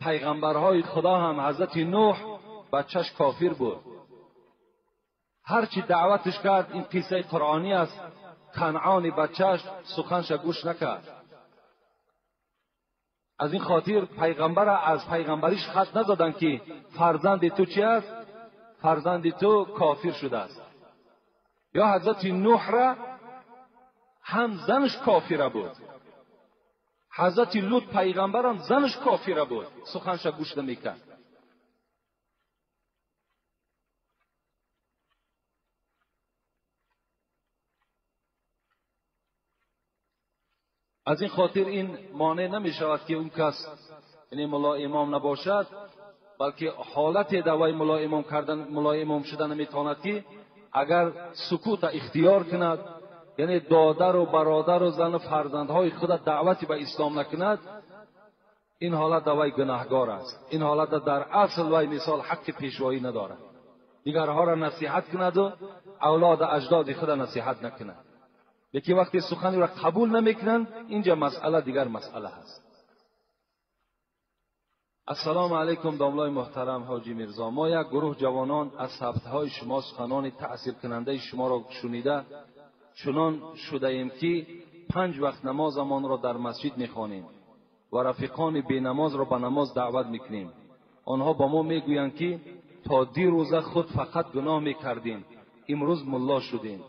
S2: пайғамбарҳои Худо ҳам ҳазрати Нӯҳ بچهش کافر بود. هرچی دعوتش کرد، این قصه قرآنی است، کنعان بچهش سخنش گوش نکرد. از این خاطر پیغمبر از پیغمبریش خط نزدن که فرزند تو چی است؟ فرزند تو کافر شده است. یا حضرت نوح را هم زنش کافره بود، حضرت لوط پیغمبر هم زنش کافره بود، سخنش گوش نمیکرد. از این خاطر این مانع نمی شود که اون کس یعنی ملا امام نباشد، بلکه حالت دوای ملا امام کردن، ملا امام شدن میتواند که اگر سکوت اختیار کند، یعنی دادر و برادر و زن و فرزندهای خود دعوتی به اسلام نکند، این حالت دوای گناهگار است. این حالت در اصل وای مثال حق پیشوایی ندارد. دیگرها را نصیحت کند و اولاد اجداد خود نصیحت نکند. لیکن وقتی سخنی را قبول نمیکنند، اینجا مسئله دیگر مسئله هست. السلام علیکم داملای محترم حاجی میرزا، ما یک گروه جوانان از ثبت‌های شما سخنان تأثیر کننده شما را شنیده چنان شده ایم که 5 وقت نمازمان را در مسجد میخوانیم و رفیقان بی نماز را به نماز دعوت میکنیم. آنها با ما میگویند که تا دیروز خود فقط گناه میکردیم، امروز ملا شدیم.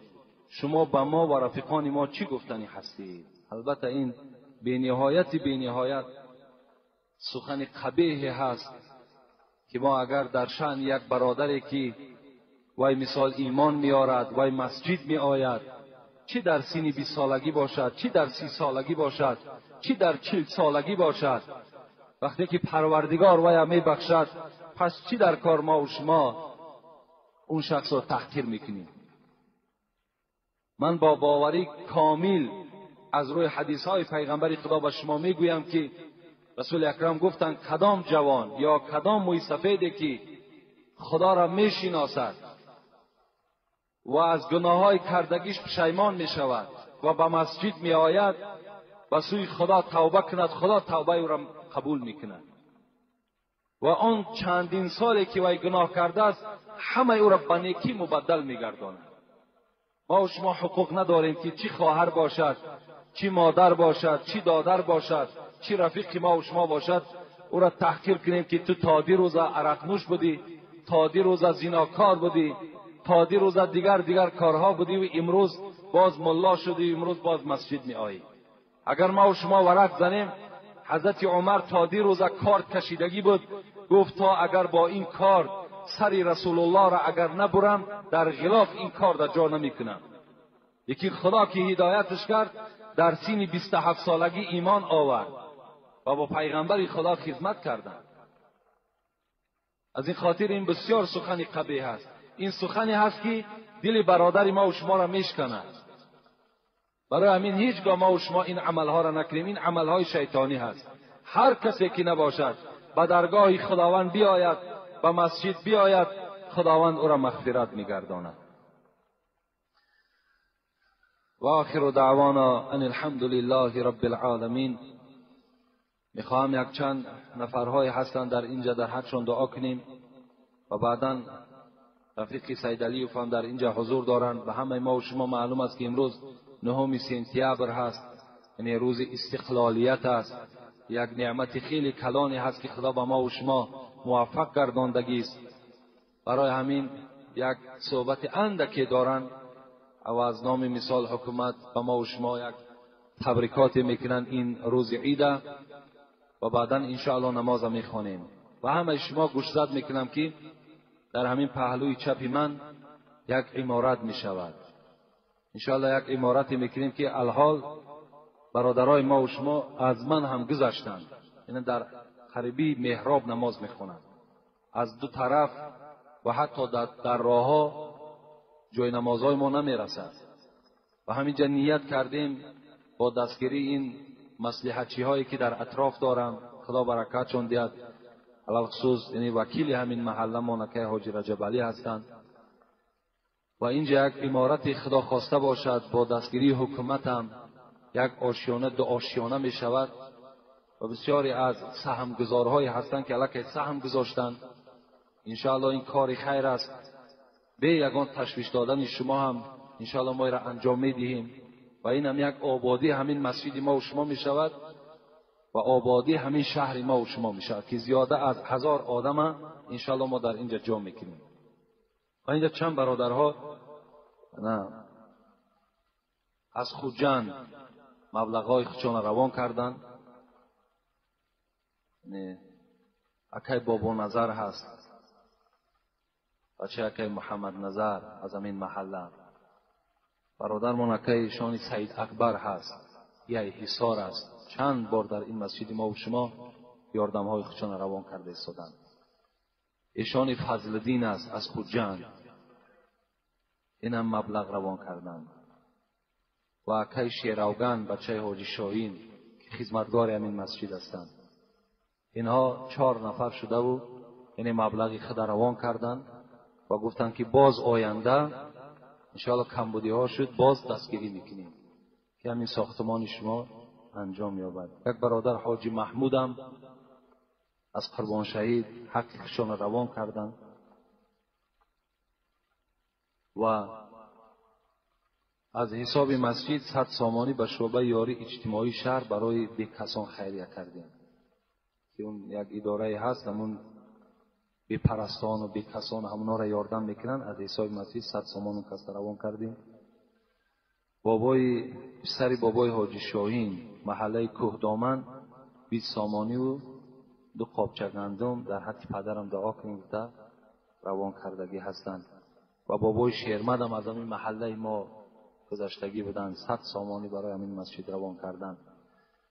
S2: شما به ما و رفیقان ما چی گفتنی هستید؟ البته این بی نهایت سخن قبیح هست که ما اگر در شأن یک برادری که وای مثال ایمان میارد، وای مسجد میآید، چی در سین 20 سالگی باشد، چی در 30 سالگی باشد، چی در 40 سالگی باشد، وقتی که پروردگار وای میبخشد، پس چی در کار ما و شما اون شخص را تحقیر میکنیم؟ من با باوری کامل از روی حدیث های پیغمبر خدا به شما میگویم که رسول اکرم گفتند کدام جوان یا کدام موی سفیدی که خدا را میشناسد و از گناه های کردگیش پشیمان می شود و به مسجد می آید، به سوی خدا توبه کند، خدا توبه او را قبول می کند و آن چندین سالی که وی گناه کرده است همه او را به نیکی مبدل می گرداند. ما و شما حقوق نداریم که چی خواهر باشد، چی مادر باشد، چی دادر باشد، چی رفیق ما و شما باشد، او را تحقیر کنیم که تو تا دیروز عرق نوش بودی، تا دیروز زیناکار بودی، تا دیروز دیگر کارها بودی و امروز باز ملا شدی، امروز باز مسجد می آیی. اگر ما و شما ورق زنیم، حضرت عمر تا دیروز کار کشیدگی بود، گفت تا اگر با این کار سری رسول الله را اگر نبرم در غلاف این کار در جا نمی کنم. یکی خدا که هدایتش کرد در سین 27 سالگی ایمان آورد و با پیغمبر خدا خدمت کردند. از این خاطر این بسیار سخنی قبیح است. این سخنی هست که دل برادر ما و شما را میشکند. برای همین هیچگاه ما و شما این عملها را نکنیم. این عملهای شیطانی هست. هر کسی که نباشد به درگاه خداوند بیاید، به مسجد بیاید، خداوند او را مغفرت میگرداند. و آخر دعوانا ان الحمد لله رب العالمین. میخواهم یک چند نفرهای هستند در اینجا در حقشون دعا کنیم و بعدا رفیق سید علیوف هم در اینجا حضور دارند. به همه ما و شما معلوم است که امروز 9 سپتامبر هست، یعنی روز استقلالیت است. یک نعمت خیلی کلانی هست که خدا به ما و شما موفق گرداندگی است. برای همین یک صحبت اندکی دارند و از نام مثال حکومت به ما و شما یک تبریکات میکنن این روز عیده و بعدا انشاءالله نماز میخوانیم. و همه شما گوشزد میکنم که در همین پهلوی چپ من یک عمارت میشود. انشاءالله یک عمارت میکنیم که الحال برادرای ما و شما از من هم گذشتند، یعنی در قریبی محراب نماز میخوانند از دو طرف و حتی در راه جای نمازهای ما نمیرسد. و همینجا نیت کردیم با دستگیری این مصلحتچی هایی که در اطراف دارم، خدا برکتشون دهد، علی‌الخصوص یعنی وکیل همین محله ما که حاجی رجب علی هستند، و اینجا یک عمارت خدا خواسته باشد با دستگیری حکومت هم یک آشیانه دو آشیانه می شود و بسیاری از سهمگذارهایی هستند که الکی سهم گذاشتند. انشاءالله این کار خیر است. به یگان تشویش دادن شما هم انشاءالله ما را انجام میدهیم و این هم یک آبادی همین مسجد ما و شما می شود و آبادی همین شهر ما و شما می شود که زیاده از 1000 آدم انشاءالله ما در اینجا جا میکنیم. و اینجا چند برادرها نه از خوجند مبلغ خودشان روان کردن. نه اکای بابا نظر هست، بچه اکای محمد نظر از همین محله، برادرمان اکای شان سعید اکبر هست، یه حصار است. چند بار در این مسجد ما و شما یاردم های خودشان روان کرده ایستادند. ایشان فضل دین است از خوجند، اینم مبلغ روان کردند. و اکای شیراوگان بچه حاجی شاهین که خدمتگار همین مسجد هستند. اینها 4 نفر شده و یعنی مبلغ خود روان کردند و گفتند که باز آینده انشاءالله کمبودی ها شد باز دستگیری میکنیم که همین ساختمان شما انجام یابد. یک برادر حاجی محمودم از قربان شهید حق خودشان روان کردند و از حساب مسجد 100 سامانی به شعبه یاری اجتماعی شهر برای بیکسان خیریه کردیم که اون یک اداره هست، همون بیپرستان و بیکسان همونا را یاردم میکنن. از حساب مسجد 100 سامان کس روان کردیم. بابای پسر بابای حاجی شاهین محله کوهدامن 20 سامانی و 2 قابچه گندم در حد پدرم دعا کنیم گفته روان کردگی هستند. و بابای شیرمدم از همین محله ما گذشتگی بودند، 100 سامانی برای همین مسجد روان کردند.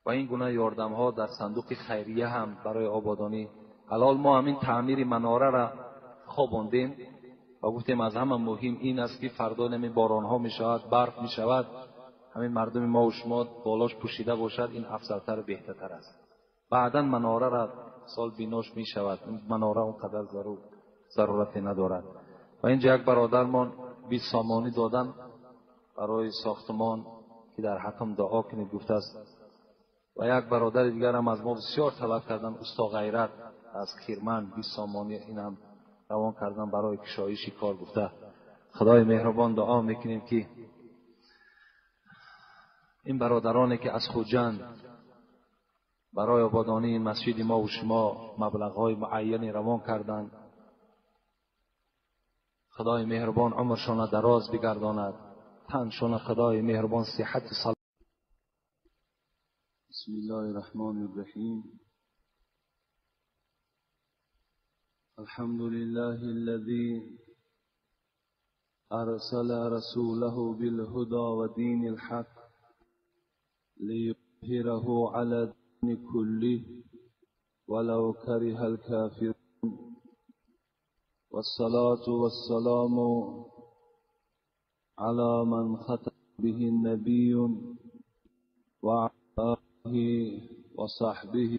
S2: و این گونه یاردم ها در صندوق خیریه هم برای آبادانی. حلال ما همین تعمیر مناره را خواباندیم و گفتیم از همه مهم این است که فردا نمی باران ها می شود، برف می شود، همین مردم ما و شما بالاش پوشیده باشد، این افضلتر و بهتر است. بعدا مناره را سال بیناش می شود، مناره اونقدر ضرورتی ندارد. و اینجا یک برادرمان 20 سامانی دادن برای ساختمان که در حکم دعا کنید گفته است. و یک برادر دیگر هم از ما بسیار طلب کردن، استا غیرت از خیرمن 20 سامانی اینم روان کردن برای کشایش کار گفته. خدای مهربان دعا میکنیم که این برادرانی که از خوجند برای آبادانی مسجد ما و شما مبلغ‌های معینی روان کردند، خدای مهربان عمرشان دراز بگرداند، تنشان خدای مهربان صحت و سلامت.
S4: بسم الله الرحمن الرحیم. الحمد لله الذي أرسل رسوله بالهدى ودين الحق ليظهره على الدين كله ولو كره الكافرون، والصلاة والسلام على من ختم به النبي وعلى آله وصحبه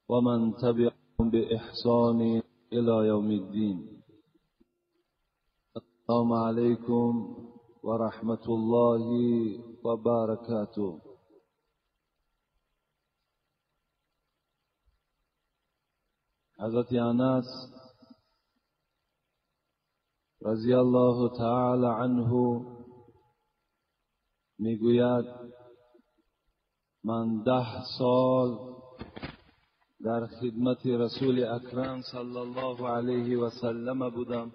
S4: ومن تبعهم بإحسان إلى يوم الدين. السلام عليكم ورحمة الله وبركاته. حضرت انس رضی الله تعالی عنه میگوید من 10 سال در خدمت رسول اکرم صلی الله علیه و سلم بودم.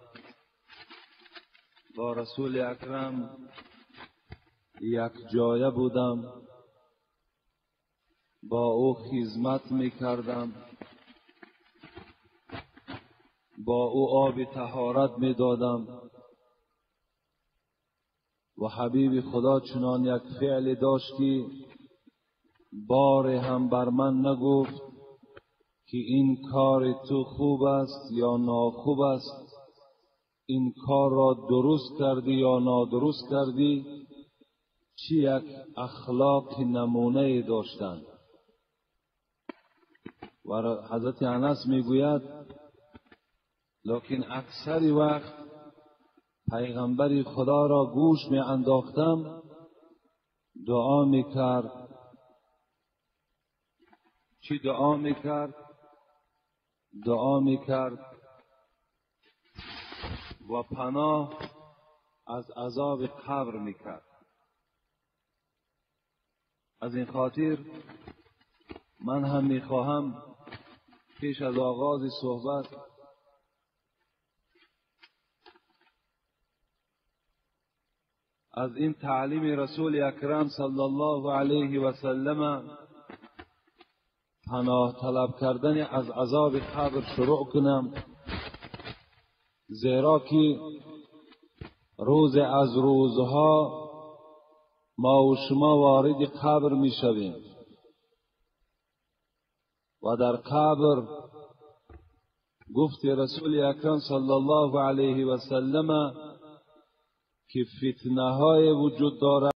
S4: با رسول اکرم یک جایه بودم، با او خدمت میکردم، با او آب طهارت میدادم و حبیب خدا چنان یک فعل داشت که بار هم بر من نگفت که این کار تو خوب است یا ناخوب است، این کار را درست کردی یا نادرست کردی. چی یک اخلاق نمونه داشتند. و حضرت انس میگوید لکن اکثر وقت پیغمبر خدا را گوش می انداختم، دعا می کرد. چی دعا می کرد؟ دعا می کرد و پناه از عذاب قبر میکرد. از این خاطر من هم میخواهم پیش از آغاز صحبت از این تعلیم رسول اکرم صلی الله علیه و سلم پناه طلب کردن از عذاب قبر شروع کنم، زیرا که روز از روزها ما و شما وارد قبر می شویم و در قبر گفت رسول اکرم صلی الله علیه و سلم که فتنه های وجود دارد.